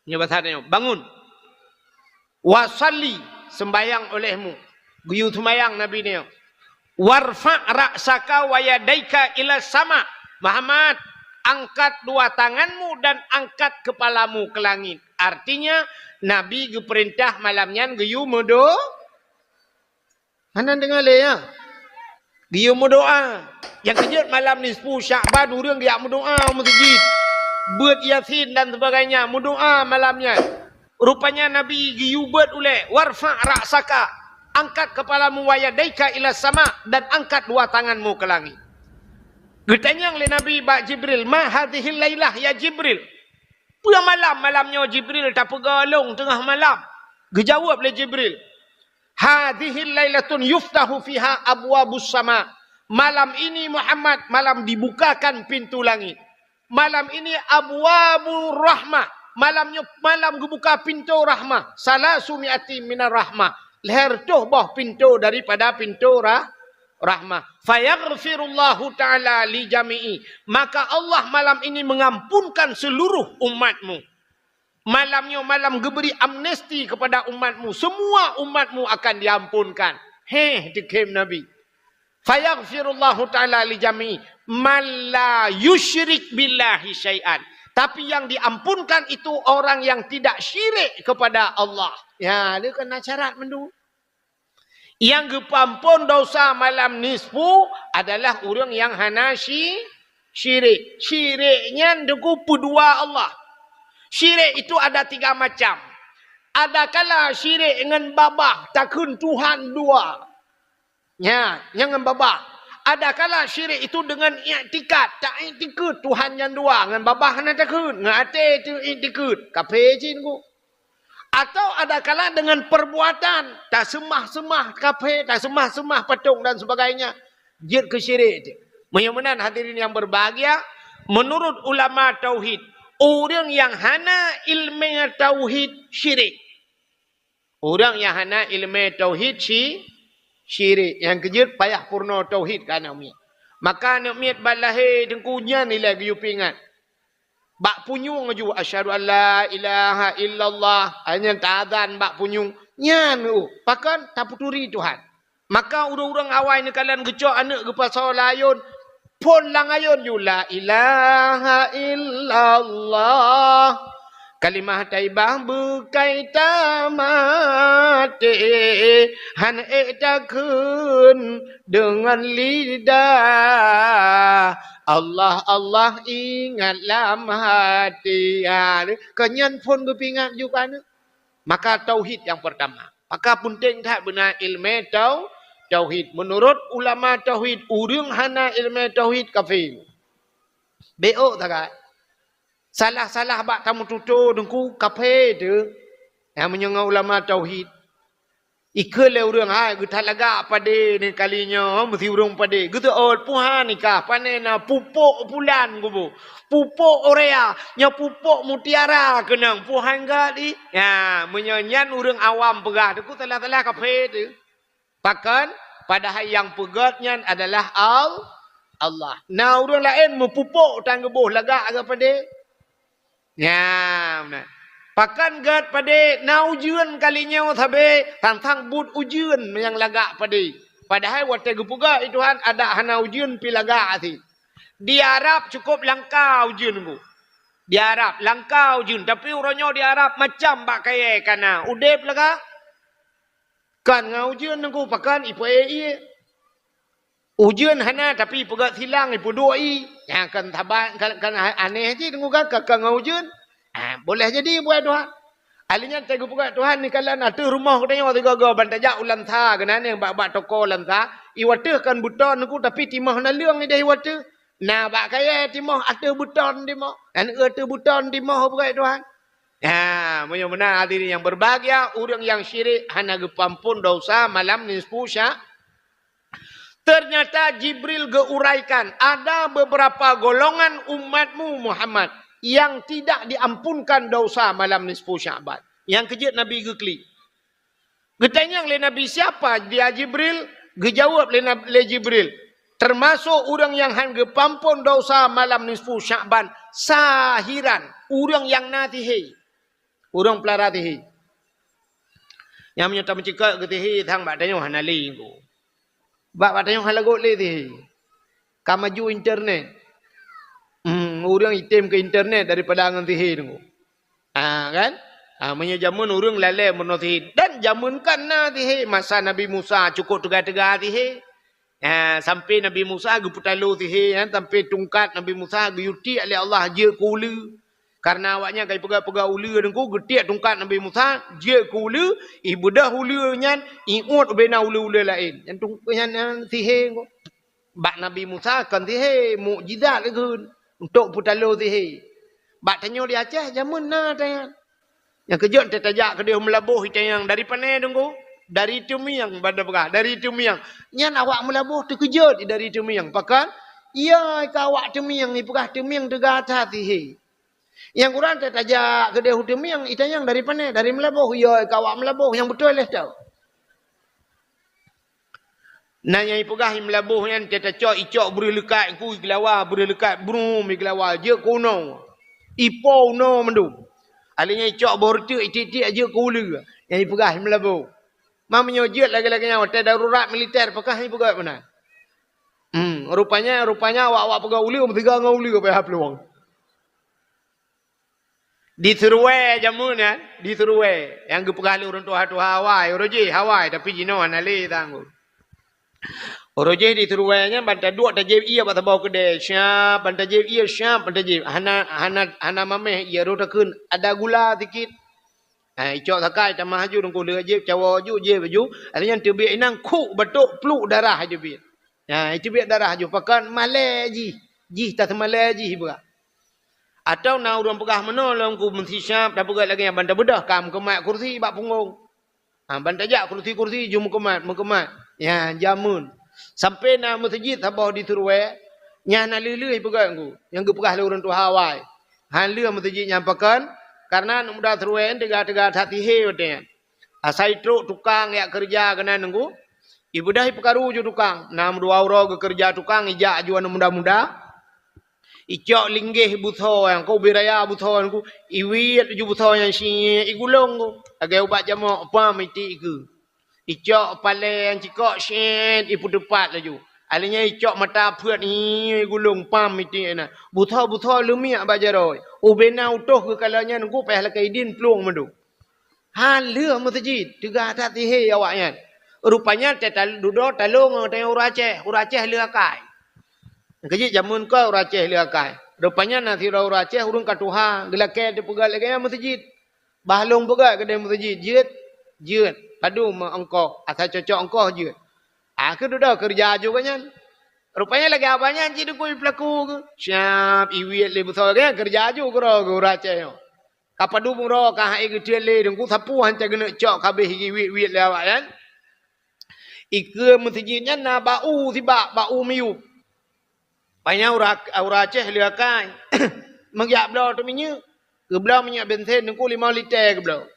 Nyoe bahasa nyoe, "Bangun. Wa shalli, seumbahyang olehmu." Geuyue seumbahyang Nabi nyoe. "Warfa' ra'saka wa yadaika ila sama." "Muhammad, angkat dua tanganmu dan angkat kepalamu ke langit." Artinya, Nabi geupeurintah malam nyan geuyue meudo-, hana deungoe lé, ya? Geuyue meudoa. Nyang keujeuet malam nisfu Sya'ban ureuëng geujak meudoa u meuseujid. Beuet Yasin dan sebagainya, meudoa malam nyan. Rupanya Nabi geuyue beuet ulée, "Warfa' ra'saka, angkat kepalamu, wa yadaika ila sama, dan angkat dua tanganmu ke langit." Geutanyong lé Nabi bak Jibril, "Ma hadzihil lailah, ya Jibril? Peue malam, malam nyoe Jibril tapeugah lôn teungoh malam?" Geujaweueb lé Jibril, "Hadzihil lailatun yuftahu fiha abwabus sama." Malam ini, Muhammad, malam dibukakan pintu langit. Malam ini abwabur rahmah. Malam nyoe malam geubuka pintoe rahmah. Salasu mi'ati minar rahmah. Lhèe reutôh boh pintoe daripada pintoe rah-, rahmah. Fayaghfirullahu ta'ala li jami'i. Maka Allah malam ini mengampunkan seluruh umatmu. Malam nyoe malam geubri amnesti kepada umatmu. Semua umatmu akan diampunkan. Heh, teukhém Nabi. Fayaghfirullahu ta'ala li jami'i man la yusyrik billahi syai'an. Tapi yang diampunkan itu orang yang tidak syirik kepada Allah. Ya, dia kena syarat mandum. Nyang geupeuampôn dosa malam nisfu adalah ureuëng nyang hana syi-, syirik. Syirik nyan Teungku peudua Allah. Syirik itu ada tiga macam. Ada kala syirik ngon babah, takheun Tuhan dua. Nya, nyang ngon babah. Ada kala syirik itu dengan iktikad, taiktikad Tuhan nyang dua, ngon babah hana takheun, ngon até itu iktikad. Kafé cit Teungku. Atau ada kala dengan perbuatan, taseumah-seumah kafé, taseumah-seumah patong dan sebagainya, jeuet keu syirik. Meunyoe meunan hadirin yang berbahagia, menurut ulama tauhid, ureuëng nyang hana iéleumé tauhid syirik. Ureuëng nyang hana iéleumé tauhid si-, syirik. Nyang keujeuet payah purno tauhid keu aneuk miet. Maka aneuk miet ban lahé teungku nyan ilée geuyue peuingat. Bak punyueng aju, "Asyhadu an la ilaha illallah." Nyan taazan bak punyueng. Nyan, uh, pakon? Tapeuturi Tuhan. Maka ureuëng-ureuëng awai neukalon geucok aneuk geupasoe layôn, phon lam ayôn ju, "La ilaha illallah, kalimah thaibah beukai tamaté, han ék takheun deungon lidah, Allah, Allah ingat lam hati." Ha, kon nyan phon geupeuingat ju keu aneuk. Maka tauhid nyang peurtama. Maka peunteng that beuna iéleumé tau-, tauhid. Meunurot ulama tauhid, ureuëng hana iéleumé tauhid kafé. Bék ôk sagai. Salah-salah bak tameututoe teungku kafé teuh. Nyang meunyoe ngon ulama tauhid. Ikheun lé ureuëng, "Hai, geuthat lagak padé ni kali nyoe, meusi ureuëng padé." Geuseuôt, "Puhan nikah, pane na pupuk pulan kubu, pupuk urea, nyoe pupuk mutiara keunong, puhan gét i." Ya, meunyoe nyan ureuëng awam peugah, teungku salah-salah kafé teuh. Pakon? Padahai nyang peugét nyan adalah Al-, Allah. Na ureuëng laén meupupuk tan geuboh lagak gét padé. Nyan, nah. Pakon gét padé na ujeuen kali nyoe sabe, tantang buet ujeuen nyang lagak padé. Padahai watée geupeugah lé Tuhan adak hana ujeuen pi lagak até. Di Arab cukup langka ujeuen teungku. Di Arab langka ujeuen, tapi uroe nyoe di Arab macam bak kayée kana. Udeb lagak. Kon ngon ujeuen teungku, pakon ipeuék ié. Ujeuen hana, tapi peugét silang ipeuduek ié. Nyan kan saban, kan, kan aneh cit teungku kan, ka, ka ngon ujeuen. Ah, boleh jadi buet Tuhan. Ahli nyan teupeugét Tuhan ni kalan ateueh rumoh geutanyoe sigoe-goe ban tajak u Lansa keunan nyang bak-bak toko Lansa. Iwateueh kan beuton teungku, tapi timoh naleueng ideh iwateueh. Na bak kayée timoh ateueh beuton timoh. Nyan ateueh beuton timoh peugét Tuhan. Ha, meunyoe meunan hadirin yang berbahagia, ureuëng nyang syirik hana geupeuampon desya malam nisfu Sya-, Ternyata Jibril geuuraikan, ada beberapa golongan umatmu Muhammad yang tidak diampunkan desya malam nisfu Sya'ban. Nyang keujeuet Nabi geuklik. Geutanyong lé Nabi, "Siapa dia Jibril?" Geujaweueb lé Nab-, lé Jibril, "Teumasok ureuëng nyang han geupeuampon desya malam nisfu Sya'ban, sahiran, ureuëng nyang na sihé." Ureuëng peulara sihé. Nyang meunyoe tameucikak keu sihé sang bak tanyoe hana lé teungku. Bak, bak tanyoe hana lagot lé sihé. Ka maju internet. Hmm, ureuëng item keu internet daripada ngon sihé teungku. Ah, kan? Ah, meunyoe jameun ureuëng lalée meurunoe sihé. Dan jameun kan na sihé. Masa Nabi Musa cukop teuga-teuga sihé. Ha, sampai Nabi Musa geupeutaloe sihé nyan, sampai tungkat Nabi Musa geuyue tiek lé Allah jeuet keu uleue. Karena awaknyan ka jipeugah-peugah uleue teungku, geutiek tungkat Nabi Musa jeuet keu uleue, ibeudôh uleue nyan, iuet ubena uleue-uleue laén. Nyan tung-, nyan, nyan sihé teungku. Bak Nabi Musa kon sihé, mukjizat lagée untuk peutaloe sihé. Bak tanyoe di Aceh jameun na tanyan. Nyang keujeuet teutajak keudeh meulaboh itanyong dari pane teungku? Dari Teumieng, ban tapeugah, dari Teumieng. Nyan awak meulaboh teukeujot dari Teumieng. Pakon? Iya ka awak Teumieng, ipeugah Teumieng teuga that sihé. Nyang kurang teutajak keudeh u Teumieng, itanyong dari pane? Dari meulaboh. Iya ka awak meulaboh, nyang beutôi lé tau. Na nyang ipeugah i meulaboh nyan teuka tacok, icok breueh leukat, ku igelawa breueh leukat, brum igelawa, jeuet keu unoe. Ipo unoe mandum. Alèh nyan icok boh reuteuek, itiek-tiek jeuet keu uleue. Nyang ipeugah i meulaboh. Ma meunyoe jeuet lagèe-lagèe nyan watèe darurat militer, pakon han ipeugah meunan. Hmm, rupanya, rupanya awak-awak peugah uleue meusigoe ngon uleue payah plueng. Di Seruwe jameun nyan, di Seruwe. Nyang geupeugah lé ureueng tuha-tuha awai, uroe jih awai, tapi jinoe hana lé tanggong. Uroe jih di Seruwe nyan ban taduek tajieb ié bak saboh keudè, syab, ban tajieb ié, syab, ban tajieb. Hana, hana, hana mamèh ié, rôh takheun, ada gula sikit. Ha, icok sakai, tamah aju, teungku lheueh jieb, cawoe aju, jieb aju. Alèh nyan teubiet inong, khuk batok, pluk darah aju biet. Ha, iteubiet darah aju, pakon malèe jih. Jih taseumalèe jih ipeugah. Atawa na ureueng peugah meunoe lom ku meusisyab, tapeugah lagèe nyan ban tabeudôh ka meukeumat kursi bak punggong. Ha, ban tajak kursi-kursi ju meukeumat, meukeumat. Ya, jameun. Sampai na meuseujid saboh di Seruwe, Nyan na lheueh-lheueh peugah ku, nyang geupeugah lé ureuëng tuha awai. Han lheueh meuseujid nyan pakon, kareuna aneuk muda Seurue nyan teuga-teuga that sihé watée nyan. Asai trok tukang jak keureuja keunan nunggu. Ibeudôh ipeukaru ju tukang. Na meudua uroe geukeureuja tukang, ijak ju aneuk muda-muda. Icok linggéh busoe nyang ka ubé raya busoe nyang ku, iwiet ju busoe nyang syiek igulong ku. Lagée ubat jamok, pam itiek ikeue. Icok palée nyang cikok syiek ipeuteupat laju. Alheuh nyan icok mata peuet nyi igulong, pam itiek na. Busoe-busoe leumiek bak jaroe. Ubé na utoh geukalon nyan ku payah lakée idin plueng mandum. Han lheueh meuseujid, teuga that sihé awaknyan. Rupanya teutal-, dudoe talong ngon teunyang ureuëng Aceh, ureuëng Aceh lheueh akai. Keujeuet jameun keu ureuëng Aceh lheueh akai. Rupanya na sidroe ureuëng Aceh ureuëng ka tuha, geulakée teupeugah lagée nyan meuseujid. Bah lôn peugah keudeh meuseujid, jeuet, jeuet. Padum meuongkoh, asai cocok ongkoh jeuet. Ah, keu dudoe keureuja ju geuh nyan. Rupanya lagée awaknyan cit dukui peulaku geuh. Siab iwiet lé busoe geuh nyan keureuja ju keudroe geuh ureuëng Aceh nyoe. Ka padum uroe ka hai geuteuet lé deungku sapeue hanca geuneuk cok ka abéh iwiet-wiet lé awaknyan. Ikeue meuseujid nyan na bak u sibak, bak u miyueb. Panyang ura, ura Aceh lheueh akai. Meugyak bloe teuh minyeuk. Geubloe minyeuk bensin deungku limong liter geubloe.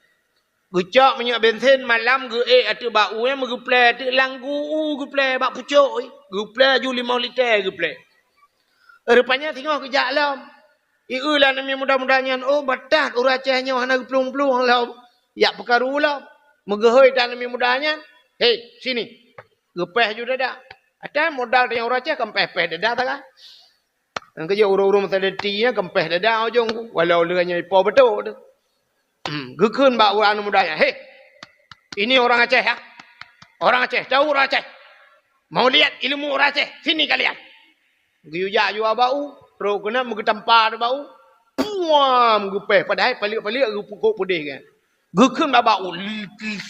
Geucok minyeuk bensin malam geuék ateueh bak u nyan meugeuplée ateueh lam gu u geuplée bak pucok. Geuplée ju limong liter geuplée. Rupanya singoh geujak lom. Ieu lé aneuk muda-muda nyan, "Oh, batat ureuëng Aceh nyoe hana geuplueng-plueng lom. Jak peukaru lom." Meugeuhôi that aneuk muda nyan, "Hei, sini." Geupéh ju dada. Atai modal teunyang ureuëng Aceh kan péh-péh dada taga. Nyang keujeuet ureuëng-ureuëng meusadeti nyan kan péh dada ujong ku. Walau leueh nyan ipo beutôi tu. Hmm, geukheun bak ureuëng aneuk muda nyan, "Hei, ini orang Aceh ya. Orang Aceh, tahu orang Aceh. Mau lihat ilmu orang Aceh. Sini kalian." Geuyue jak ju bak u, trok keunan meugeutampa bak u. Puam geupéh, padahai palek-palek geupukok peudeh kan. Geukheun bak u,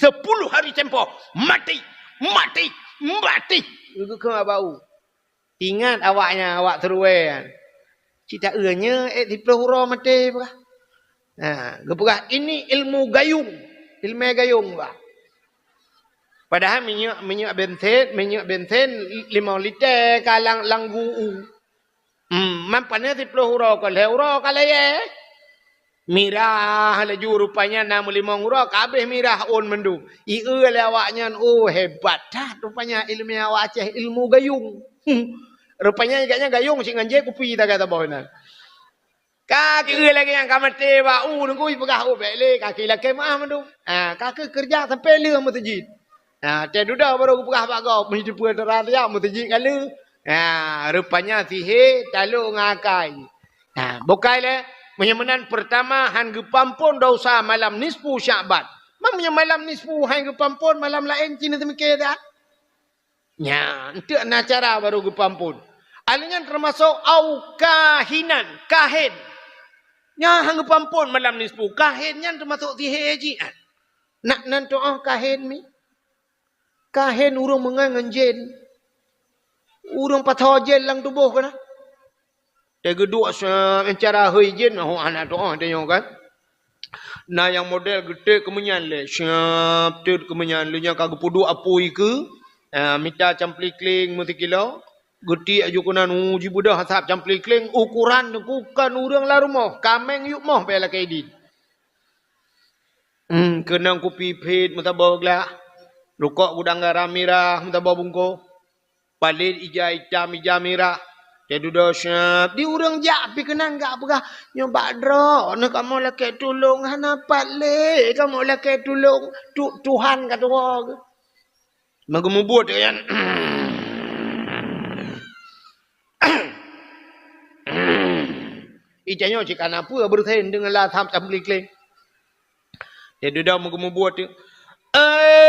sepuluh hari tempoh, mati, mati, mati. Geukheun bak u. Ingat awaknyan, awak Seurue nyan. Cit taeu nyoe ék siplôh uroe maté peugah. Nah, geupeugah, "Ini ilmu gayung." Ilmu gayung bah. Padahai minyeuk, minyeuk bensin, minyeuk bensin limong liter ka lam, lam gu u. Hmm, man paneuk siplôh uroe ka lhée uroe ka layée. Mirah laju rupanya na meulimong uroe ka abéh mirah ôn mandum. Ieu lé awaknyan, oh, hebat that rupanya ilmu awak Aceh, ilmu gayung. Hmm. Rupanya gobnyan gayung cit ngon jép kupi tagai saboh inan. Ka keueu lagée nyang ka maté bak u deungku jipeugah, "Oh, bék lé, ka keu lakée meuáh mandum." Ha, ka keu keureuja sampoe lheueh meuseujid. Ha, teududoe barô geupeugah bak gob, meuteupeu teurat jak meuseujid ka lheueh. Ha, rupanya sihé talô ngon akai. Ha, bukai lé, meunyoe meunan peurtama han geupampon dosa malam nisfu Syakban. Meunyoe malam nisfu han geupampon, malam laén cit na seumiké that. Nyan, enteuk na cara barô geupampon. Alheuh nyan teumasok au kahinan, kahén. Nyan han geupampon malam nisfu. Kahén nyan teumasok sihé jih. Nak nan tuoh kahén mi. Kahén ureuëng meungon ngon jén. Ureuëng pasoe jén lam tuboh keunan. Teuh geuduek siab, cara hôi jén, oh, hana tuoh teuh nyoe kan. Na nyang model geutot keumeunyan lé, siab tot keumeunyan lé nyang ka geupeuduek apui keu, ah, mita camplikling meusikilo, geutiek aju keunan, uh, jibeudôh asab camplikling, ukuran teungku kon ureuëng lam rumoh, kaméng yup moh payah lakée idin. Hmm, keunong kupi phet meusaboh glah, rukok gudang garam mirah meusaboh bungkôh. Palét ija itam, ija mirah. Teududoe siab. Di ureuëng jak pih keunan gak peugah, "Nyoe bak droeneuh kamoe lakée tulông, hana pat lé kamoe lakée tulông. Tu-, Tuhan ka tuwoe." Meugeumubuet nyan. Ija nyoe cit kana peue beureusen deungon lam asab camplikling. Teududoe meugeumubuet tu. Eh,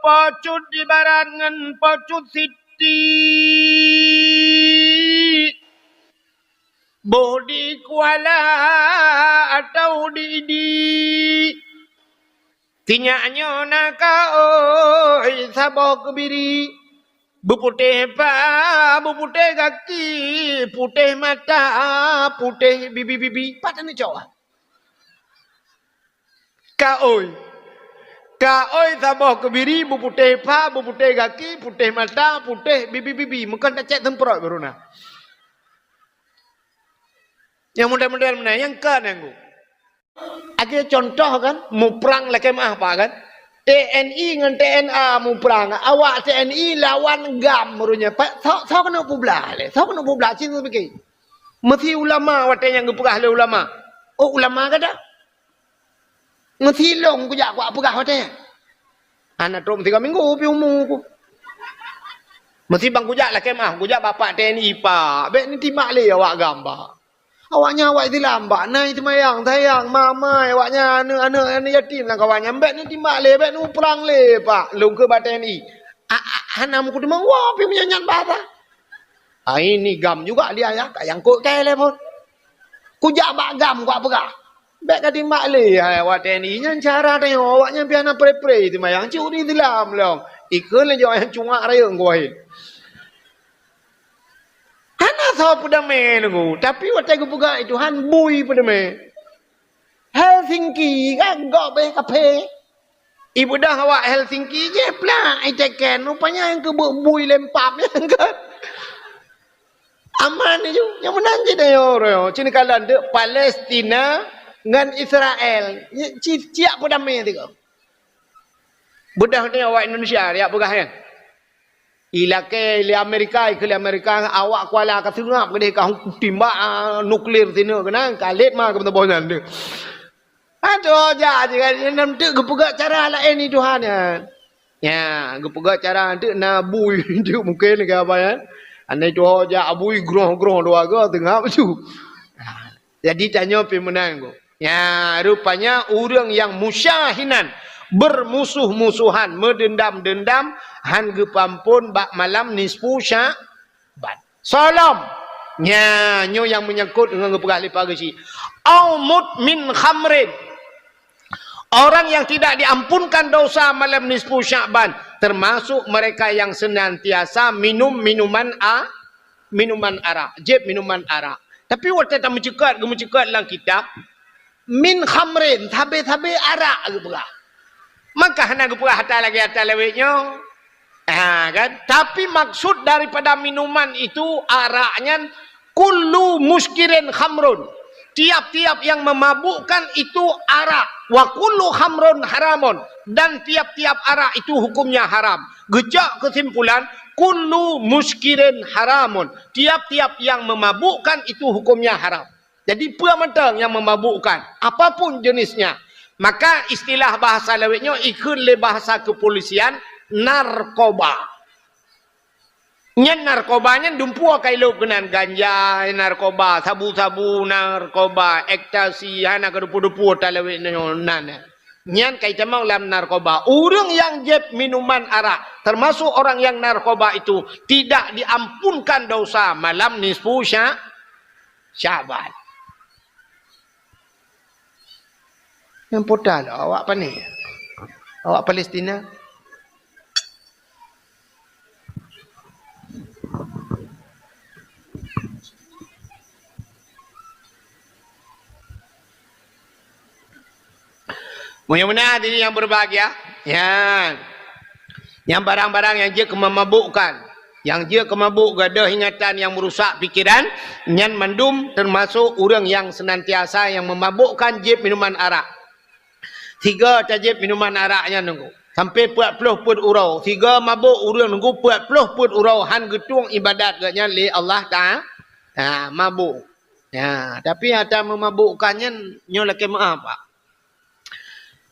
Po Cut di barat ngon Po Cut Siti. Boh di Kuala atau di Idi. Sinyak nyoe na kaôi saboh keubiri. Beuputéh pa, beuputéh gaki, putéh mata, putéh bibi-bibi. Pat aneuk cok? Kaôi. Ka oi saboh keubiri, beuputéh pha, beuputéh gaki, putéh mata, putéh bibi-bibi, meukeun tacét seumprot baru na. Nyang model-model meunan, nyang ka nyang gu. Akhé contoh kan, muprang lakée meu'ah pak kan. T N I ngon T N A muprang. Awak T N I lawan GAM baru nyan. Pak, soe, soe keuneuk peublah lé? Soe keuneuk peublah? Cit pike. Meusi ulama watée nyang geupeugah lé ulama. Oh, ulama gata. Meusi lôn kujak kuak peugah watée nyan. Hana trok meusigoe minggu pih umu ku. Meusi ban kujak lakée meu'ah, kujak bapak T N I pak. Bék neutimbak lé awak GAM pak. Awaknyan awak Islam pak, na seumayang, sayang, mamai, awaknyan aneuk-aneuk, aneuk yatim lam kawan nyan. Bék neutimbak lé, bék neuprang lé pak. Lôn keu ba T N I. A, a, hana meukeudeumeung woe pih meunyan nyan bahasa. Ai ni GAM juga dia ya, ka nyangkut keu lé phon. Kujak bak GAM kuak peugah. Bék ka timbak lé hai awak T N I nyan cara tanyoe, awaknyan pih hana pre-pre seumayang, cit ureuëng Islam lom. Ikheun lé jaweueb nyang cungak rayeuk ngon wahé. Hana soe peudamé nunggu, tapi watée geupeugah Tuhan bui peudamé. Helsinki kan gob eh kaphé. Ibeudôh awak Helsinki jih plak iteken, rupanya nyang keubeuk bui lempam nyang kan. Aman ju, nyang meunan cit ayo roh. Cit kalon deuk Palestina ngon Israel. Ci-, ciak peudamé tiga. Beudôh ni awak Indonesia, ya peugah nyan. Ilakée lé Amerika, ikheun lé Amerika, awak Kuala ka seungab keudeh ka timbak, ah, nuklir sineuk keunan, ka lét ma keu meusaboh nyan deuh. Adoh, jak je kan, nyan teuk geupeugah cara laén ni Tuhan nyan. Ya, geupeugah cara teuk na bui teuk mungken keu apa nyan. Aneuk tuho jak bui groh-groh dua go seungab tu. Jadi tanyoe pih meunan go. Ya, rupanya ureuëng nyang musyahinan, bermusuh-musuhan, meudendam-dendam, han geupeuampon bak malam nisfu Sya'ban. Soe lom. Nya, nyoe nyang meunyangkot ngon geupeugah lé Pak Geuchik. Au mudmin khamrin. Orang yang tidak diampunkan dosa malam nisfu Sya'ban, termasuk mereka yang senantiasa minum minuman a-, minuman arak, jieb minuman arak. Tapi watée tameuceukat, geumeuceukat lam kitab, min khamrin, sabe-sabe arak geupeugah. Maka hana geupeugah ata lagée ata lawét nyoe. Ha, kan? Tapi maksud daripada minuman itu, arak nyan, kullu muskirin khamrun. Tiap-tiap yang memabukkan itu arak. Wa kullu khamrun haramun. Dan tiap-tiap arak itu hukumnya haram. Geucok kesimpulan, kullu muskirin haramun. Tiap-tiap yang memabukkan itu hukumnya haram. Jadi, peue mantong nyang memabukkan, apapun jenisnya. Maka, istilah bahasa lawét nyoe ikheun lé bahasa kepolisian, narkoba. Nyan narkoba nyan dumpeue ka ilop keunan, ganja narkoba, sabu-sabu narkoba, ekstasi, hana keudumpeue-dumpeue talawét nyoe nan. Nyan ka itamong lam narkoba. Ureuëng nyang jieb minuman arak, termasuk orang yang narkoba itu, tidak diampunkan dosa malam nisfu Sya-, Syaban. Nyang pota lom awak pané? Awak Palestina? Meunyoe meunan hadirin yang berbahagia, nyan, nyang barang-barang nyang jeuet keu memabukkan, nyang jeuet keu mabuk, gadôh ingatan nyang meurusak pikeran, nyan mandum teumasok ureuëng nyang seunantiasa nyang memabukkan jieb minuman arak. Sigoe tajieb minuman arak nyan nunggu, sampai peuet ploh peuet uroe. Sigoe mabuk ureuëng nunggu peuet ploh peuet uroe, han geutueng ibadat geuh nyan lé Allah Taala. Ha, mabuk. Ya, tapi ata meumabukkan nyan nyoe lakée meu'ah, Pak.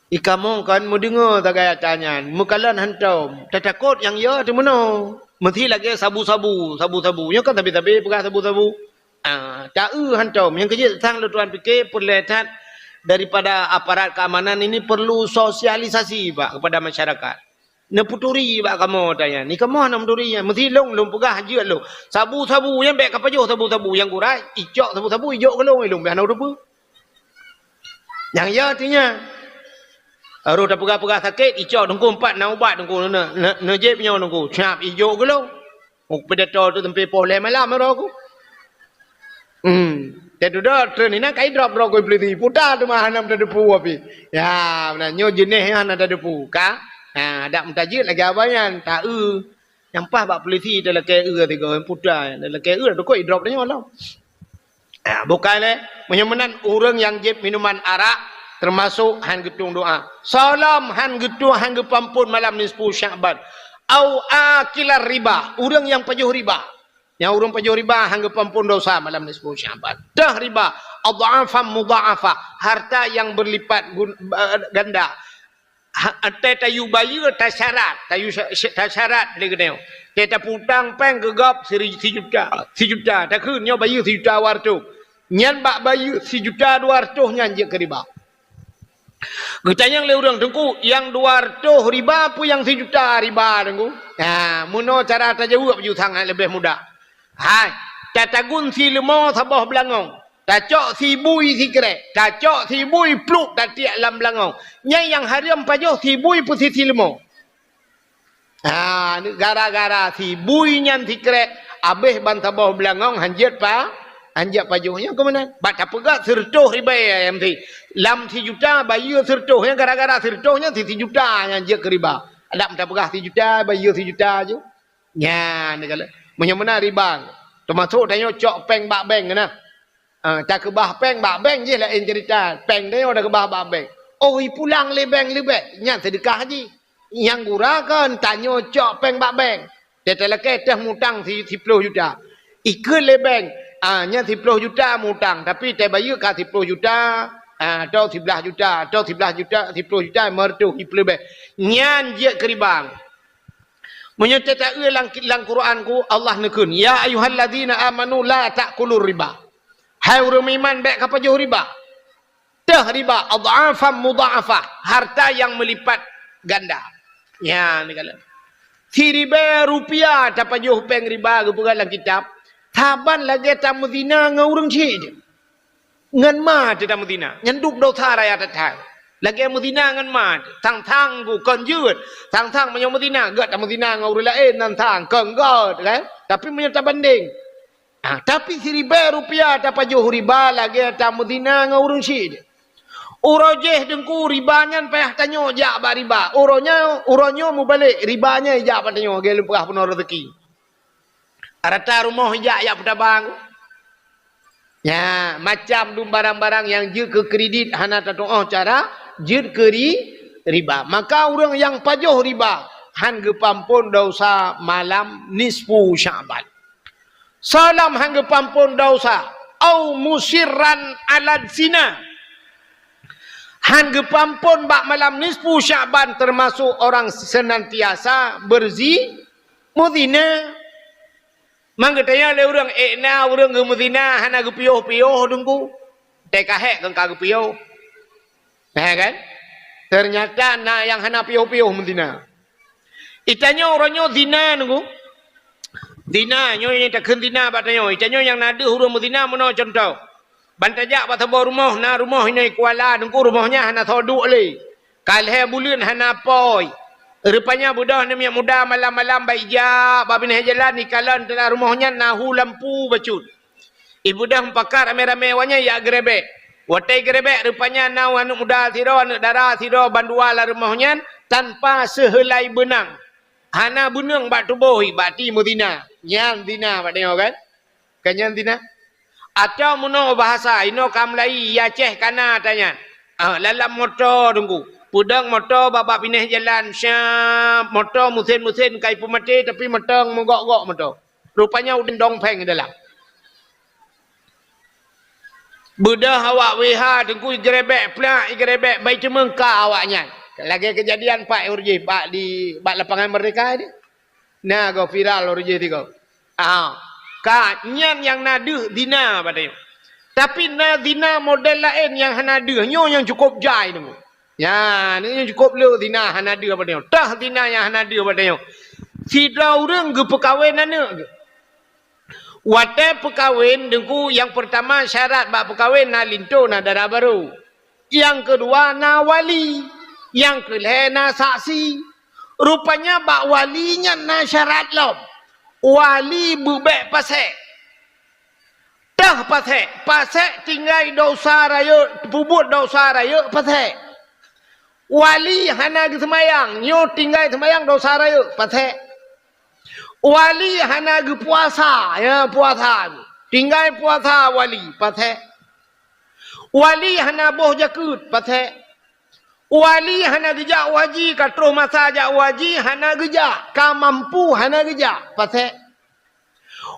Ikamoe kan meudeungoe sagai ata nyan, meukalon hantom, tatakot nyang yo teumeunoe. Meusi lagée sabu-sabu, sabu-sabu. Nyoe kan sabe-sabe peugah sabu-sabu. Ah, taeu hantom. Nyang keujeuet sang lôn tuan pike peureulée that daripada aparat keamanan ini perlu sosialisasi, Pak, kepada masyarakat. Neupeuturi bak kamoe ata nyan. Ni kamoe hana meuturi nyan. Meusi lôn, lôn peugah jeuet lôn. Sabu-sabu nyan bék kapajoh sabu-sabu nyang gura, icok sabu-sabu ijok keu lôn, lôn bék hana teupeue. Nyang ya artinya, roh tapeugah-peugah sakét, icok teungku empat na ubat teungku, ne-, ne-, neujép nyoe teungku, cap ijok keu lôn. Oh, pidato tu sampai poh lhée malam roh ku. Hmm. Teududoe treun inan ka idrop droe keu polisi. Puta teuma hana teudepu api. Ya, meunan nyoe jeuneh nyan hana teudepu. Ka? Ha, dak meutajeuet lagèe abah nyan, ta-eu. Nyang paih bak polisi talakèe eu tiga, puta, talakèe eu, dukuk idrop tanyoe lom. Ah, bukai lé. Meunyoe meunan ureueng nyang jieb minuman arak, teumasok han geutueng doa. Soe lom han geutueng, han geupeuampon malam nisfu Sya'ban. Au akilar riba, ureueng nyang pajoh riba. Nyang ureueng pajoh riba han geupeuampon dosa malam nisfu Sya'ban. Teuh riba, adh'afan mudha'afah, harta yang berlipat gun-, eh, ganda. Ha, watèe tayue bayeue tasyarat, tayue sya-, sya-, tasyarat lé geutanyoe. Watèe tapeutang péng keu gob siri-, sijuta, sijuta, takheun nyoe bayeue sijuta dua reutôh. Nyan bak bayeue sijuta dua reutôh nyan jeuet keu riba. Geutanyong lé ureueng, "Teungku, nyang dua reutôh riba peue nyang sijuta riba, Teungku?" Ha, meunoe cara tajaweueb ju sangat leubeh mudah. Hai, tatagun si leumo saboh beulangong, tacok si bui sikrek, tacok si bui pluek tatiek lam beulangong. Nyan nyang hareuem pajoh si bui peue si leumo. Ha, gara-gara si bui nyan sikrek, abéh ban saboh beulangong han jeuet pa-, han jeuet pajoh. Nyan keuh meunan. Bak tapeugah sireutôh ribèe M C. Lam sijuta bayeue sireutôh. Nyan gara-gara sireutôh nyan si, sijuta nyan jeuet keu riba. Adak tapeugah sijuta, bayeue sijuta ju. Nyan, meunyoe meunan riba, teumasok tanyoe cok péng bak bank na. Ah, takeubah péng bak bank jih laén cerita. Péng tanyoe takeubah bak bank. Oh, ipulang lé bank leubeh, nyan seudeukah jih. Nyang gura kon tanyoe cok péng bak bank. Teutalakèe teuh mutang si-, siploh juta. Ikheun lé bank, ah, nyan siploh juta mutang, tapi tabayeue ka siploh juta, ah, atau siblaih juta, atau siblaih juta, siploh juta, lima reutôh, ipeuleubeh. Nyan jeuet keu riba. Meunyoe teuta-eu lam, lam Quran ku, Allah neukheun, "Ya ayyuhalladzina amanu la ta'kulur riba." Hai ureueng meuiman, bèk kapajoh riba. Teuh riba, adh'afan mudha'afah, harta yang meulipat ganda. Nyan, ni kala. Siribèe rupiah tapajoh péng riba geupeugah lam kitab, saban lagèe tameuzina ngon ureueng chik. Ngon ma teuh tameuzina, nyan dum dosa raya that-that. Lagèe meuzina ngon ma teuh, sang-sang gu kon jeuet, sang-sang meunyoe meuzina, gèt tameuzina ngon ureueng laén, nan sang kon gèt, kan? Tapi meunyoe tabandeng, ah, tapi siribèe rupiah tapajoh riba lagèe tameuzina ngon ureueng chik. Uroe jéh Teungku riba nyan payah tanyoe jak bak riba. Uroe nyoe, uroe nyoe mubalek, riba nyan jak bak tanyoe, lagèe lôn peugah peunoh raseuki. Rata rumoh ijak, ijak peutabang. Nya, macam dum barang-barang nyang jeuet keu kredit hana tatu'oh cara jeuet keu ri-, riba. Maka ureueng nyang pajoh riba han geupeuampon dosa malam nisfu Sya'ban. Soe lom han geupeuampon dosa, au musirran 'ala zina. Han geupeuampon bak malam nisfu Sya'ban, teumasok orang senantiasa berzi-, meuzina. Mang geutanyong lé ureueng, "Ék na ureueng geumeuzina hana geupiôh-piôh Teungku?" Teuka hék keu ka geupiôh. Nah, kan? Ternyata na nyang hana piôh-piôh meuzina. Itanyoe uroe nyoe zina Teungku. Zina, nyoe nyang takheun zina bak tanyoe. Itanyoe nyang na deuh ureueng meuzina meunoe cuntoh. Ban tajak bak saboh rumoh, na rumoh inoe Kuala Teungku, rumoh nyan hana soe duek lé. Ka lhèe buleuen hana apôi. Rupanya beudôh aneuk muda malam-malam bak ijak, bak binéh jalan, ikalon teulah rumoh nyan na hu lampu bacut. Ibeudôh meupakat ramé-ramé awak nyan ijak geurebek. Watèe geurebek, rupanya na aneuk muda sidroe, aneuk dara sidroe bandua lam rumoh nyan tanpa seuheulai beunang. Hana beunang bak tuboh, bak ti meuzina. Nyan zina bak tanyoe kan? Kan nyan zina? Atawa meunoe bahasa, inoe ka meulayi, i Aceh ka na ata nyan. Ah, lam moto Teungku. Peudong moto bak, bak binéh jalan, syap, moto meusén-meusén ka ipeumaté, tapi moto meugok-gok moto. Rupanya udeb dong phèng di dalam. Beudôh awak W H Teungku igeurebek plak, igeurebek bai teumeung ka awak nyan. Lagèe keujadian pat uroe jéh bak di, bak Lapangan Merdeka di. Na goh viral uroe jéh tiga. Ah, ka nyan nyang na deuh zina bak tanyoe. Tapi na zina model laén nyang hana deuh, nyoe nyang cukôp jai Teungku. Nyan, nyoe nyang cukôp le zina hana deuh bak tanyoe. Tah zina nyang hana deuh bak tanyoe. Sidroe ureueng geupeukawen aneuk geuh. Watèe peukawen Teungku, nyang peurtama syarat bak peukawen na linto, na dara barô. Nyang keudua na wali. Nyang keulhèe na saksi. Rupanya bak wali nyan na syarat lom. Wali beubèk pasék. Tah pasék, pasék tinggai dosa rayeuk, peubuet dosa rayeuk pasék. Wali hana geuseumayang, nyoe tinggai seumayang dosa rayeuk pasék. Wali hana geupuasa, ya puasa, tinggai puasa wali pasék. Wali hana boh jakeuet pasék. Wali hana geujak u haji, ka troh masa jak u haji hana geujak, ka mampu hana geujak pasék.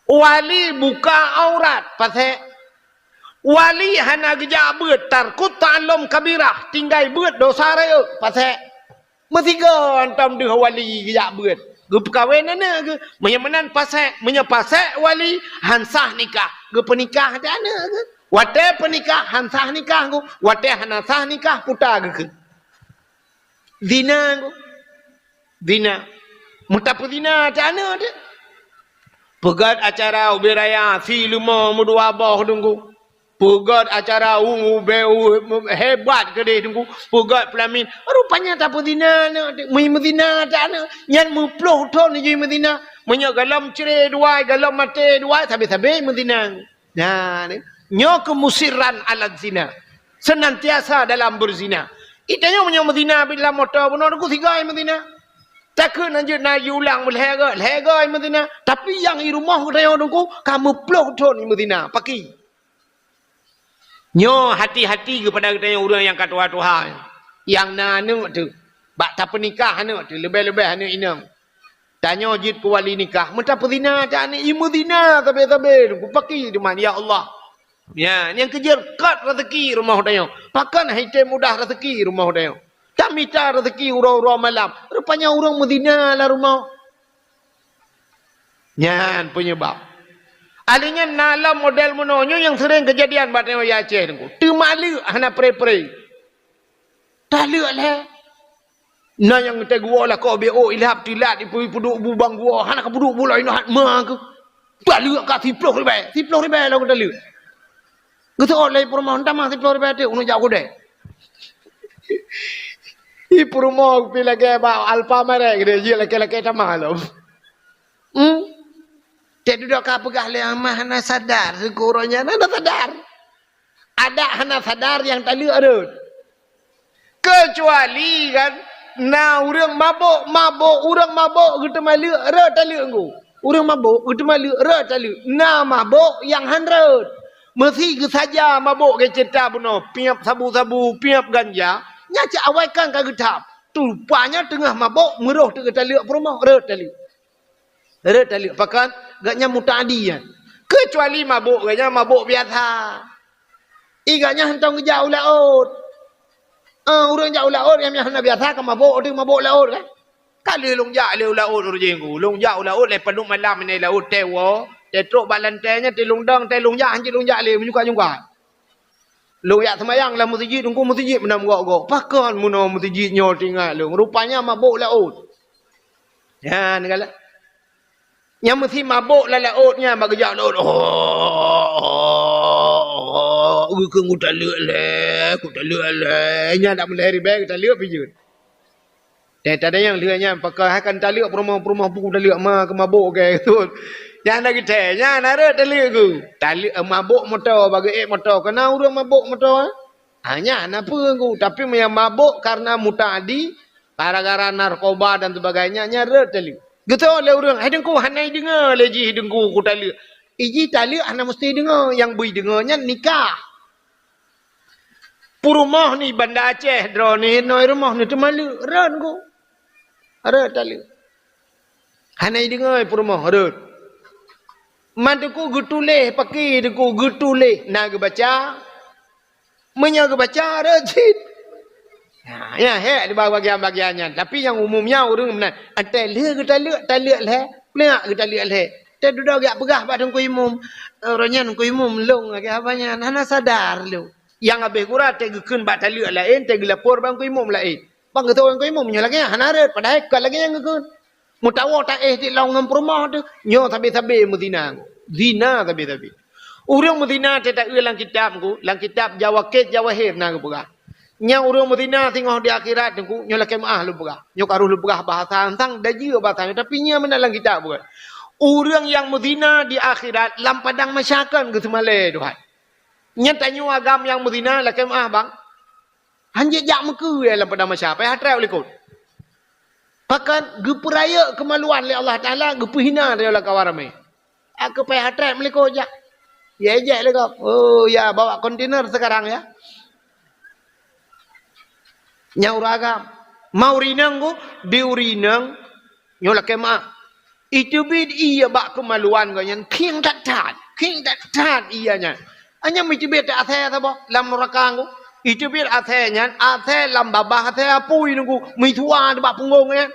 Wali buka aurat pasék. Wali hana geujak beuet, tarkut ta'allum kabirah, tinggai beuet dosa rayeuk pasék. Meusigoe hantom deuh wali geujak beuet. Geupeukawen aneuk geuh. Meunyoe meunan pasék, meunyoe pasék wali, han sah nikah. Geupeunikah até aneuk geuh. Watée peunikah han sah nikah geuh. Watée hana sah nikah puta geukheun. Zina geuh. Zina. Meutapeuzina até aneuk teuh. Peugét acara ubé raya, si leumo meudua boh teungku. Peugét acara u, u, be, u, hebat keudeh teungku. Peugét peulamin. Rupanya tapeuzina aneuk, meumeuzina até aneuk. Nyan meuploh thon jih meuzina. Meunyoe galom cre duai, galom maté duai, sabe-sabe meuzina. Nah, ni. Nyoe keuh musirran ala zina. Senantiasa dalam berzina. Itanyoe meunyoe meuzina bit lam moto bunoe teungku sigai meuzina. Takheun na jeuet na jiulang meulhèe goe, lhèe goe meuzina. Tapi nyang i rumoh geutanyoe teungku ka meuploh thon meuzina. Pakri. Nyoe hati-hati keupada geutanyoe ureuëng nyang ka tuha-tuha, nyang na aneuk teuh, bak tapeunikah aneuk teuh, leubeh-leubeh aneuk inong. Tanyoe jeuet keu wali nikah, meutapeuzina até aneuk, imeuzina sabe-sabe, kupaki teuma, ya Allah. Ya, nyang keujeuet kot raseuki rumoh tanyoe. Pakon hai tém mudah raseuki rumoh tanyoe. Tamita raseuki uroe-uroe malam. Rupanya ureuëng meuzina lam rumoh. Nyan peunyeubab. Ahli nyan na lom model bunoe nyoe nyang seuréng keujadian bak tanyoe Aceh teungku. Teumaleuek hana pre-pre. Taleuek lé. Na nyang teuguoh lakoe B O ilhab tilat ipeuduek bu bang guoh hana kapeuduek buloi noh hat ma keuh. Taleuek ka siploh ribèe, siploh ribèe lom taleuek. Geuseuôt lé peurumoh tamah siploh ribèe teuk uneuk jak kudée. Ih peurumoh pi lagèe bak Alfamart keudeh jeuet lakèe-lakèe tamah lom. Hmm? Teududoe ka peugah lé amah hana sadar, syukur nyan hana sadar. Adak hana sadar nyang taleuek rhot. Keucuali kan na ureuëng mabôk, mabôk, ureuëng mabôk geuteumaleuek rhot taleuek nggu. Ureuëng mabôk geuteumaleuek rhot taleuek. Na mabôk nyang han rhot. Meusi geusaja mabôk geuceuta bunoe, piep sabu-sabu, piep ganja, nyan cit awai kan ka geuthab. Rupanya teungoh mabôk meurôh teuk geutaleuek peurumoh, rhot taleuek. Rhot taleuek, pakon gobnyan mutaadi nyan. Keucuali mabôk gobnyan mabôk biasa. Ih gobnyan hantom geujak u laôt. Ah, ureuëng jak u laôt nyang hana biasa ka mabôk, teuk mabôk laôt kan. Ka lheueh lôn jak lé u laôt ureuëng ku. Lôn jak u laôt lé padub malam inan laôt teuwoe, teutrok bak lantée nyan teulông dong, teulông jak hanjeuet lôn jak lé meunyoe ka jungkat. Lôn jak seumayang lam meuseujid, teungku meuseujid meunan gok-gok. Pakon meunoe meuseujid nyoe teuingat lôn. Rupanya mabôk laôt. Nyan galak. Nyang meusi mabôk lam laôt nyan bak geujak laôt. Oh, oh, oh, geukheun kutaleuek lé, kutaleuek lé. Nyan dak meulhèe ribèe kutaleuek pih jeuet. Teuh tadayang lheueh nyan pakon hai kan taleuek peurumoh-peurumoh pun taleuek ma keu mabôk keu tut. Nyan na geuthèe, nyan na rhot taleuek ku. Taleuek mabôk moto bak geuék moto. Kana ureuëng mabôk moto, ha? Ha, nyan na peue ku. Tapi meunyo mabôk karena mutaadi, gara-gara narkoba dan sebagainya, nyan rhot taleuek. Geutôi lé ureuëng, hai teungku hana ideungoe lé jih teungku kutaleuek. Iji taleuek hana meusti deungoe, nyang beu ideungoe nyan nikah. Peurumoh ni Banda Aceh droeneuh, inoe rumoh ni teumaleuek, rhot ku. Rhot taleuek. Hana ideungoe peurumoh, rhot. Man teungku geutuléh, pakri teungku geutuléh, na geubaca. Meunyoe geubaca rhot cit. Ha, nyan hék di bak bagian-bagian nyan. Tapi nyang umum nyan ureuëng meunan. Antée lheueh geutaleuek, taleuek lhée, peuleuk geutaleuek lhée. Teududoe geujak peugah bak teungku imum. Uroe nyan teungku imum lôn lagée haba nyan, hana sadar lôn. Nyang habéh gura teugeukheun bak taleuek laén, teugeulapor bak teungku imum laén. Bang geutôi teungku imum nyoe lagée nyan hana rhot, padahai kon lagée nyan geukheun. Meutawoe taéh tilong ngon peurumoh teuh, nyoe sabe-sabe meuzina. Zina sabe-sabe. Ureuëng meuzina teuh taeu lam kitab ku, lam kitab Jawakit Jawahir na geupeugah. Nyang ureuëng meuzina singoh di akhirat teungku, nyoe lakée meuáh lôn peugah. Nyoe ka rôh lôn peugah bahasa ansang, dajeue bahasa nyoe, tapi nyan meunan lam kitab bukan. Ureuëng nyang meuzina di akhirat lam padang mahsyar kon geuseumalée Tuhan. Nyan tanyoe agam nyang meuzina lakée meuáh bang. Hanjeuet jak meukeue lam padang mahsyar, payah treb likot. Pakon geupeurayeuk keumaluan lé Allah Taala, geupeuhina tanyoe lam kawan ramé. Aku payah treb meulikot jak. Ya ejek lé gob. Oh ya, bawa kontainer sekarang ya. Nyang ureuëng agam. Ma ureuëng inong ku, di ureuëng inong nyoe lakée meuáh. Iteubiet ié bak keumaluan geuh nyan khieng that-that, khieng that-that ié nyan. Hanya meuteubiet asée saboh lam nuraka nyoe. Iteubiet asée nyan, asée lam babah asée apui nunggu meusua bak punggong nyan.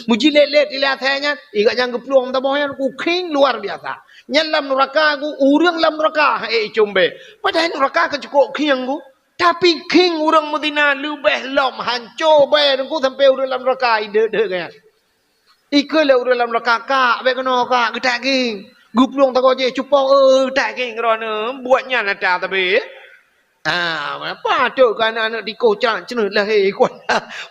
Meujilet-let ilée asée nyan, igat nyang geuplueng saboh nyan ku khieng luar biasa. Nyan lam nuraka ku ureuëng lam nuraka hai cumbée. Padahai nuraka ka cukôp khieng ku. Tapi khieng ureuëng meuzina leubeh lom hanco bée nunggu sampoe ureuëng lam nuraka ideuek-deuek nyan. Ikeu lé ureuëng lam nuraka kak, bék keunoe kak, geutak gieng. Geuplueng tagoe jih, cupok, eh, geutak gieng droeneuh, buet nyan ata tabe. Ah, patôt keu aneuk-aneuk tikoh cang ceuneut lahé kuat.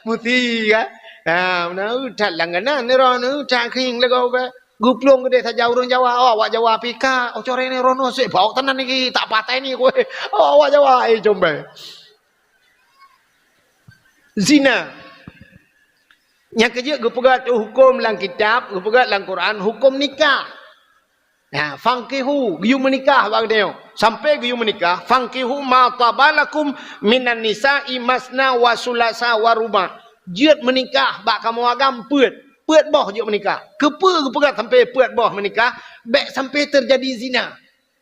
Musi kan. Ah, meunan that langganan droeneuh, that gieng lagoe bék. Geuplueng keudeh saja ureuëng Jawa, oh, awak Jawa pih kak, oh, corée ni droeneuh sép bawok tanan lagi, tak patai ni kueh. Oh, awak Jawa, eh, combée. Zina. Nyang keujeuet geupeugah tu huköm lam kitab, geupeugah lam Quran, huköm nikah. Nah, fankihu, geuyue meunikah bak geutanyoe. Sampai geuyue meunikah, fankihu ma taba lakum minan nisa'i masna wa sulasa wa ruba'. Jeuet meunikah bak kamoe agam peuet. Peuet boh jeuet meunikah. Keupeue geupeugah sampai peuet boh meunikah? Bék sampai teujadi zina.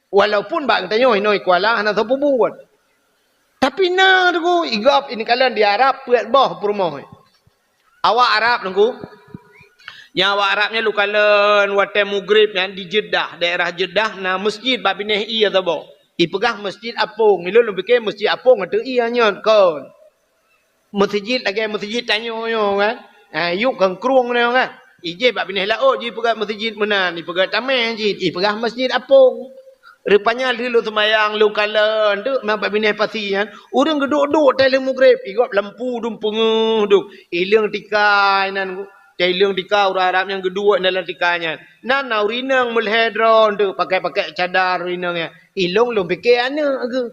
Walaupun bak geutanyoe inoe i Kuala hana soe peubuet. Tapi na teungku, i gob ineuk kalon di Arab peuet boh peurumoh. Awak Arab teungku. Nyang awak Arab nyan lôn kalon watée mugreb nyan di Jeddah, daerah Jeddah na meuseujid bak binéh ié saboh. Ipeugah Meuseujid Apong. Ilôn lôn pike Meuseujid Apong ateueh ié nyan kon. Meuseujid lagée meuseujid tanyoe nyoe kan. Ha, yup keu krueng nyoe kan. Ijih bak binéh laôt jipeugah meuseujid meunan, ipeugah tameh jih, ipeugah Meuseujid Apong. Rupanya lheueh lôn seumayang, lôn kalon, deuek ma bak binéh pasi nyan, ureuëng geuduek-duek tai lheueh mugreb, i gob lampu dum peungeuh dum. Ileueng tika inan, tai ileueng tika ureuëng Arab nyang geuduek dalam tika nyan. Nan na ureuëng inong meulhèe droe deuek pakai-pakai cadar ureuëng inong nyan. Ilôn lôn pike aneuëk geuh.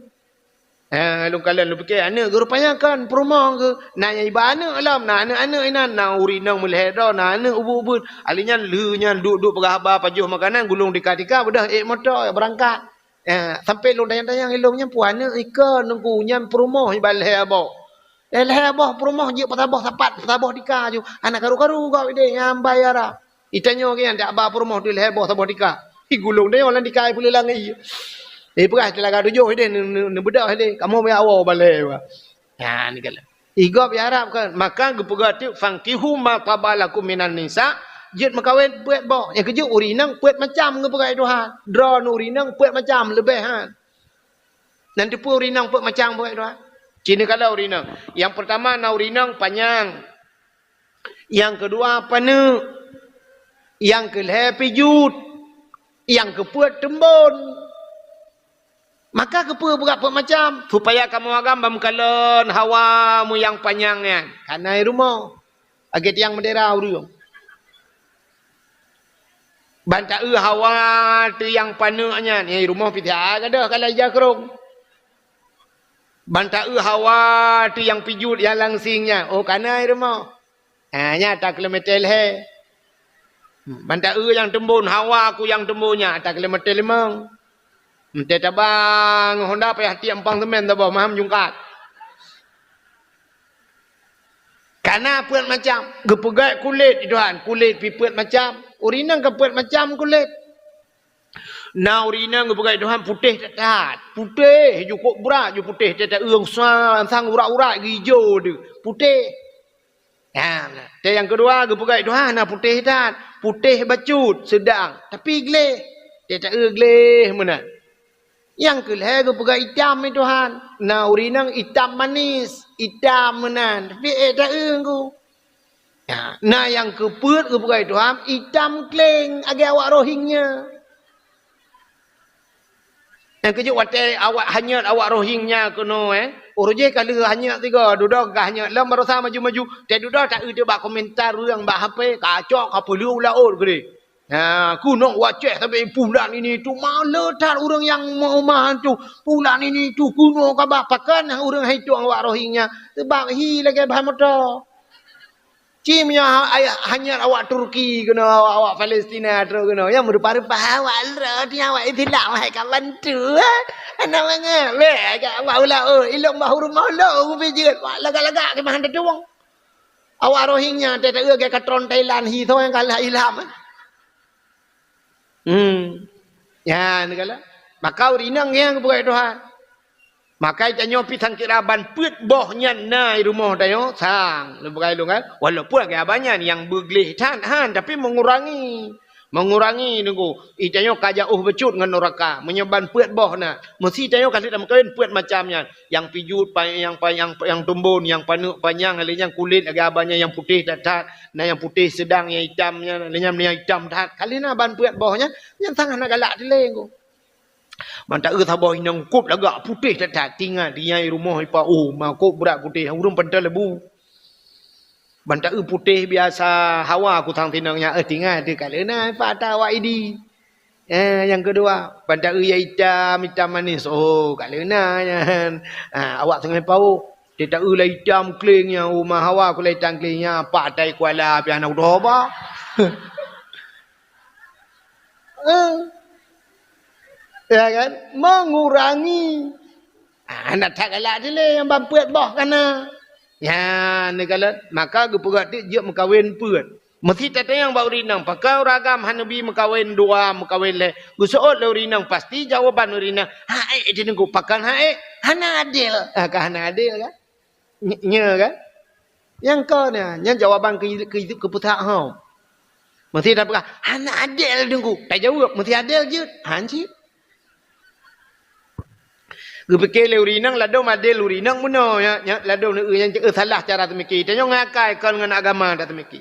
Eh, lôn kalon lôn pike aneuëk geuh rupanya kon peurumoh geuh. Na nyang iba aneuëk lom, na aneuëk-aneuëk inan, na ureuëng inong meulhèe droe, na aneuëk ubeut-ubeut. Ali nyan lheueh nyan duek-duek peugah haba pajoh makanan, gulong tika-tika, beudôh ék moto beurangkat. Eh, sampai lôn tanyong-tanyong ilôn nyan peue aneuëk ikon teungku nyan peurumoh iba lhèe boh. Eh, lhèe boh peurumoh jeuet peusaboh sapat, peusaboh tika ju. Hana karu-karu gob ideh nyang bai Arab. Itanyoe geuh dak ba peurumoh teuh lhèe boh saboh tika. Igulong deh lam tika ipeuleulang ié. Ipeugah teulaga tujoh ideh neu-, neu-, neubeudôh ideh. Kamoe meuyak woe balée ba. Nyan gala. I gob i Arab kan. Maka geupeugah teuk fankihu ma taba lakum minan nisa. Jeuet meukawen peuet boh. Nyang keujeuet ureuëng inong peuet macam geupeugah Tuhan. Droeneuh ureuëng inong peuet macam leubeh han. Nan teupeue ureuëng inong peuet macam geupeugah Tuhan. Cina kala ureuëng inong. Nyang peurtama na ureuëng inong panyang. Nyang keudua paneuk, nyang keulhèe pijut, nyang keupeuet teumbon. Maka keupeue beugat peuet macam, supaya kamoe agam ban meukalon hawa meuyang panyang nyan. Kana i rumoh, lagée tiang meudera ureuëng. Ban taeu hawa teuh nyang paneuk nyan, nyang i rumoh pih that gadôh ka lheueh jakrong. Ban taeu hawa teuh nyang pijut nyang langsing nyan, oh kana i rumoh. Ha, nyan ata kilometer lhèe. Ban taeu nyang teumbon, hawa ku nyang teumbon nyan ata kilometer limong. Meutai tabang Honda payah tiek empang semen saboh maham jungkat. Kana peuet macam, geupeugét kulét Tuhan, kulét pih peuet macam. Ureuëng inong ka peuet macam kulét. Na ureuëng inong geupeugét Tuhan putéh that-that, putéh jukôb brat ju putéh, teuta ureuëng sa-, sang urat-urat geuijo deuh, putéh. Ha, teuh nyang keudua geupeugét Tuhan na putéh that, putéh bacut, seudang, tapi gleh, teuta gleh meunan. Nyang keulhèe geupeugah itam lé Tuhan. Na ureuëng inong itam manis, itam meunan, tapi ék taeu ku. Na, na nyang keupeuet geupeugah lé Tuhan itam kleng lagée awak Rohingya. Nyang keujeuet watée awak hanyot awak Rohingya keunoe, eh, uroe jéh ka lheueh hanyot sigoe, dudoe ka hanyot lom baroesa maju-maju, teuh dudoe taeu teuh bak komentar ureuëng bak H P, kacok ka peuleueh u laôt keudeh. Ha, keunoe waceh tapi pulan ini tu male that ureuëng nyang meumah tu. Pulan ini tu keunoe kaba pakan ureuëng hai tuang awak Rohingya. Sebab hi lagée bahan moto. Ci meunyoe ha-, ayah hanyar awak Turki keunoe, awak, awak Palestina troh keunoe. Nyang meurupa-rupa awak lra di awak Islam hai ka bantu. Ha? Hana mangat. Weh, awak ula, oh, ilong bahu rumah lo, ubi jeuet. Wak lagak-lagak ke mahan tetuong. Awak Rohingya teuteue ke katron Thailand hi tho nyang kalah Islam. Hmm. Ya, neugala. Maka ureuëng inong nyang geupeugah Tuhan. Maka tanyoe pi sangkira ban peuet boh nyan na i rumoh tanyoe sang. Lôn peugah lôn kan. Walaupun agak banyak yang beugleh that han, tapi mengurangi. Mengurangi nunggu. I tanyoe ka jauh becut ngon nuraka. Meunyoe ban peuet boh na. Mesti tanyoe ka lheueh meukawen peuet macam nyan. Nyang pijut, pa-, nyang pa-, nyang, nyang tumbon, nyang paneuk panyang, lé nyang kulét lagée abah nyan nyang putéh that-that, na nyang putéh seudang, nyang itam nyan, lé nyang, nyang itam that. Ka lheueh na ban peuet boh nyan, nyan sang hana galak dilée ngon. Mantap eu saboh inong kop lagak putéh that-that, tingat di nyang i rumoh ipa, oh, ma kop brat putéh, ureuëng pantai lebu. Ban taeu putéh biasa hawa kusang sinong nyan, eh, tingai teuh ka leueh na ipat ata awak Idi. Eh, nyang keudua, ban taeu ya itam, itam manis. Oh, ka leueh na nyan. Ha, awak teungoh pauk. Teuh taeu la itam kleng nyan, uma hawa ku la itam kleng nyan, pat tai kuala piah na udoe ba. Eh. Ya kan? Mengurangi. Ah, hana that galak dilée nyang ban peuet boh ka na. Nyan, neukalon, maka geupeugah teuk jeuet meukawen peuet. Meusi tatanyong bak ureuëng inong, pakon ureuëng agam hana bi meukawen dua, meukawen lhée? Geuseuôt lé ureuëng inong, pasti jawaban ureuëng inong, "Ha ék, Teungku, pakon ha ék? Hana adil." Ah, ka hana adil kan? Nye-, nyoe kan? Nyang kon nyan, nyan jawaban keu, keu, keu peutah hom. Meusi tapeugah, "Hana adil, Teungku." Tajaweueb, "Meusi adil jeuet." Han cit. Geupike lé ureuëng inong, ladôm adil ureuëng inong bunoe, ya, ya, ladôm, eh, nyang, eh, salah cara seumike. Tanyoe ngon akai kon ngon agama taseumike.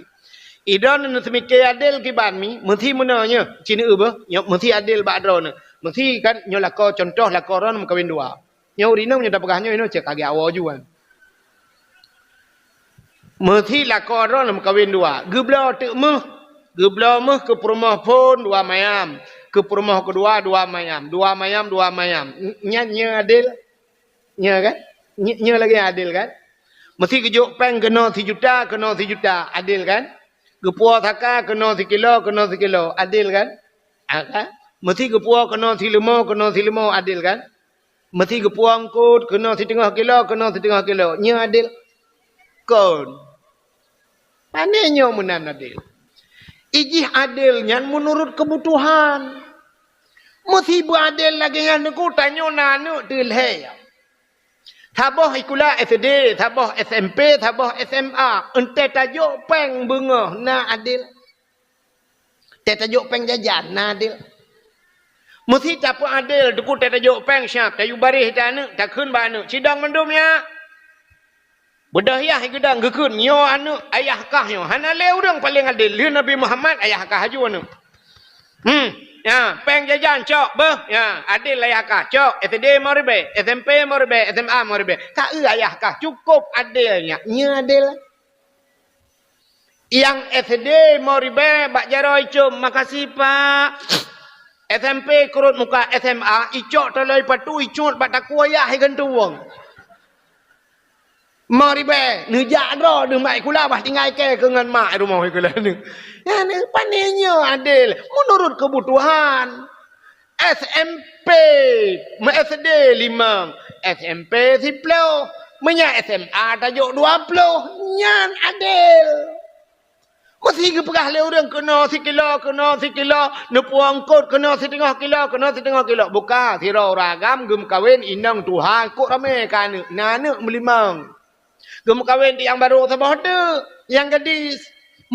Idroeneuh seumike adil kiban mi, meusi bunoe nyoe, ci neueu beuh, nyoe meusi adil bak droeneuh. Meusi kan nyoe lakoe, contoh lakoe droeneuh meukawen dua. Nyoe ureuëng inong nyoe tapeugah nyoe, nyoe cit kagée awoe juan. Meusi lakoe droeneuh meukawen dua. Geubloe teuk méuh. Geubloe méuh keu peurumoh phon dua mayam. Keu peurumoh keudua dua mayam. Dua mayam, dua mayam. N-, nyan nyoe adil? Nyoe kan? Nyoe, nyoe lagée adil kan? Meusi geujok péng keunoe sijuta, keunoe sijuta. Adil kan? Geupuwoe saka keunoe sikilo, keunoe sikilo. Adil kan? Ha, kan? Meusi geupuwoe keunoe sileumo, keunoe sileumo. Adil kan? Meusi geupuwoe eungkôt keunoe siteungoh kilo, keunoe siteungoh kilo. Nyoe adil? Kon. Pane nyoe meunan adil? Ijih adil nyan meunurot keubutuhan. Meusi beuadil lagée nyan, Teungku, tanyoe na aneuëk teuh lhée. Saboh sikula S D, saboh S M P, saboh S M A. Eunteuk tajok péng beungoh na adil? Teuh tajok péng jajan, na adil? Meusi tapeuadil, Teungku, teuh tajok péng siab, tayue baréh ata aneuëk, takheun bak aneuëk, "Sidong mandum nyak." Beudôh yah geudong geukheun, "Nyoe aneuëk, ayah kah nyoe." Hana lé ureuëng paleng adil, lheueh Nabi Muhammad, ayah kah aju aneuëk. Hmm, ya, péng jajan cok beuh, ya, adil ayah kah, cok, S D lima ribée, S M P lima ribée, S M A lima ribée. Ka eu ayah kah, cukup adil nyak, nyoe adil. Nyang S D lima ribée bak jaroe icom, "Makasih, Pak." S M P keurot muka, S M A icok taloe patu, icut bak takue yah igantung. Lima ribée, neujak droe, deuh mak sikula bah tinggai kée keu ngon mak rumoh sikula nyoe. Nyan pane nyoe adil, meunurot keubutuhan. S M P, meu S D limong, S M P siploh, meunyo S M A tajok dua ploh, nyan adil. Meusi geupeugah lé ureuëng keunoe sikilo, keunoe sikilo, neupuwoe eungkôt keunoe siteungoh kilo, keunoe siteungoh kilo. Buka, sidroe ureuëng agam geumeukawen inong tuha kok ramé keu aneuëk, na aneuëk meulimong. Geumeukawen di nyang barô saboh teuk, nyang gadis.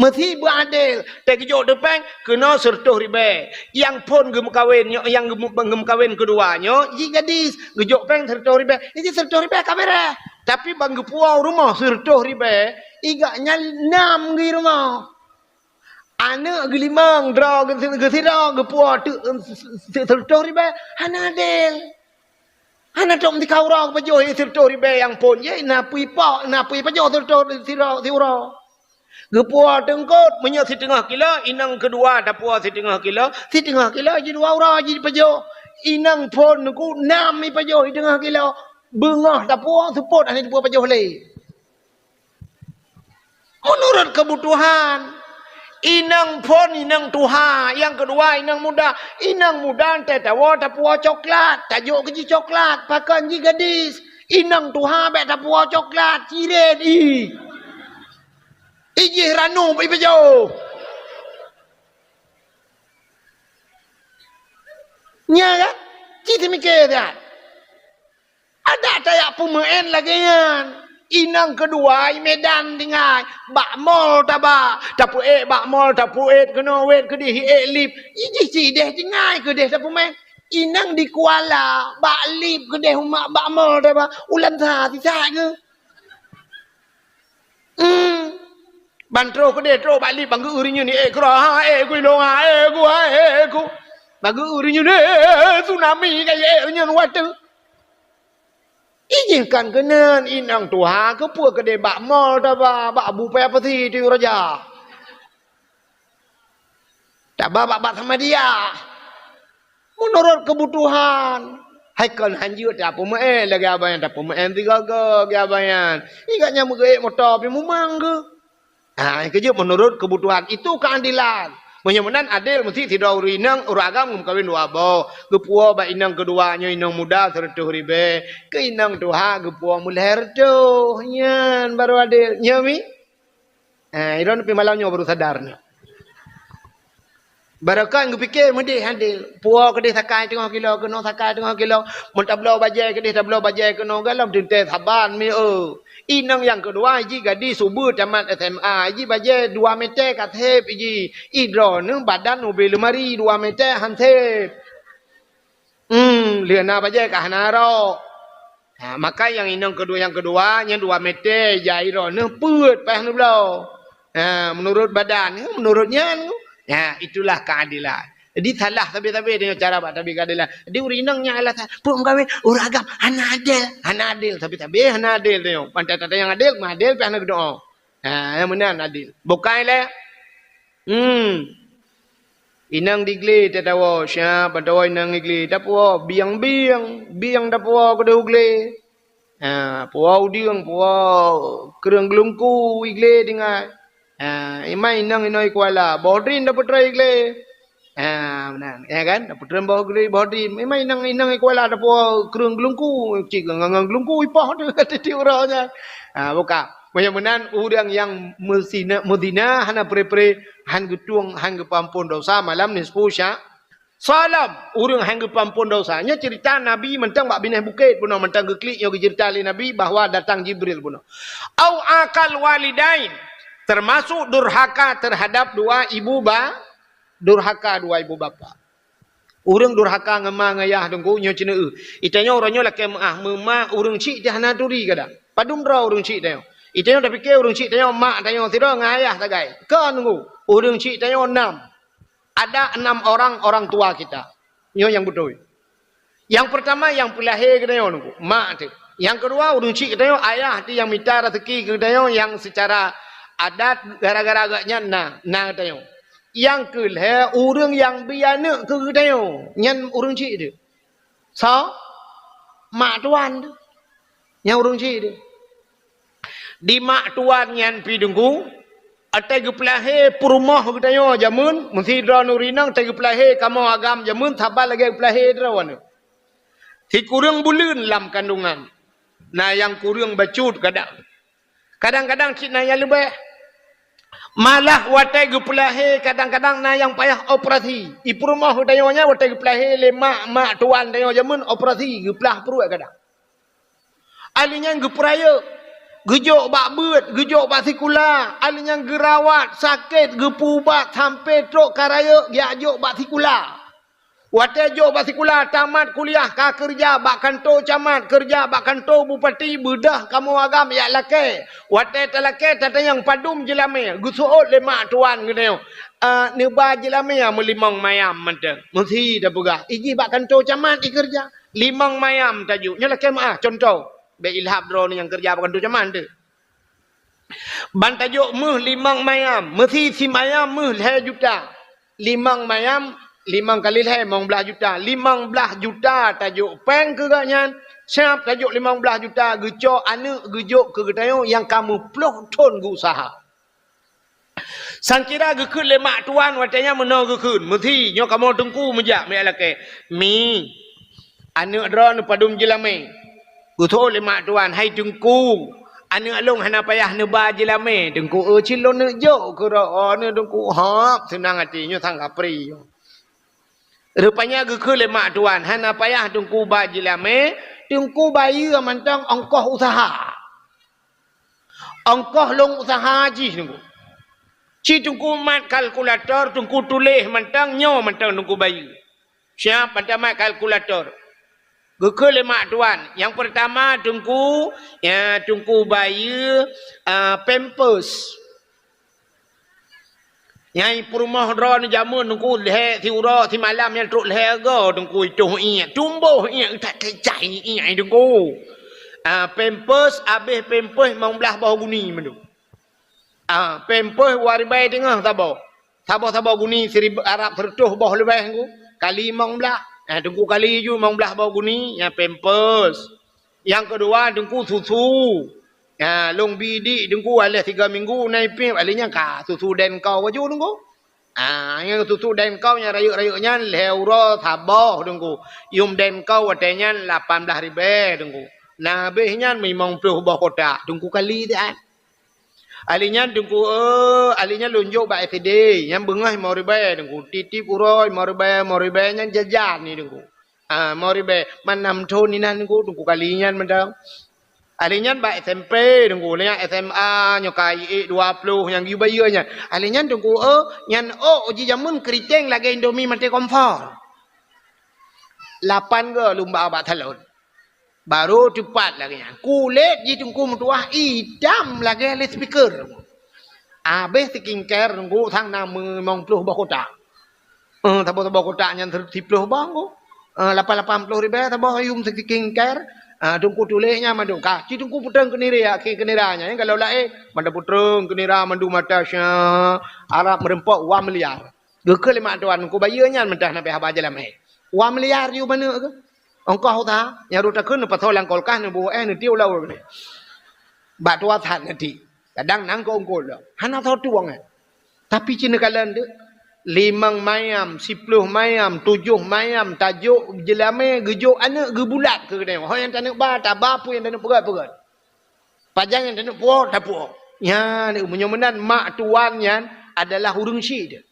Meusi beuadil, teuh geujok teupeng keunoe seureutôh ribée. Nyang phon geumeukawen nyoe, nyang geumeu-, geumeukawen keudua nyoe, jih gadis, geujok péng seureutôh ribée. Jih seureutôh ribée ka beureh. Tapi ban geupuwoe rumoh seureutôh ribée, igak nyan nam geuh rumoh. Aneuëk geulimong, droe geusi-, geusidroe, geupuwoe teuk, se-, se-, seureutôh ribée, hana adil. Hana tom sikau uroe geupajoh seureutôh ribée nyang phon, jih na pui pok, na pui pajoh seureutôh sidroe, siuroe. Geupuwoe teungkot, meunyoe siteungoh kilo, inong keudua tapuwoe siteungoh kilo, siteungoh kilo jih dua uroe jih jipajoh. Inong phon neuku nam jipajoh siteungoh kilo. Beungoh tapuwoe, seupôt hana jipuwoe pajoh lé. Meunurot keubutuhan, inong phon, inong tuha, nyang keudua inong muda. Inong muda teuh tawoe tapuwoe coklat, tajok keu jih coklat, pakon jih gadis. Inong tuha bèk tapuwoe coklat, cirét ih. Ijih ranup ipajoh. Nya kan? Cit teumiké that. Adak tajak peumeu'en lagèe nyan. Inong keudua i Medan tinggai. Bak mall taba. Tapeu'et bak mall, tapeu'et keunoe wet keudeh, ék lip. Ijih sideh tinggai keudeh tapeumeu'en. Inong di Kuala, bak lip keudeh umat bak mall taba. Ulan sa sisak keuh. Hmm. Ban troh keudeh, troh bak lip, ban geu-eu rinyeun, ék keudroe, ha, ék ku ilong, ha, ék ku, ha, ék ku. Ban geu-eu rinyeun, ék, tsunami ka ék rinyeun watèe. Ijih kan keunan inong tuha keupeue keudeh bak mall taba, bak Abu Paya Pasi tiyueng raja. Taba bak, bak Samadiyah. Meunurot keubutuhan. Hai kon hanjeuet tapeumeu'en lagèe abang nyan, tapeumeu'en sigoe-goe lagèe abang nyan. Ingat nyan meugeuék moto pih mumang geuh. Ha, nyang keujeuet meunurot keubutuhan. Itu keuadilan. Meunyoe meunan adil, meusti sidroe ureueng inong, ureueng agam geumeukawen dua boh. Geupuwoe bak inong keudua nyoe inong muda seureutôh ribèe. Keu inong tuha geupuwoe meulhèe reutôh. Nyan baru adil. Nyoe mi? Eh, droeneuh pih malam nyoe baru sadar nyoe. Barokon geupiké meudeh adil. Puwoe keudeh sakai teungoh kilo, keunoe sakai teungoh kilo. Meuntabloe bajèe keudeh, tabloe bajèe keunoe, galom teuntèe saban mi, eu. Inong nyang keudua jih gadis ubeut tamat S M A, jih bajèe dua mètè ka sép jih. Droeneuh badan ubé leumari dua mètè han sép. Hmm, lheueh na bajèe ka hana rok. Ha, maka nyang inong keudua, nyang keudua, nyan dua mètè jai droeneuh peuet paih neubloe. Ha, meunurot badan, meunurot nyan. Ha, itulah keadilan. Jadi salah sabe-sabe tanyoe cara bak tabi keadilan. Jadi ureueng inong nyan alasan, "Peue meukawen, ureueng agam hana adil, hana adil, sabe-sabe hana adil tanyoe." Pantai tata nyang adil, meuadil pih hana geudoe. Ha, nyang meunan adil. Bukai lé. Hmm. Inong di glé tatawoe, siap tatawoe inong di glé. Tapuwoe bieng-bieng, bieng tapuwoe keudeh u glé. Ha, puwoe udeueng, puwoe kreueng geulungku i glé tinggai. Ha, imai inong inoe i Kuala, boh drin tapeutrön i glé. Ha, meunan. Ya kan? Tapeutrön boh drin, boh drin. Imai inong, inong i Kuala tapuwoe kreueng geulungku, cit ngon, ngon geulungku ipoh teuh tiep uroe nyan. Ha, buka. Meunyoe meunan, ureueng nyang meuzina, meuzina hana pre-pre, han geutueng, han geupeuampon dosa malam nisfu sya-, Salam, ureueng han geupeuampon dosa. Nyoe ceurita Nabi mantong bak binéh bukét bunoe, mantong geuklik nyoe geuceurita lé Nabi bahwa datang Jibril bunoe. Au aqal walidain, termasuk durhaka terhadap dua ibu ba-, durhaka dua ibu bapa. Ureueng durhaka ngon ma ngon yah teungku nyoe ceuneuh. Itanyoe uroe nyoe lakèe meu'ah, meuma ureueng chik teuh hana turi kadang. Padum droe ureueng chik tanyoe. Itanyoe tapiké ureueng chik tanyoe mak tanyoe sidroe ngon ayah sagai. Kon teungku, ureueng chik tanyoe nam. Ada enam orang orang tua kita. Nyoe nyang beutôi. Nyang peurtama nyang peulahé geutanyoe nunggu, mak teuh. Nyang keudua ureueng chik geutanyoe, ayah teuh nyang mita raseuki keu geutanyoe nyang seucara adat gara-gara gobnyan na, na geutanyoe. Nyang keulhèe ureueng nyang bri aneuk keu geutanyoe, nyan ureueng chik teuh. Soe? Mak tuan teuh. Nyan ureueng chik teuh. Di mak tuan nyan pih teungku, watèe geupeulahé peurumoh geutanyoe jameun, meusidroe ureueng inong watèe geupeulahé kamoe agam jameun saban lagèe geupeulahé droeneuh. Sikureueng buleuen lam kandungan, na nyang kureueng bacut kadang. Kadang-kadang cit na nyang leubeh. Malah watèe geupeulahé kadang-kadang na nyang payah operasi. I peurumoh geutanyoe nyan watèe geupeulahé lé mak, mak tuan tanyoe jameun operasi geuplah pruet kadang. Ahli nyan geupeurayeuk, geujok bak beuet, geujok bak sikula, ahli nyan geurawat, sakét, geupeuubat, sampoe trok ka rayeuk, geujak jok bak sikula. Watèe jok bak sikula, tamat kuliah, ka keureuja bak kantô camat, keureuja bak kantô bupati, beudôh kamoe agam jak lakèe. Watèe talakèe, tatanyong padum jeulamèe, geuseuôt lé mak tuan geutanyoe. "Ah, neuba jeulamèe meulimong mayam mantong." Meusi tapeugah, ijih bak kantô camat ikeureuja. Limong mayam tajok. Nyoe lakèe meu'ah, cuntoh. Bèk ilhab droeneuh nyang keureuja bak kantô camat teuh. Ban tajok méuh limong mayam, meusi simayam méuh lhèe juta. Limong mayam, limong kali lhèe, limong blaih juta. Limong blaih juta tajok péng keu gobnyan, siab tajok limong blaih juta geucok aneuk geujok keu geutanyoe nyang ka meuploh thon geuuseuha. Sangkira geukheun lé mak tuan watèe nyan meunoe geukheun, meusi nyoe kamoe teungku meujak meuyak lakèe. Mi, aneuk droeneuh padum jilamé. Geutho lé mak tuan, "Hai teungku, aneuk lôn hana payah neuba jilamé." "Teungku, eu, cit lôn neuk jok keu droeneuh teungku." "Hop, seunang até nyoe sang kapri." Rupanya geukheun lé mak tuan, "Hana payah teungku ba jilamé, teungku bayeue mantong ongkoh useuha." Ongkoh lôn useuha jih teungku. Ci teungku mat kalkulator, teungku tuléh mantong, nyoe mantong teungku bayeue. Siab mantong mat kalkulator. Geukheun lé mak tuan. Nyang peurtama teungku, ya, teungku bayeue, ah, pampers. Nyang peurumoh droeneuh jameun teungku lhèe siuroe simalam nyang trok lhèe go teungku itoh iék, tumboh iék, tak keucai iék teungku. Ah, pampers, abéh pampers limong blaih boh guni mandum. Ah, pampers dua ribèe teungoh saboh. Saboh-saboh guni siribèe, arab sireutoh boh leubèh teungku. Kali limong blaih. Ah, teungku kali ju limong blaih boh guni, ya pampers. Nyang keudua teungku susu. Ha, lôn bi dik teungku, aléh tiga minggu na ipéh, aléh nyan ka susu Denko baju teungku. Ha, nyang susu Denko nyang rayeuk-rayeuk nyan lhèe uroe saboh teungku. Yum Denko watèe nyan lapan blaih ribèe teungku. Na abéh nyan limong ploh boh kotak teungku kali siat. Aléh nyan teungku, eh, aléh nyan lôn jok bak S D, nyan beungoh limong ribèe teungku. Tiep-tiep uroe limong ribèe, limong ribèe nyan jajan ni teungku. Ah, limong ribèe, man nam thon inan teungku, teungku kali nyan mantong. Aléh nyan bak S M P teungku, nyan S M A nyoe ka iék dua ploh nyang geuyue bayeue nyan. Aléh nyan teungku, eh, nyan ôk jijameun keuriteng lagèe Indomie maté kompor. Lapan go lôn ba bak salon. Barô teupat lagèe nyan. Kulét jih teungku meutuwah itam lagèe loudspeaker. Abéh skincare teungku sang na limong ploh boh kotak. Eh, saboh-saboh kotak nyan siploh boh teungku. Eh, lapan-lapan ploh ribèe saboh yum skincare. Ah, teungku tuléh nyan mandum ka. Ci teungku peutrön keu nirèe, keu nira nyan. Kalau laén, mandum peutrön keu nira mandum mata sya, arab meureumpok dua miliar. Geukheun lé mak tuan, teungku bayeue nyan mantong na pih haba jalan mé. Dua miliar ju baneuk keuh. Ongkoh usaha, nyang rot takheun neupasoe lam kulkas, neuboh éh, neutiek u laôt. Bak tuha that neutiek. Kadang nang keu ungkot lom. Hana soe tueng, eh. Tapi ci neukalon deuh, limong mayam, siploh mayam, tujoh mayam, tajok jeulamé, geujok aneuk, geubulat keu geutanyoe. Ho nyang taneuk ba, taba, peue nyang taneuk peugöt, peugöt. Pajan nyang taneuk puwoe, tapuwoe. Nyan, meunyoe meunan mak tuan nyan adalah ureueng syik deuh.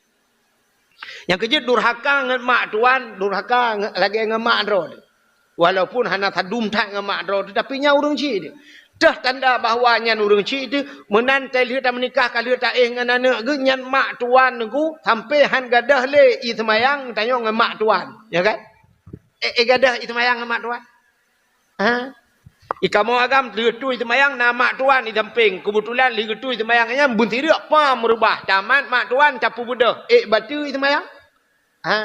Nyang keujeuet durhaka ngon mak tuan, durhaka ngon, lagèe ngon mak droe. Walaupun hana sadum that ngon mak droe, tetapi nyan ureueng syik deuh. Teuh tanda bahwa nyan ureueng syik deuh, meunan tai lheueh tameunikah ka lheueh taéh ngon aneuk geuh, nyan mak tuan geuh sampoe han gadôh lé ie seumayang tanyoe ngon mak tuan, ya kan? Eh, eh gadôh ie seumayang ngon mak tuan. Ha? Di kamoe agam lheueh tui seumayang na mak tuan di sampéng. Keubeutulan lheueh geutui seumayang nyan beunsideuek pam reubah. Tamat mak tuan tapeubeudôh. Ék bateue seumayang? Ha?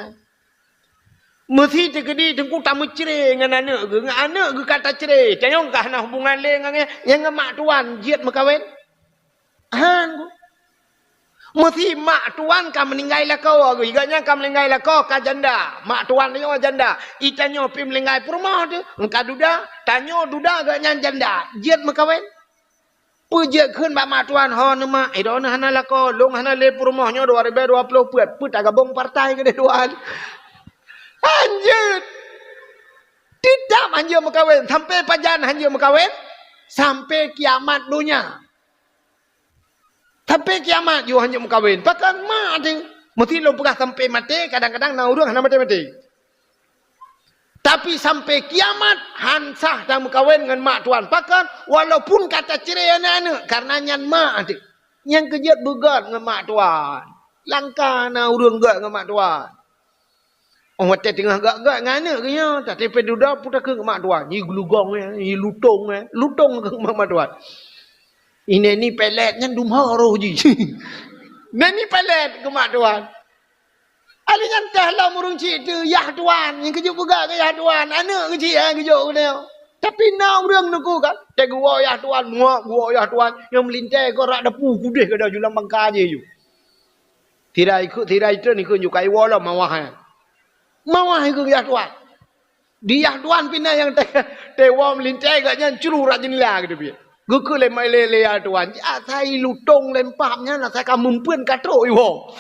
Meusi teukeudi teungku tameucré ngon aneuk geuh. Ngon aneuk geuh ka tacré. Tanyoe ka hana hubungan lé ngon nyan, ngon mak tuan jeuet meukawen. Han. Meusi mak tuan ka meuninggai lakoe geuh, gobnyan ka meuninggai lakoe ka janda. Mak tuan nyoe janda. Itanyoe pih meuninggai peurumoh teuh, ka duda. Tanyoe duda gobnyan janda. Jeuet meukawen. Peue jeuet kheun bak mak tuan, "Ho neuh mak, droeneuh hana lakoe, lôn hana lé peurumoh nyoe dua ribèe dua ploh peuet, peue tagabong partai keudeh tuan?" Han jeuet. Teutap han jeuet meukawen. Sampoe pajan han jeuet meukawen? Sampoe kiamat donya. Sampoe kiamat ju han jeuet meukawen. Pakon mak teuh? Meusi lôn peugah sampoe maté, kadang-kadang na ureueng hana maté-maté. Tapi sampoe kiamat han sah tameukawen ngon mak tuan. Pakon? Walaupun ka tacré aneuk-aneuk, karena nyan mak teuh. Nyang keujeuet beugöt ngon mak tuan. Langka na ureueng göt ngon mak tuan. Oh, watèe teungoh göt-göt ngon aneuk geuh nyoe, tapi pih dudoe peue takheun keu mak tuan. Nyi geulugong, eh, nyi lutong, eh. Lutong keu mak, mak tuan. Ineh ni pelet nyan dum ho roh jih. Neh ni pelet keu mak tuan. Aléh nyan teuh lom ureueng chik teuh, yah tuan. Nyang keujeuet peugah keu yah tuan. Aneuk keuchik, eh, geujok keunoe. Tapi na ureuëng neuku kan, teuguwoe yah tuan, muak guwoe yah tuan, nyang meulintée keu rak dapu kudeh gada julang bangka jih ju. Tirai ikut, tirai treun ikut ju kai woe lom mawah nyan. Mawah ikut yah tuan. Di yah tuan pih na nyang teuwoe meulintée gak nyan curu rak jeundela geudubiet. Geukheun lé mai lé, lé yah tuan, asai lutong lempam nyan asai ka meumpeuen ka trok iwoe.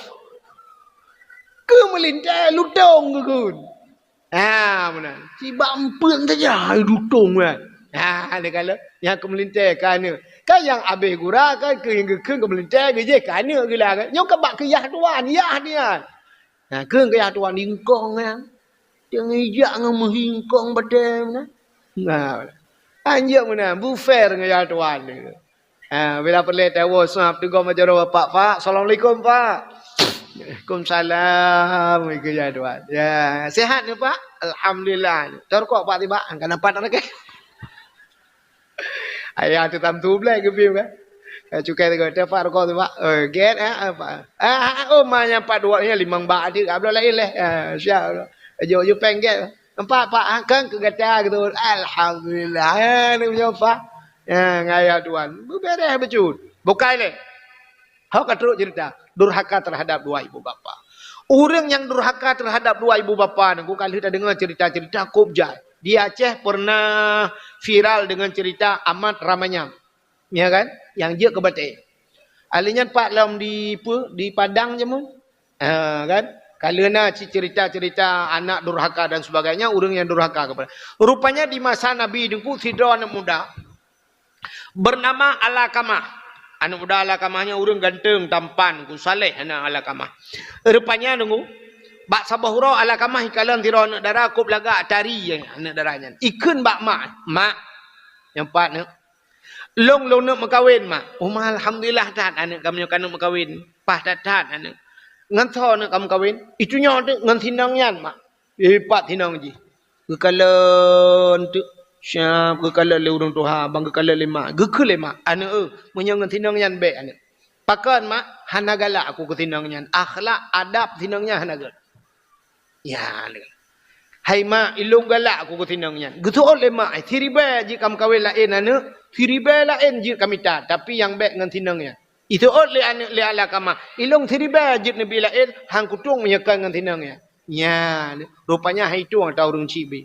Keu meulintée lutong geukheun. Ha, meunan. Sibak eumpeuen saja, hai dutong kan. Ha, dia kala, nyang keu meulintée ka aneuk. Kan nyang abéh gura kan, keu nyang geukheun keu meulintée, geujeh ka aneuk geula kan. Nyoe ka bak keu yah tuan, yah dia. Ha, keu keu yah tuan, ingkong kan. Jangan ijak ngon meuhingkong batée meunan. Ha, anjak meunan, bu fair ngon yah tuan dia. Ha, bila peureulée tawoe sab teugom jaroe bapak, "Pak, assalamualaikum, Pak." "Waalaikumsalam," ikeu yah tuan. "Ya, sehat ni, Pak?" "Alhamdulillah." "Tarukok, Pak, tiba." Ka nampak tak lagi? Ayah tu tam tu blek geubi kan. Eh, cukai tu kata, "Pak, rukok tu, Pak." "Oh, get, eh, apa?" "Ah, ah, oh, ma nyang pat dua ni limong bak adik, abloe lain leh." Ah, siap. Jok, jok pengget. Nampak, Pak, ah, kan keu gata gitu. Alhamdulillah. Eh, ni punya, Pak. Ya, ngaya tuan. Beberes becut. Bukai leh. Hok ka trok cerita. Durhaka terhadap dua ibu bapa. Ureuëng nyang durhaka terhadap dua ibu bapa ni, ku kali ta dengar cerita-cerita kop jai. Di Aceh pernah viral dengan cerita Amat Ramanyang. Ya kan? Yang jeuet keu batée. Ahli nyan pat lom di, pe, di Padang jameun. Ha, kan? Ka lheueh na ci-, cerita-cerita anak durhaka dan sebagainya, ureuëng nyang durhaka kepada. Rupanya di masa Nabi Teungku sidroe aneuk muda bernama Alakamah. Aneuk muda Alakamah nyan ureuëng ganteng, tampan, ku saleh aneuk Alakamah. Rupanya Teungku, bak saboh uroe Alakamah ikalon sidroe aneuk dara kop lagak tari aneuk dara nyan. Ikheun bak mak, "Mak, nyang pat neuk." "Lôn, lôn neuk meukawen, Mak." "Oh, Ma, alhamdulillah that aneuk kamoe ka neuk meukawen. Paih that-that aneuk." "Ngon soe neuk ka meukawen?" "Itu nyoe teuk ngon sinong nyan, Mak." Eh, pat sinong jih. Geukalon teuk. Siap geukalon lé ureuëng tuha, ban geukalon lé mak. Geukheun lé mak, "Aneuk, eh, meunyoe ngon sinong nyan bék aneuk." "Pakon, Mak?" "Hana galak aku keu sinong nyan. Akhlak, adab sinong nyan hana gét." Ya, hai mak, ilôn galak aku keu sinong nyan. Geuseuôt lé mak, "Siribée jeuet ka meukawen laén aneuk, siribée laén jeuet ka mita, tapi nyang bék ngon sinong nyan." Iseuôt lé aneuk lé Alakamah, "Ilôn siribée jeuet neubi laén, han kutueng meunyoe kon ngon sinong nyan." Nyan, rupanya hai tueng ata ureuëng cit bi.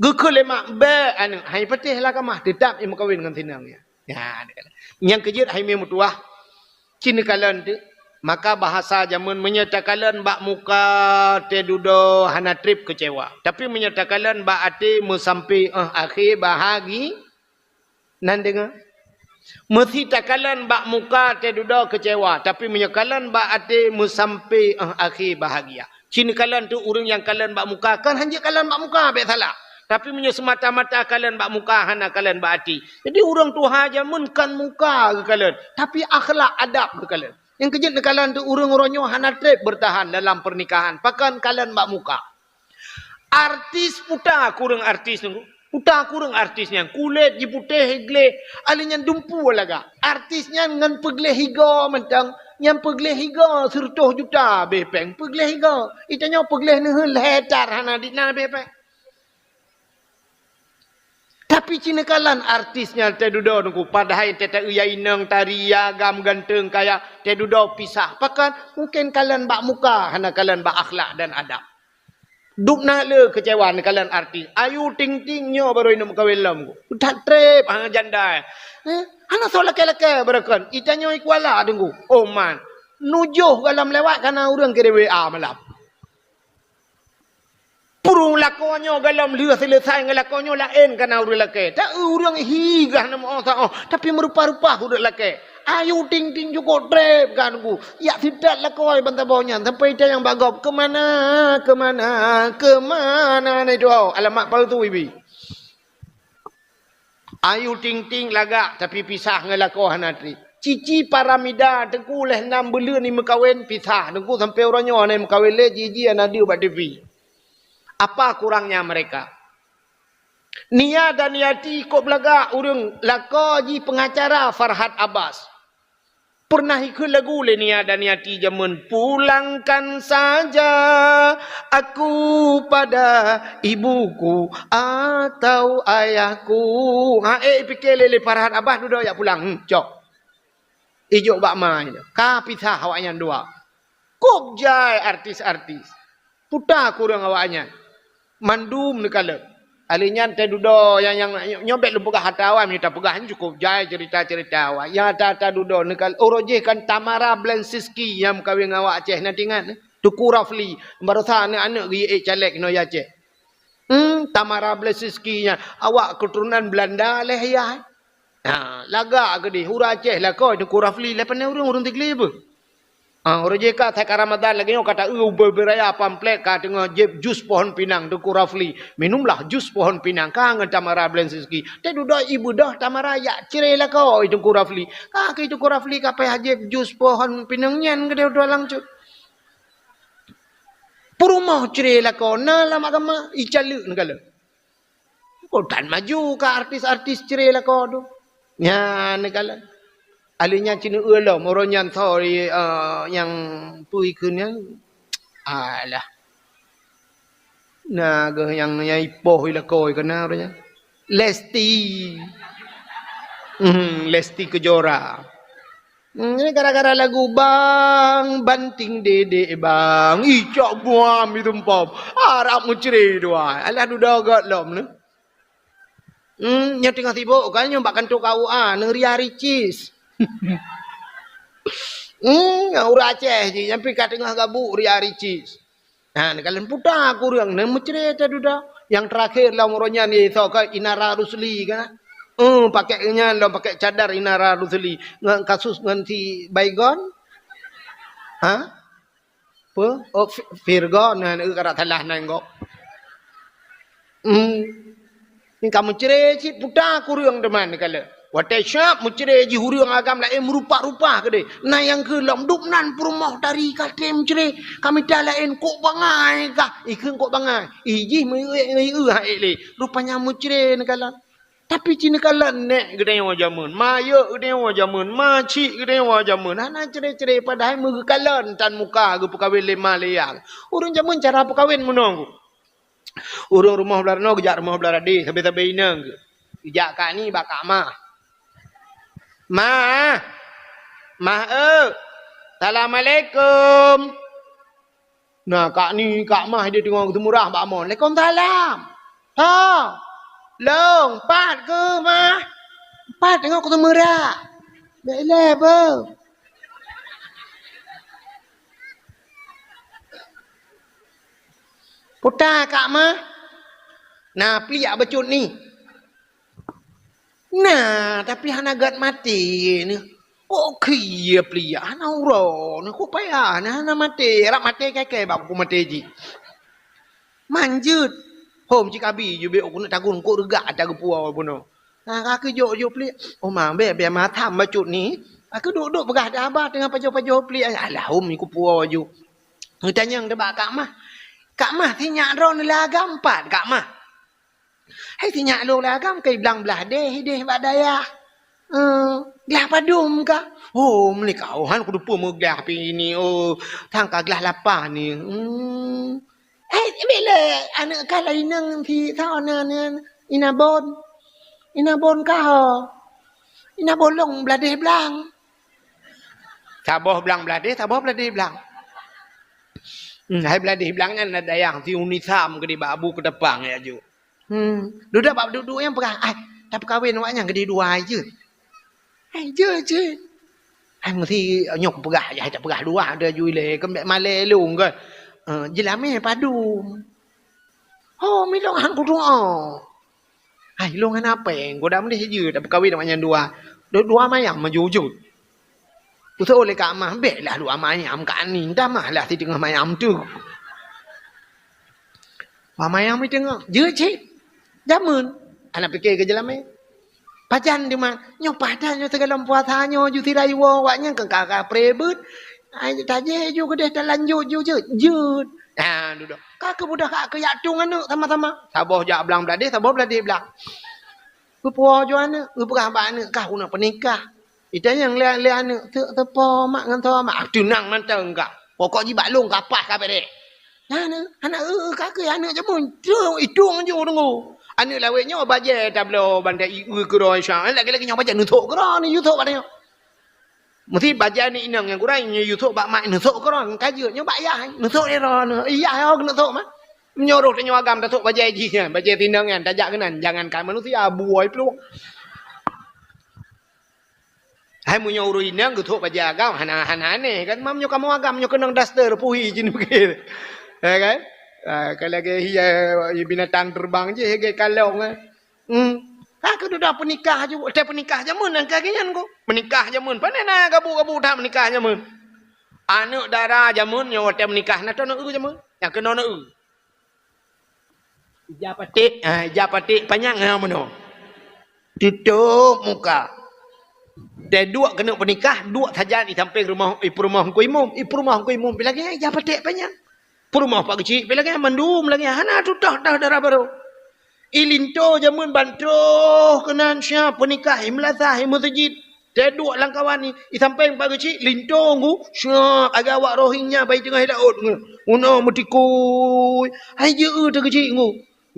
Geukheun lé mak, "Bék aneuk, hai patéh Alakamah, teutap imeukawen ngon sinong nyan." Nyan, nyang keujeuet hai mé meutuwah. Ci neukalon teuk, maka bahasa jameun meunyoe takalon bak muka teududoe hana treb keucewa. Tapi meunyoe takalon bak até meusampé 'oh akhé bahagi-, nan deungoe. Meusi takalon bak muka teududoe keucewa, tapi meunyoe kalon bak até meusampé 'oh akhé bahagia. Ci neukalon teuk ureuëng nyang kalon bak muka, kon hanjeuet kalon bak muka bék salah. Tapi meunyoe seumata-mata kalon bak muka hana kalon bak até. Jadi ureuëng tuha jameun kon muka geukalon, tapi akhlak adab geukalon. Nyang keujeuet neukalon teuk ureuëng uroe nyoe hana treb beurtahan dalam peurnikahan, pakon kalon bak muka. Artis puta kureueng artis nunggu. Puta kureueng artis nyan, kulét jiputéh gleh, ahli nyan dumpu lagak. Artis nyan ngon peugleh higa mantong, nyan peugleh higa sireutoh juta béh péng peugleh higa. Itanyoe peugleh neuheun lhée tar hana dit na béh péng. Tapi ci neukalon artis nyan teududoe nunggu, padahai teuta ya inong tari ya agam ganteng kaya teududoe pisah. Pakon? Mungken kalon bak muka hana kalon bak akhlak dan adab. Dub na le keucewa neukalon artis. Ayu Ting Ting nyoe baru inong meukawen lom. That treb ha janda. Eh, hana soe lakée-lakée barakon. Itanyoe i Kuala Teungku. Oh man. Nujoh galom lewat kana ureuëng kirim W A malam. Purung lakoe nyoe galom lheueh seuleusai ngon lakoe nyoe laén kana ureuëng lakée. Ta ureuëng hi gah na meuoh saoh, tapi meurupa-rupa ureuëng lakée. Ayu Ting Ting jukok treb ka nunggu. Yak sitat lakoe ban saboh nyan sampai tayang bak gob, "Keumana, keumana, keumana na itu?" Alamat palsu ibi. Ayu Ting Ting lagak tapi pisah ngon lakoe hana treb. Cici Paramida teungku lheueh nam buleuen imeukawen pisah. Teungku sampai uroe nyoe hana imeukawen lé, jiji hana deuek bak T V. Apa kurangnya mereka? Nia dan Yati kok beulagak ureuëng lakoe jih pengacara Farhad Abbas. Pernah ikheun lagu lé Nia Daniati jameun, "Pulangkan saja aku pada ibuku atau ayahku." Ha, eh, pike lé, lé Farhat Abbas dudoe jak pulang. Hmm, cok. Ijok bak ma nyan. Ka pisah awaknyan dua. Kop jai artis-artis. Puta kureueng awaknyan. Mandum neukalon. Aleuh nyan teududoe nyang, nyang nyoe bèk lôn peugah ata awai, meunyoe tapeugah nyan cukôp jai ceurita-ceurita awai. Nyang ata-ata dudoe neukalon. Uroe jih kan Tamara Blensinski nyang meukawen ngon awak Aceh, na teuingat? Teuku Rafli. Baroesa aneuk-aneuk geuék caleg nyoe Aceh. Hmm, Tamara Blensinski nyan. Awak keuturonan Beulanda lé ayah. Ha, lagak keudeh, ureueng Aceh lakoe Teuku Rafli, lé pane ureueng, ureueng Tigli beuh. Ha, ureueng jih ka that ka Ramadan lagèe nyoe ka ta-eu ubé-ubé raya pamflet ka teungoh jieb jus pohon pinang Teuku Rafli. Minumlah jus pohon pinang ka ngon Tamara Blensinski. Teududoe ibeudôh Tamara jak cre lakoe Teuku Rafli. Ka keu Teuku Rafli ka payah jieb jus pohon pinang nyan keudeh dua langsôt. Peurumoh cre lakoe na lam agama, icaleuek neukalon. Kok tan maju ka artis-artis cre lakoe tu. Nyan neukalon. Aleuh nyan ceuneuk eu lom, uroe nyan, sorry, eh, nyang peue ikheun nyan. Alah. Na geuh nyang, nyang ipoh i lakoe keunan uroe nyan. Lesti. Hmm, Lesti Kejora. Hmm, ini gara-gara lagu Bang Banting Dedek Bang. Ih, cok buam itu empom. Harap meucre dua. Alah dudoe göt lom ni. Hmm, nyoe teungoh sibuk kan, nyoe bak kantor K U A, nang Ria Ricis. Hmm, ureueng Aceh jih, nyang pi ka teungoh gabuk Ria Ricis. Ha, neukalon puta kureueng, na meucre teududoe. Nyang teurakhir lom uroe nyan, eh, soe ka Inara Rusli kan? Eh, pakai nyan lom, pakai cadar Inara Rusli. Ngon kasus ngon si Baygon? Ha? Peue? Oh, Fi-, Virgon, na, na, ka rasa salah nan gob. Hmm. Ni ka meucre cit puta kureueng teuma neukalon. Watèe siap meucre jih ureueng agam laén meurupa-rupa keudeh. Na nyang keu lom dum nan peurumoh tari ka trép meucre. Ka mita laén kok bangai kah? Ikheun kok bangai. Ih jih meuiek-iek ha ék lé. Rupanya meucre neukalon. Tapi ci neukalon nèk geutanyoe jameun, mayeuek geutanyoe jameun, macik geutanyoe jameun. Hana cre-cre padahai meugeukalon tan muka geupeukawen lé ma lé yah. Ureueng jameun cara peukawen meunoe. Ureueng rumoh blah noe geujak rumoh blah deh, sabe-sabe inong geuh. Geujak kak ni bak kak mah. Mah. Mah eu. Assalamualaikum. Na kak ni, kak mah dia teungoh geuseumurah bak mon. Waalaikumsalam. Ha. Long, pat keuh mah. Pat teungoh geuseumurah. Bèk ilèe beuh. Puta kak mah. Na pliek bacut ni. Na, tapi hana gèt maté ni. Kok khie pliek hana uroe ni, kok payah ni hana maté. Rab maté kèe-kèe bak kupeue maté jih. Manjeuet. Hom cit kabi ju bèk keuneuk tagun kok reugak ata geupuwoe bunoe. Na ka keu jok-jok pliek. Oh ma bèk, bèk matam bacut ni. Aku duek-duek peugah daba teungoh pajoh-pajoh pliek. Alah hom ni kupuwoe ju. Geutanyong teuh bak kak mah. Kak mah, sinyak droeneuh lagam pat kak mah. Hai sinyak lôn lagam keu blang blah deh, deh bak dayah. Eh, glah padum kah? Oh, meunyoe kah, oh, han kuteupeu meuglah pih ni, oh, sangka glah lapan ni. Hmm. Hai, bila aneuk kah laineng si sa na, na, Inabon. Inabon kah, oh. Inabon long blah deh blang. Saboh blang blah deh, saboh blah deh blang. Hmm, hai blah deh blang nyan na dayah si Unisam keudeh bak Abu Keutapang ya ju. Hmm. Dudoe bak duek-duek nyan peugah, "Ai, tapeukawen awak nyan keudeh dua jeuet." "Ai, jeuet, jeuet." "Ai, meusi nyoe kupeugah, ai, tapeugah dua, ada ju ilèe, keumbèk malèe lôn keu." Eh, jeulamèe padum. "Ho, milong han kudoa." "Ai, lôn hana péng, goda meudeh jeuet, tapeukawen awak nyan dua. Du-, dua mayam maju jeuet." Usô lé kak mah, "Bèk lah dua mayam kak ni, damah lah si teungoh mayam tu." Dua mayam i teungoh, jeuet cit. Jameun, aneuk pike keu jeulamèe. Pajan teuma, nyoe pajan nyoe sigohlom puasa nyoe ju sira iwoe awak nyan keu ka-ka pre beuet. Ai tajéh ju keudeh talanjut ju jeuet, jeuet. Ha, dudoe. Ka keuh beudôh ka keuyak tueng aneuk sama-sama. Saboh jak blang blah deh, saboh blah deh blang. Geupuwoe ju aneuk, geupeugah bak aneuk, "Kah keuneuk peunikah." Itanyong lé, lé aneuk, "Teuk teupo mak ngon tho mak?" "Ah, teunang mantong kah. Pokok jih bak lôn ka paih ka bèrèh." Nah, nah, hana eu, eu ka keu aneuk jameun. Teuk itong ju deungoe. Aneuk lawét nyoe bajèe tabloe bandai i eu keudroe Isya. Lagèe-lagèe nyoe bajèe neusok keudroe, neuyue sok bak nyoe. Meusti bajèe aneuk inong nyang gurèe nyoe yue sok bak mak, neusok keudroe, ka jeuet nyoe bak yah, neusok lé droeneuh. Yah nyoe keuneuk sok mah. Meunyoe roh tanyoe agam tasok bajèe jih nyan, bajèe tinong nyan, tajak keunan, jangankan manusia, buôi plueng. Hai meunyoe ureueng inong geusok bajèe agam, hana, hana aneh kan? Meunyoe kamoe agam, nyoe keunong daster, puhi jih nibukét. Ya kan? Ah, ka lagèe hiya, binatang terbang jih, lagèe kalong, eh. Hmm. Ka keududoe peunikah ju, watèe peunikah jameun nyang ka geuh nyan ko. Peunikah jameun, pane na gabu-gabu that peunikah jameun. Aneuk dara jameun nyoe watèe peunikah na tô na eu jameun. Nyang keunoe na eu. Ija paték, ha, ija paték panyang, ha, meunoe. Tutôp muka. Watèe duek keuneuk peunikah, duek sajan i sampéng rumoh, i peurumoh Teungku Imum, i peurumoh Teungku Imum pi lagèe ija paték panyang. Peurumoh Pak Geuchik pi lagèe mandum lagèe hana tutoh-toh dara barô. I linto jameun ban troh keunan siap peunikah i meulasah i meuseujid. Teuduek lam kawan i, i sampéng Pak Geuchik, linto ngu, siap agak awak rohingya bai teungoh i laôt ngu. Unoe meutikui, hai jeuet teuh Geuchik ngu.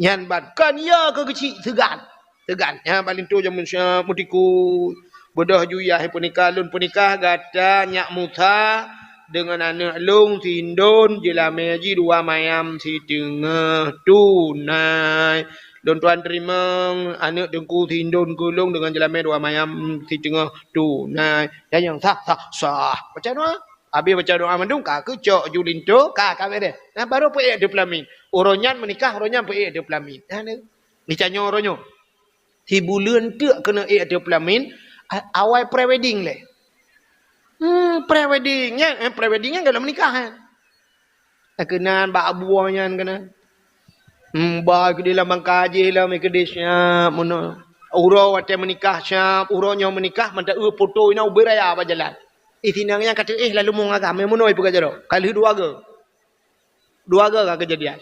Nyan ban kon ya keu Geuchik seugan. Seugan. Nyan ban linto jameun siap meutikui. Beudôh ju yah peunikah lôn peunikah gata nyak Musa deungon aneuk lôn si Indon jeulamé jih dua mayam siteungoh tunai. Lôn tuan teurimong aneuk teungku si Indon keu lôn deungon jeulamé dua mayam siteungoh tunai. Nyan nyang sah, sah, sah. Baca doa. Abéh baca doa mandum ka keucok ju linto, ka, ka bèrèh. Nah, barô peuék ateueh peulamin. Uroe nyan meunikah, uroe nyan peuék ateueh peulamin. Nah, ni. Ni tanyoe uroe nyoe. Sibuleuen teuk keuneuk ék ateueh peulamin, a-, awai pre-wedding lé. Hmm, pre-wedding nyan, eh, pre-wedding nyan gohlom meunikah, eh. Keunan bak buah nyan keunan. Hmm, ba keudéh lam bangka jih lom, keudéh siap meunoe. Uroe watèe meunikah siap, uroe nyoe meunikah, mantong eu foto inoe ubé raya bak jalan. Ih, sinang nyan ka teuéh lalu mong agam, meunoe peugah jaroe. Ka lheueh dua goe. Dua goe ka keujadian.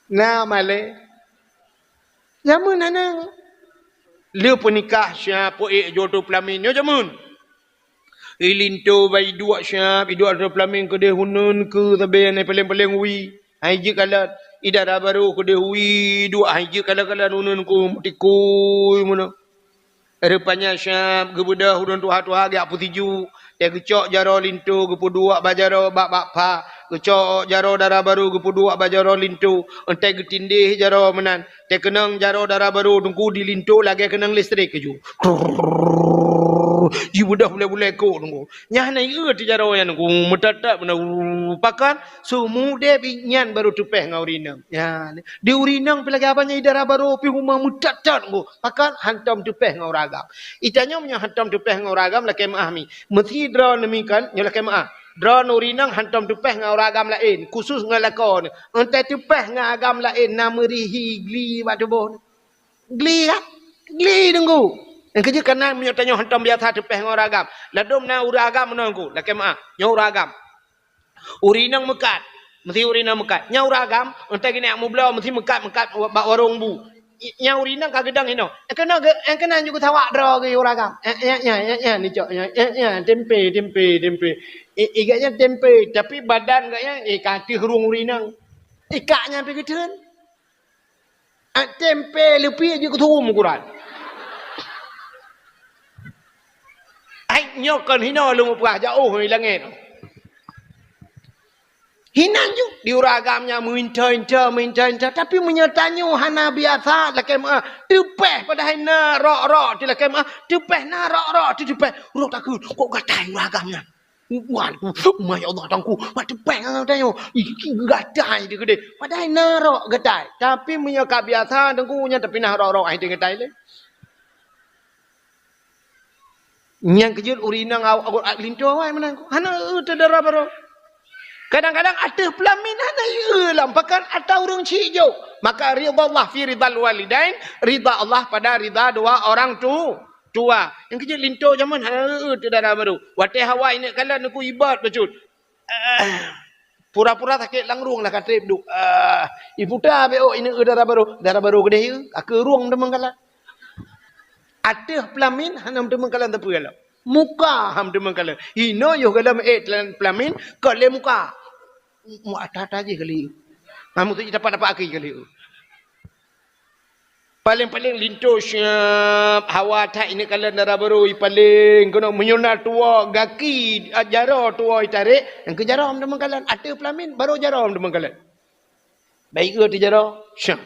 Na malèe. Jameun hana. Lheueh peunikah siap peuék ju ateueh peulamin nyoe jameun. I linto bai duek siap, i duek ateueh peulamin keudéh uneun keu sabe nyang paleng-paleng wie. Hai jeuet kalon, i dara barô keudéh wie duek, hai jeuet kalon-kalon uneun keu meutikui meunoe. Rupanya siap geubeudôh ureueng tuha-tuha geujak peusiju, watèe geucok jaroe linto geupeuduek bak jaroe bak, bak pha, geucok jaroe dara barô geupeuduek bak jaroe linto, watèe geutindéh jaroe meunan, watèe keunong jaroe dara barô teungku di linto lagèe keunong listrik keujeuet. Jibeudôh bulèe-bulèe kok teungku. Nyan na ié teuh jaroe nyan teungku, meutat-tat meunan, pakon? Seumudép nyan barô teupèh ngon ureueng inong. Ya, di ureueng inong pih lagèe abang nyan i dara barô pih huma meutat-tat ngon. Pakon hantom teupèh ngon ureueng agam. Itanyoe meunyoe hantom teupèh ngon ureueng agam lakèe meu'ah mi. Meusi droeneuh mi kan, nyoe lakèe meu'ah. Droeneuh ureueng inong hantom teupèh ngon ureueng agam laén, khusus ngon lakoe neuh. Entèe teupèh ngon agam laén na meurihi gli bak tuboh neuh. Gli kan? Gli deungku. Nyang keujeuet kana meunyoe tanyoe hantom biasa teupèh ngon ureueng agam. Ladôm na ureueng agam meunoe teungku, lakèe meu'ah. Nyoe ureueng agam. Ureueng inong meukat. Meusi ureueng inong meukat. Nyan ureueng agam, entèe geuneuk meubloe, meusi meukat-meukat bak warong bu. I, nyan ureueng inong ka geudong inoe. Nyang keunan geu-, nyang keunan ju geusawak droe geuh ureueng agam. Eh, eh, eh, eh, eh, nicok, eh, eh, eh, tempe, tempe, tempe. I, i gobnyan tempe, tapi badan gobnyan, eh, ka ateueh rhueng ureueng inong. Ikak nyan pih geutheun. Ah, tempe leupie jeuet keu su'um ukuran. Ai, nyoe kon hinoe lôn mupeugah jaoh i langèt. Hinan ju di ureueng agam nyan meuinta-inta, meuinta-inta. Tapi meunyoe tanyoe hana biasa lakèe meu'ah, teupèh padahai na rok-rok teuh lakèe meu'ah, teupèh na rok-rok teuh teupèh. Ureueng takheun, kok gatai ureueng agam nyan. Wan, masya Allah, teungku, mak teupèh ngon tanyoe. Ih, gatai teuh keudéh. Padahai na rok gatai. Tapi meunyoe ka biasa, teungku, nyan tapinah rok-rok, ai teuh gatai lé. Nyang keujeuet ureueng inong aw-, aw-, linto awai meunan. Hana eu teuh dara barô. Kadang-kadang ateueh peulamin hana eu lom, pakon ata ureueng chik jok. Maka ridha Allah fi ridhal walidain, ridha Allah pada ridha dua orang tu. Tua. Nyang keujeuet linto jameun hana eu teuh dara barô. Watèe hawa ineuk kalon teungku ibat bacut. Ah. Pura-pura sakét lam rhueng lah ka trép duek. Ah. Iputa bèk ôk ineuk eu dara barô. Dara barô keudéh eu. Ka keu rhueng teuma kalon. Ateueh peulamin hana meuteumé kalon sapeue lom. Muka hana meuteumé kalon. Inoe yoh gohlom ék pelamin, kot lé muka. Mu ata-ata jih kali. Ha, meuteujih tapak-tapak aki kali. Paléng-paléng linto siab, hawa that ineuk kalon dara barô, i paléng keunoe meunyoe na tuwoe gaki, a, jaroe tuwoe itarek, nyang keu jaroe meuteumé kalon. Ateueh peulamin, barô jaroe meuteumé kalon. Baik ke tu jaroe? Syah.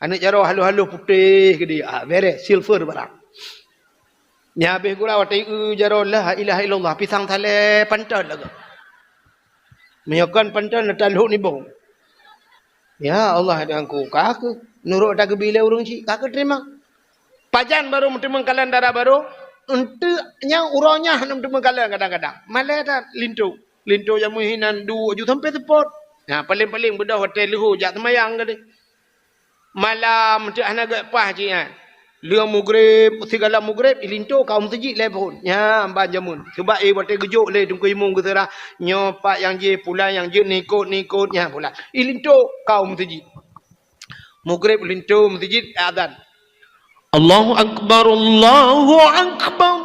Aneuk jaroe halôh-halôh putéh keudéh, ah, bereh, silver barang. Nyan habéh gura watée eu jaroe la ilaha illallah, pisang salée panton lagée. Meunyoe kon panton, na talhok nibong. Ya Allah, dan ku ka keuh nurot ata geubi lé ureuëng cit, ka keuh teurimong. Pajan barô meuteumé kalon dara barô, eunteuk nyang uroe nyan hana meuteumé kalon kadang-kadang. Malée that linto. Linto jameun hinan duek ju sampoe seupôt. Ha, paléng-paléng beudôh watée leuhô jak seumayang gadeh. Malam teuk hana gét paih jih nyan. Lheueh mugreb, sigohlom mugreb, ilinto ka u meuseujid lé phon. Nyan ban jameun. Sabab, eh, watée geujok lé Teungku Imum geuseurah, nyoe pat nyang jih, pulan nyang jeuet, nikot-nikot, nyan pulan. Ilinto ka u meuseujid. Mugreb linto meuseujid, azan. Allahu Akbar, Allahu Akbar.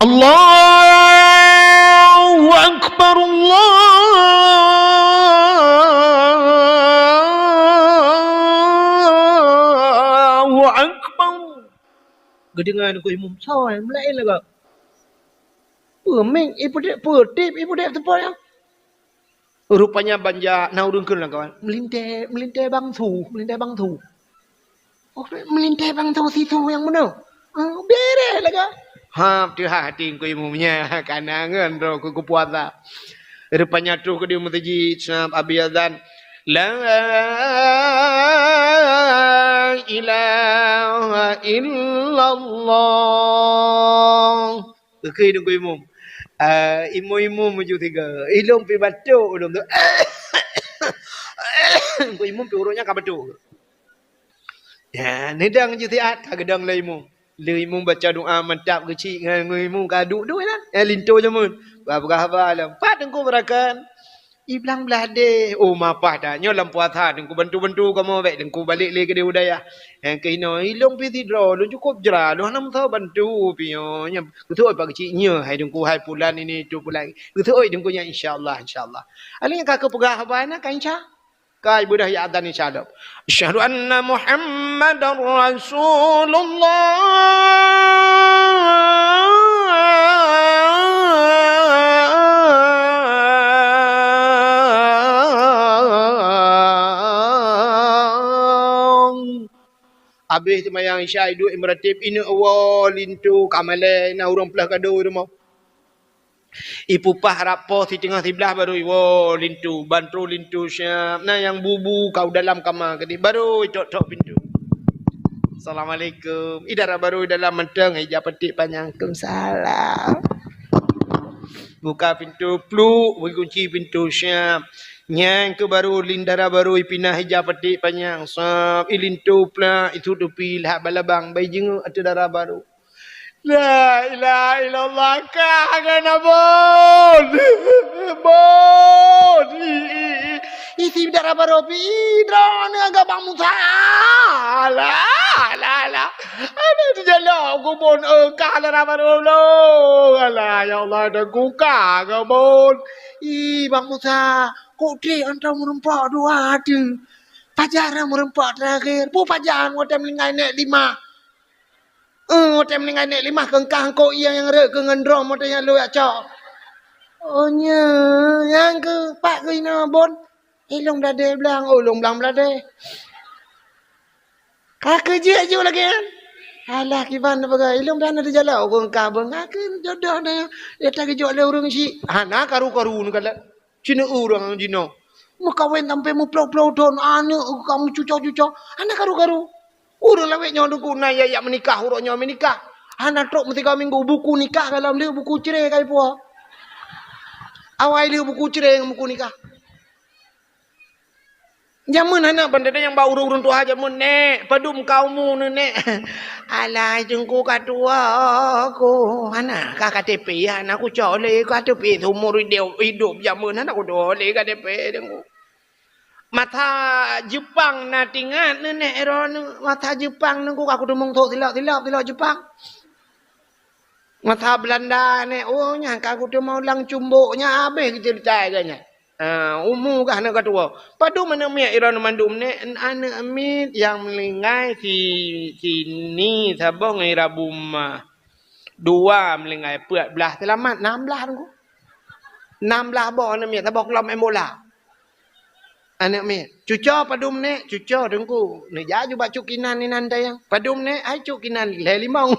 Allahu Akbar, Allahu Akbar. Geudeungoe Teungku Imum, soe meulaén lagak. Peumik, ipeudép, peutip, ipeudép teupot nyan. Rupanya ban jak na ureuëng kheun lam kawan. Meulintée, meulintée bang su, meulintée bang su. Oh, meulintée bang su si su nyang meunoe. Ah, bereh lagak. Ha, teuhah hati Teungku Imum nyan, kana ngon droe keu, keu puasa. Rupanya troh keudéh meuseujid, seunab abéh azan. La ilaha illallah. Geukheun Teungku Imum. Ah, imum-imum meujeuet sigoe. Ilôn pih batuk ulôn tu. Teungku Imum pih uroe nyan ka batuk. Ya, neudong jih siat, ka geudong lé imum. Lé imum baca doa mantap geuchik ngon, ngon imum ka duek-duek lah. Eh, linto jameun. Ba peugah haba lom. Pat Teungku beurakan. I blang blah deh. Oh, mapah dah. Nyoe lam puasa Teungku bantu-bantu kamoe bék Teungku balek lé keudéh u dayah. Nyang keuh inoe, ilôn pih sidroe, lôn cukôp jra, lôn hana meusaboh bantu pih nyoe. Nyan geuseuôt bak geuchik nyoe, hai Teungku, hai pulan ini, itu pulan. Geuseuôt Teungku nyan, insya Allah, insya Allah. Alèh nyan ka keupeugah haba na, ka insya. Ka ibeudôh ya azan insya Allah. Asyhadu anna Muhammadar Rasulullah. Abéh seumayang Isya, iduek imeuratéb, ineuk woe linto ka malèe, na ureueng peuleueh kado i rumoh. Ipupah rab poh siteungoh siblaih baru iwoe linto, ban troh linto siap. Na nyang bu-bu ka u dalam kama keudéh, baru itok-tok pintoe. "Assalamualaikum." I dara baru i dalam mantong, ija paték panyang. "Waalaikumsalam." Buka pintoe, pluk, bri kunci pintoe siap. Nyan keuh baru lin dara baru ipinah ija paték panyang, sab, ilinto plak, itutupi lhak balabang, bai jinguk ateueh dara baru. La ilaha illallah, ka gana bon. Bon. I, i, i. Isi dara baru pi, i, droeneuh agak Bang Musa. Alah, alah, alah. Ada di jalan aku bon, eh, ka dara baru lo. Alah, ya Allah, dah ku ka ke bon. I, Bang Musa, kok trik antara meureumpok dua tu. Pajar meureumpok terakhir. Pu pajar watèe meuninggai nèk limah. Eh, watèe meuninggai nèk limah keungkah eungkôt ié nyang rhot keu ngon drom watèe nyan lôn jak cok. Oh, nyo, nyang keu pat keu inoe bon. Ilôn bladé blang, oh, ilôn blang bladé. Ka keu jeuet ju lagèe nyan. Alah, kiban na peugah, ilôn blang na di jalan, oh, keungkah bon. Ka keu jodoh na, ya tageujok lé ureueng syik. Hana karu-karu neukalon. Cina ureueng jinoe. Meukawen sampai meuploh-ploh thon, aneuk ka meucuco-cuco, hana karu-karu. Ureueng lawét nyoe Teungku na ya, ya meunikah, uroe nyoe meunikah. Hana trok meusigoe minggu, buku nikah ka lom lheueh, buku cre ka ipuwoe. Awai lheueh buku cre ngon buku nikah. Jameun hana ban teudeungoe bak ureueng-ureueng tuha jameun, "Nèk, padum ka umu neuh, Nèk?" "Alah, Teungku, ka tuwo ku." "Hana ka K T P, hana kucok lé K T P seumur idop, idop jameun hana kutuwo lé K T P, Teungku." Masa Jepang na tingat neuh nèk droeneuh, masa Jepang nungku ka kuteumong thok silap-silap, silap Jepang. Masa Belanda nèk, oh, nyan ka kuteumong lam cumbok nyan habéh geuceurita lagèe nyan. Ah, umu gah na ka tuwo. Padum aneuk miet droeneuh mandum nèk, aneuk miet nyang meuninggai si, si Ni saboh ngon Ira Buma. Dua meuninggai, peuet blah seulamat, nam blah teungku. Nam blah boh aneuk miet, saboh klub main bola. Aneuk miet, cuco padum nèk, cuco teungku. Neujak ju bak cuk kinan inan tayang. Padum nèk, hai cuk kinan, lhèe limong.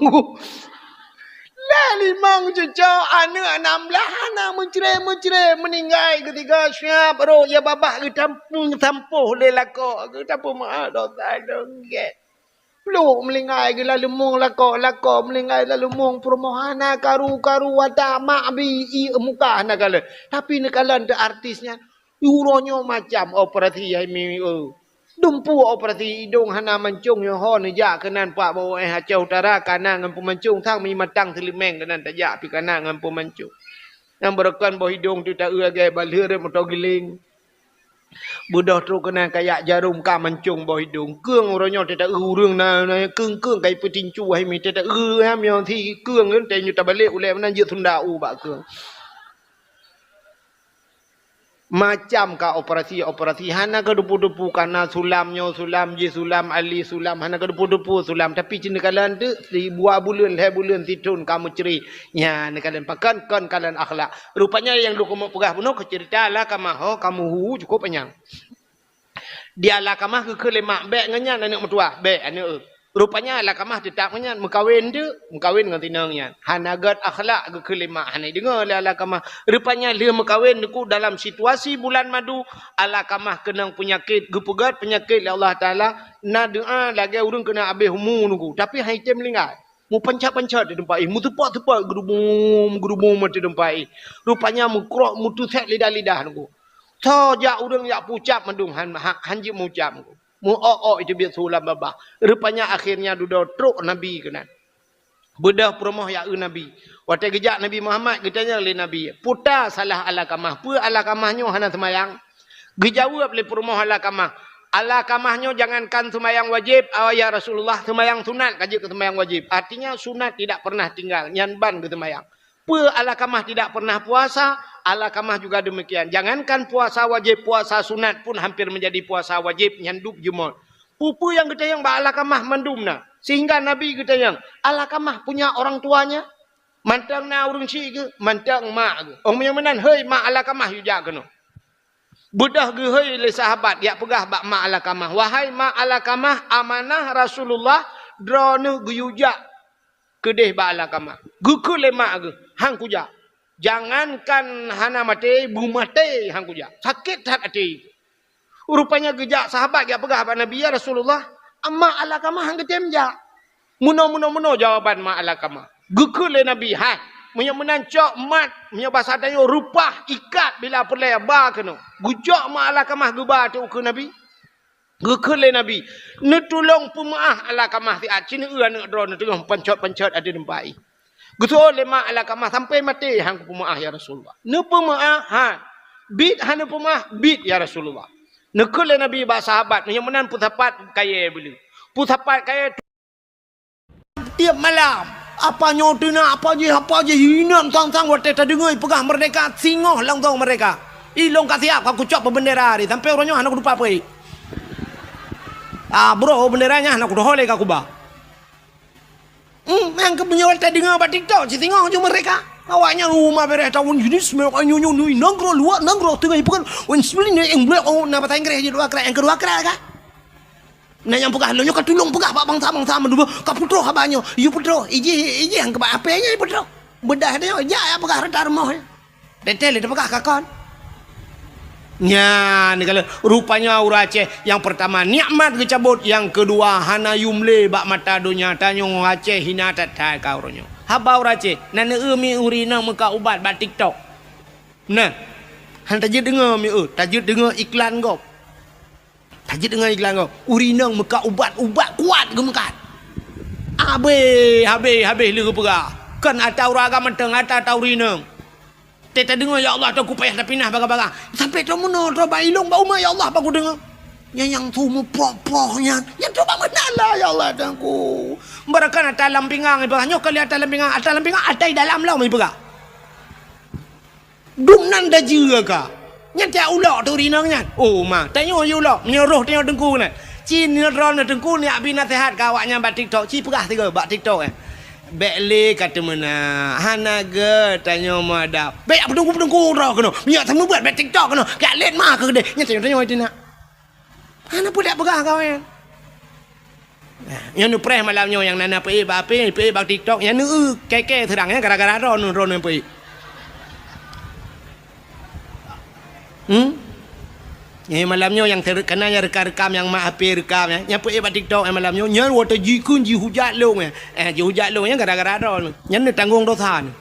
Lhèe limong cuco, aneuk nam blah hana meucre-meucre, meuninggai geusigoe siap rot ya babah geutampu-, tampoh lé lakoe, geutampu meu'ah dosa dong gèt. Plôk meuninggai geulaleueng lakoe, lakoe meuninggai laleueng peurumoh hana karu-karu, watak mak bi ié muka hana kalon. Tapi neukalon teuh artis nyan, uroe nyoe macam operasi hai mi, eu. Dumpeue operasi idông hana mancông nyoe ho neujak keunan pak bawah eh Aceh Utara kana ngon peumancông sang mi matang seuleumeng keunan tajak pi kana ngon peumancông. Nyang beureukan boh idông teuh taeu lagèe balheueh rot moto giléng. Beudôh trok keunan kayak jarôm ka mancông boh idông. Keueng uroe nyoe teuta ureueng na, na keueng-keueng kai peutincu hai mi teuta ureueng ham nyoe si keueng ngon teuh nyoe tabalek ulèe meunan jeuet sunda u bak keueng. Macam ka operasi-operasi hana ka dupu-dupu kana sulam nyoe sulam jih sulam ali sulam hana ka dupu-dupu sulam tapi cit neukalon teuh sibuah buleuen lhèe buleuen sithon ka meucre. Nyan neukalon pakon kon kalon akhlak. Rupanya nyang lôn keumeung peugah bunoe keu ceurita Alakamah ho kamoe hu cukôp panyang. Di Alakamah geukheun lé mak, "Bèk ngon nyan aneuk meutuwah, bèk aneuk eu." Rupanya Alakamah teutap ngon nyan, meukawen teuk, meukawen ngon inong nyan. Hana gèt akhlak geukheun lé mak, hana jideungoe lé Alakamah. Rupanya lheueh meukawen teungku dalam situasi bulan madu, Alakamah keunong peunyakét, geupeugèt peunyakét lé Allah Taala, na doa lagèe ureueng keuneuk abéh umu teungku, tapi han jitem meuninggai. Meupancet-pancet di teumpat jih, meuteupot-teupot geurubum-geurubum di teumpat jih. Rupanya meukrok, meuteusèk lidah-lidah teungku. Soe jak ureueng jak peucab mandum han, han, han jeuet meucab teungku. Meu-ok-ok teubiet su lam babah. Rupanya akhirnya dudoe trok Nabi keunan. Beudôh peurumoh jak eu Nabi. Watèe geujak Nabi Muhammad geutanyong lé Nabi, "Peue salah Alakamah? Peue Alakamah nyoe hana seumayang?" Geujaweueb lé peurumoh Alakamah, "Alakamah nyoe jangankan seumayang wajéb, ya Rasulullah, seumayang sunat ka jeuet keu seumayang wajéb." Artinya sunat tidak pernah tinggal, nyan ban geuseumayang. Peue Alakamah tidak pernah puasa, Alakamah juga demikian. Jangankan puasa wajéb, puasa sunat pun hampir menjadi puasa wajéb, nyan dub jeumot. Peue-peue nyang geutanyong bak Alakamah mandum na, sehingga Nabi geutanyong, "Alakamah punya orang tuanya?" Mantong na ureueng chik geuh, mantong mak geuh. Oh meunyoe meunan, "Hei mak Alakamah, yue jak keunoe." Beudôh geuhôi lé sahabat, jak peugah bak mak Alakamah, "Wahai mak Alakamah, amanah Rasulullah, droeneuh geuyue jak keudeh bak Alakamah." Geukheun lé mak geuh, "Han kujak. Jangankan hana maté, beumaté han kujak. Sakét that até." Rupanya geujak sahabat jak peugah bak Nabi, "Ya Rasulullah, mak Alakamah han geutem jak. Meunoe, meunoe, meunoe jawaban mak Alakamah." Geukheun lé Nabi, "Hai, meunyoe meunan cok mat, meunyoe basa tanyoe reupah ikat bila peureulèe ba keunoe." Geucok mak Alakamah geuba teuk u keu Nabi. Geukheun lé Nabi, "Neutulông peumeu'ah Alakamah siat, ci neu-eu aneuk droeneuh teungoh pancot-pancot ateueh teumpat jih." Geuseuôt lé mak Alakamah, "Sampoe maté han kupeumeu'ah, ya Rasulullah." "Neupeumeu'ah?" "Han." "Biet han neupeumeu'ah?" "Biet, ya Rasulullah." Neukheun lé Nabi bak sahabat, "Meunyoe meunan peusapat kayèe beuleu. Peusapat kayèe tiep malam. Apa nyoe teunak, apa jih, apa jih, inong sang-sang watèe tadeungoe peugah merdeka, singoh langsong merdeka. Ilông ka siap, ka kucok peubeundera tadi, sampoe uroe nyoe hana kutupat peue." Ah, broh beundera nyan hana kudoh lé ka kuba. Hmm, nyang keu meunyoe tadeungoe bak TikTok, sisingoh ju merdeka. Awaknyan uma bereh tahun jenis, nanggroe luwa, nanggroe teungoh ipeugah, wan sibling nyang blok, oh, na bahasa Inggris jih dua krak, nyang keudua krak ka. Na nyang peugah, lôn nyoe ka tulông peugah bak bansa-bansa mandum, ka peutroh haba nyoe. Yue peutroh, ijih, ijih nyang keubah apé nyoe peutroh. Beudah nyoe, jak ya peugah reuta rumoh nyoe. Teuntèe lé teupeugah ka kon. Nyan, kalau rupanya ureueng Aceh, nyang peurtama nikmat geucabot, nyang keudua hana yum lé bak mata donya. Tanyoe Aceh hina that-that ka uroe nyoe. Haba ureueng Aceh, na neu-eu mi ureueng inong meukat ubat bak TikTok. Nah, han tajeuet deungoe mi, eu, tajeuet deungoe iklan gob. Tajeuet deungon iklan gob, ureueng inong meukat ubat, ubat kuat geumeukat. Habéh, habéh, habéh lé geupeugah. Kon ata ureueng agam mantong, ata, ata ureueng inong. Teudeungoe, ya Allah, Teungku, payah tapinah bagah-bagah. Sampai teumeunoe, teuma ilong bak umat, ya Allah, bak kudeungoe. Nyan nyang su meupoh-poh nyan. Nyan teuma meunan lah, ya Allah, Teungku. Barakan ata lam pingang ipeugah. Nyoe kali ata lam pingang, ata lam pingang, ata i dalam lom ipeugah. Dum nan dajeue ka. Nyan tiak ulok tu rinong nyan. Oh, ma, tanyoe yue ulok. Meunyoe roh tanyoe Teungku nyan. Ci nyoe droeneuh Teungku, neujak bi naseuhat keu awaknyan bak TikTok. Ci peugah sigoe bak TikTok, eh. Bék lé ka teumeunak, hana gét tanyoe meuadab. Bék jak peudungku-peudungku droe keunoe. Meunyoe seumeubeuet bék TikTok keunoe. Kajak lét ma keu keudeh. Nyan tanyoe, tanyoe teunak. Hana peue jak peugah kawen. Nah, nyoe neupreh malam nyoe nyang na, na peuék bak H P, peuék bak TikTok, nyan neueu kèe-kèe seurang nyan gara-gara droeneuh, droeneuh peuék. Hmm? Eh, malam nyoe nyang ter-, kana nyang rekam-rekam, nyang mak H P rekam, eh. Nyang peuék bak TikTok, eh, malam nyoe. Nyan watèe jikheun jihujat lôn, eh. Eh, jihujat lôn, nyan gara-gara droeneuh. Nyan neutanggong dosa neuh.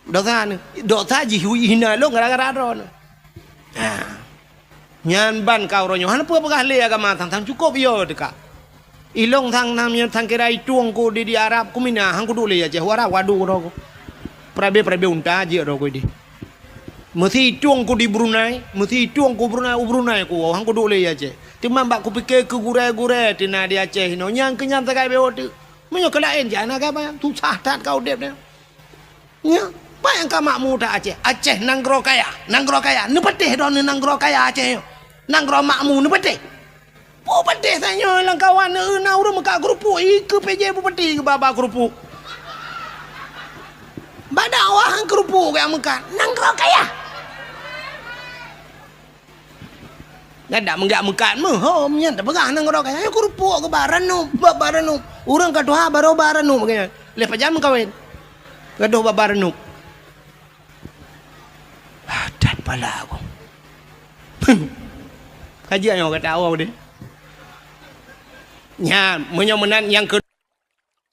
Dosa neuh. Dosa jihina lôn gara-gara droeneuh. Ha. Nyan ban ka uroe nyoe. Hana peue peugah lé agama sang-sang cukôp yo teuka. Ilong sang nam nyan sang kira itueng ku di, di Arab ku mina, han kuduek lé Aceh u Arab, waduh droe ku. Peurabe-peurabe unta jeuet droe ku di. Meusi itueng ku di Brunei, meusi itueng ku Brunei, u Brunei ku, han kuduek lé Aceh. Teuma bak kupike keu gurèe-gurèe teuh na di Aceh inoe, nyan keu nyan sagai beu teuk. Meunyoe keu laén jih hana gaba, susah that ka udép nyan. Nyan, pat nyang ka makmu that Aceh. Aceh nanggroe kaya, nanggroe kaya. Neupatéh droeneuh nanggroe kaya Aceh nyoe. Nanggroe makmu neupatéh. Peue patéh tanyoe lam kawan, na ureueng meukat keurupuk, ikeue P J Bupati keu ba-ba keurupuk. Bak dakwah han keurupuk geuh meukat, nanggroe kaya. Nyan dak meugak meukat meuhom nyan tapeugah nanggroe kaya, nyan keurupuk keu ba ranup, ba-ba ranup. Ureueng ka tuha barô ba ranup geuh nyan. Lheuh pajan meukawen. Gadôh ba-ba ranup. Ah, that pala aku. Ka jeuet nyoe gata awai deh. Nyan, meunyoe meunan nyang keu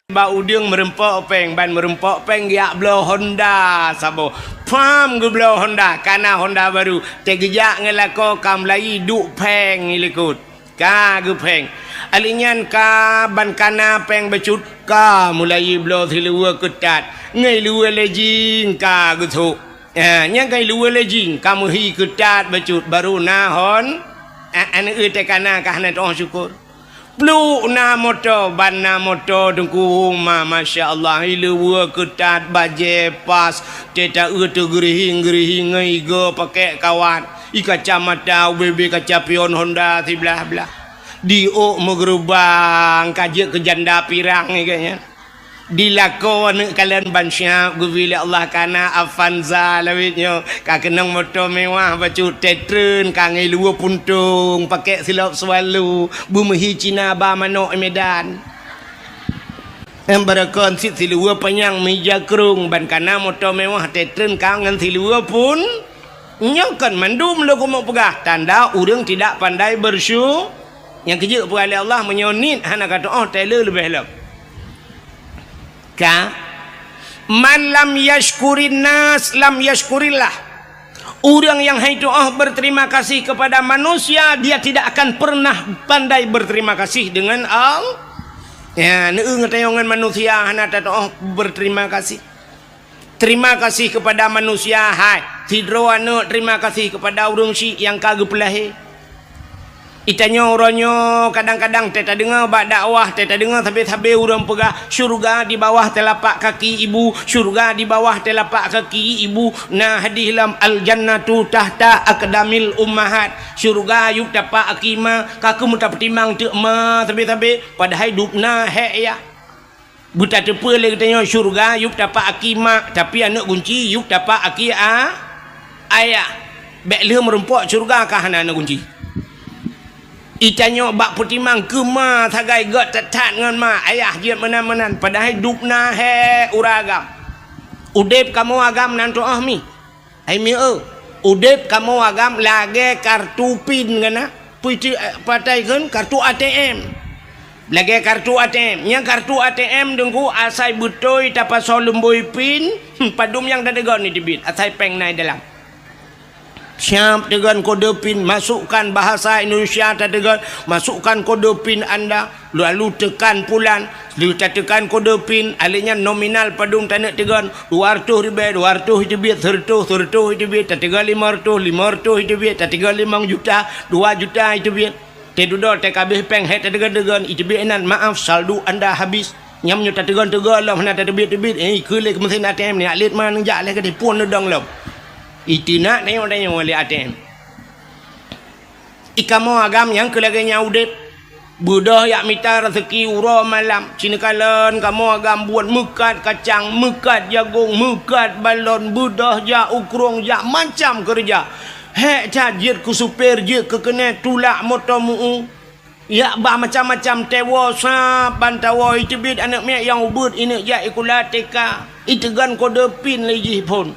bak udeueng meurumpok péng, ban meurumpok péng geujak bloe Honda saboh. Pham geubloe Honda, kana Honda baru. Teugeujak ngon lakoe ka meulayi duek péng i likot. Ka geupéng. Alèh nyan ka ban kana péng bacut, ka mulai bloe siluweue keutat. Ngon luweue lejing ka geusok. Ah, nyan ngon luweue lejing ka meuhi keutat bacut, baru na hon. Ah, aneuk teuh kana ka hana teuoh syukur. Pluek na moto, ban na moto Teungku Uma, masya Allah, i luweue keutat, bajèe pas, teuta eu teugeurihing-geurihing ngon igoe pakèk kawat. I kacamata ubé-bé kaca pion Honda siblah-blah. Di ôk meugeurubang ka jeuet keu janda pirang nyan. Di lakoe aneuk kalon ban siap geubri lé Allah kana Avanza lawét nyoe. Ka keunong moto mewah bacut, teutrön ka ngon luweue puntông, pakèk silop Swallow, beumeuhi Cina ba manok i Medan. Em, barokon cit siluweue panyang meuija krông, ban kana moto mewah, teutrön ka ngon siluweue pun. Nyoe kon mandum lôn keumeung peugah, tanda ureueng tidak pandai bersyu-, nyang keujeuet peugah lé Allah, meunyoe niet hana ka tu'oh, tée le leubeh lom. Ka, "Man lam yashkurin nas lam yashkurillah." Ureueng nyang hai tu'oh berterima kasih kepada manusia, dia tidak akan pernah pandai berterima kasih dengan Allah. Ya, neueu ngon tanyoe ngon manusia hana tatu'oh berterima kasih. Terima kasih kepada manusia, hai. Sidroe aneuk terima kasih kepada ureueng chik nyang ka geupeulahé. Di tanyoe uroe nyoe kadang-kadang teuh tadeungoe bak dakwah, teuh tadeungoe sabe-sabe ureueng peugah, "Syurga di bawah telapak kaki ibu, syurga di bawah telapak kaki ibu." Na hadih lom, "Al-jannatu tahta aqdamil ummahat." Syurga yup tapak aki ma, ka keuh meutapeutimang teuk ma sabe-sabe, padahai dubna hék yah. Beutateupeue lé geutanyoe syurga yup tapak aki mak, tapi aneuk gunci yup tapak aki a-, ayah. Bék lheueh meurumpok syurga ka hana aneuk gunci. Di tanyoe bak peutimang keu ma sagai gét that-that ngon ma, ayah jeuet meunan-meunan, padahai dubna hék uroe agam. Udeb kamoe agam nan tu'oh mi. Hai mieu, udeb kamoe agam lagée kartu pin geuh na, peuti-, eh, patai kheun kartu A T M. Lagée kartu A T M. Nyang kartu A T M Teungku asai beutôi tapasoe lumbôi pin, hmm, padum nyang tadeungon ni teubiet, asai péng na i dalam. Siap teugon kode pin, masukkan bahasa Indonesia tateugon, masukkan kode pin anda, lalu tekan pulan, lheueh tateukan kode pin, alèh nyan nominal padum taneuk teugon, dua ratus ribèe, dua ratus iteubiet, seratus, seratus iteubiet, tateugon lima ratus, lima ratus iteubiet, tateugon limong juta, dua juta iteubiet. Teududoe teuh ka abéh péng, hék tateugon-teugon, iteubiet inan, "Maaf, saldo anda habis." Nyan meunyoe tateugon-teugon lom hana tateubiet-teubiet, eh, ikheun lé keu meusén A T M nyan, lét ma neujak lé keudéh phôn neudong lom. Iteunak tanyoe-tanyoe lé A T M. I kamoe agam nyang keu lagèe nyan udép. Beudôh jak mita raseuki uroe malam. Sineuk kalon kamoe agam buet meukat kacang, meukat jagong, meukat balon, beudôh jak u krueng, jak macam keureuja. Hék that jeuet keu supir, jeuet keu keuneuk, tulak moto meu-u. Jak ba macam-macam, teuwoe sab ban tawoe, iteubiet aneuk miet nyang ubit, ineuk jak sikula T K, iteugon kode pin lé jih phôn.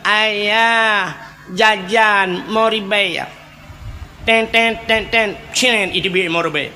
"Ayah, jajan lima ribèe." Ten, ten, ten, ten, cen, iteubiet lima ribèe.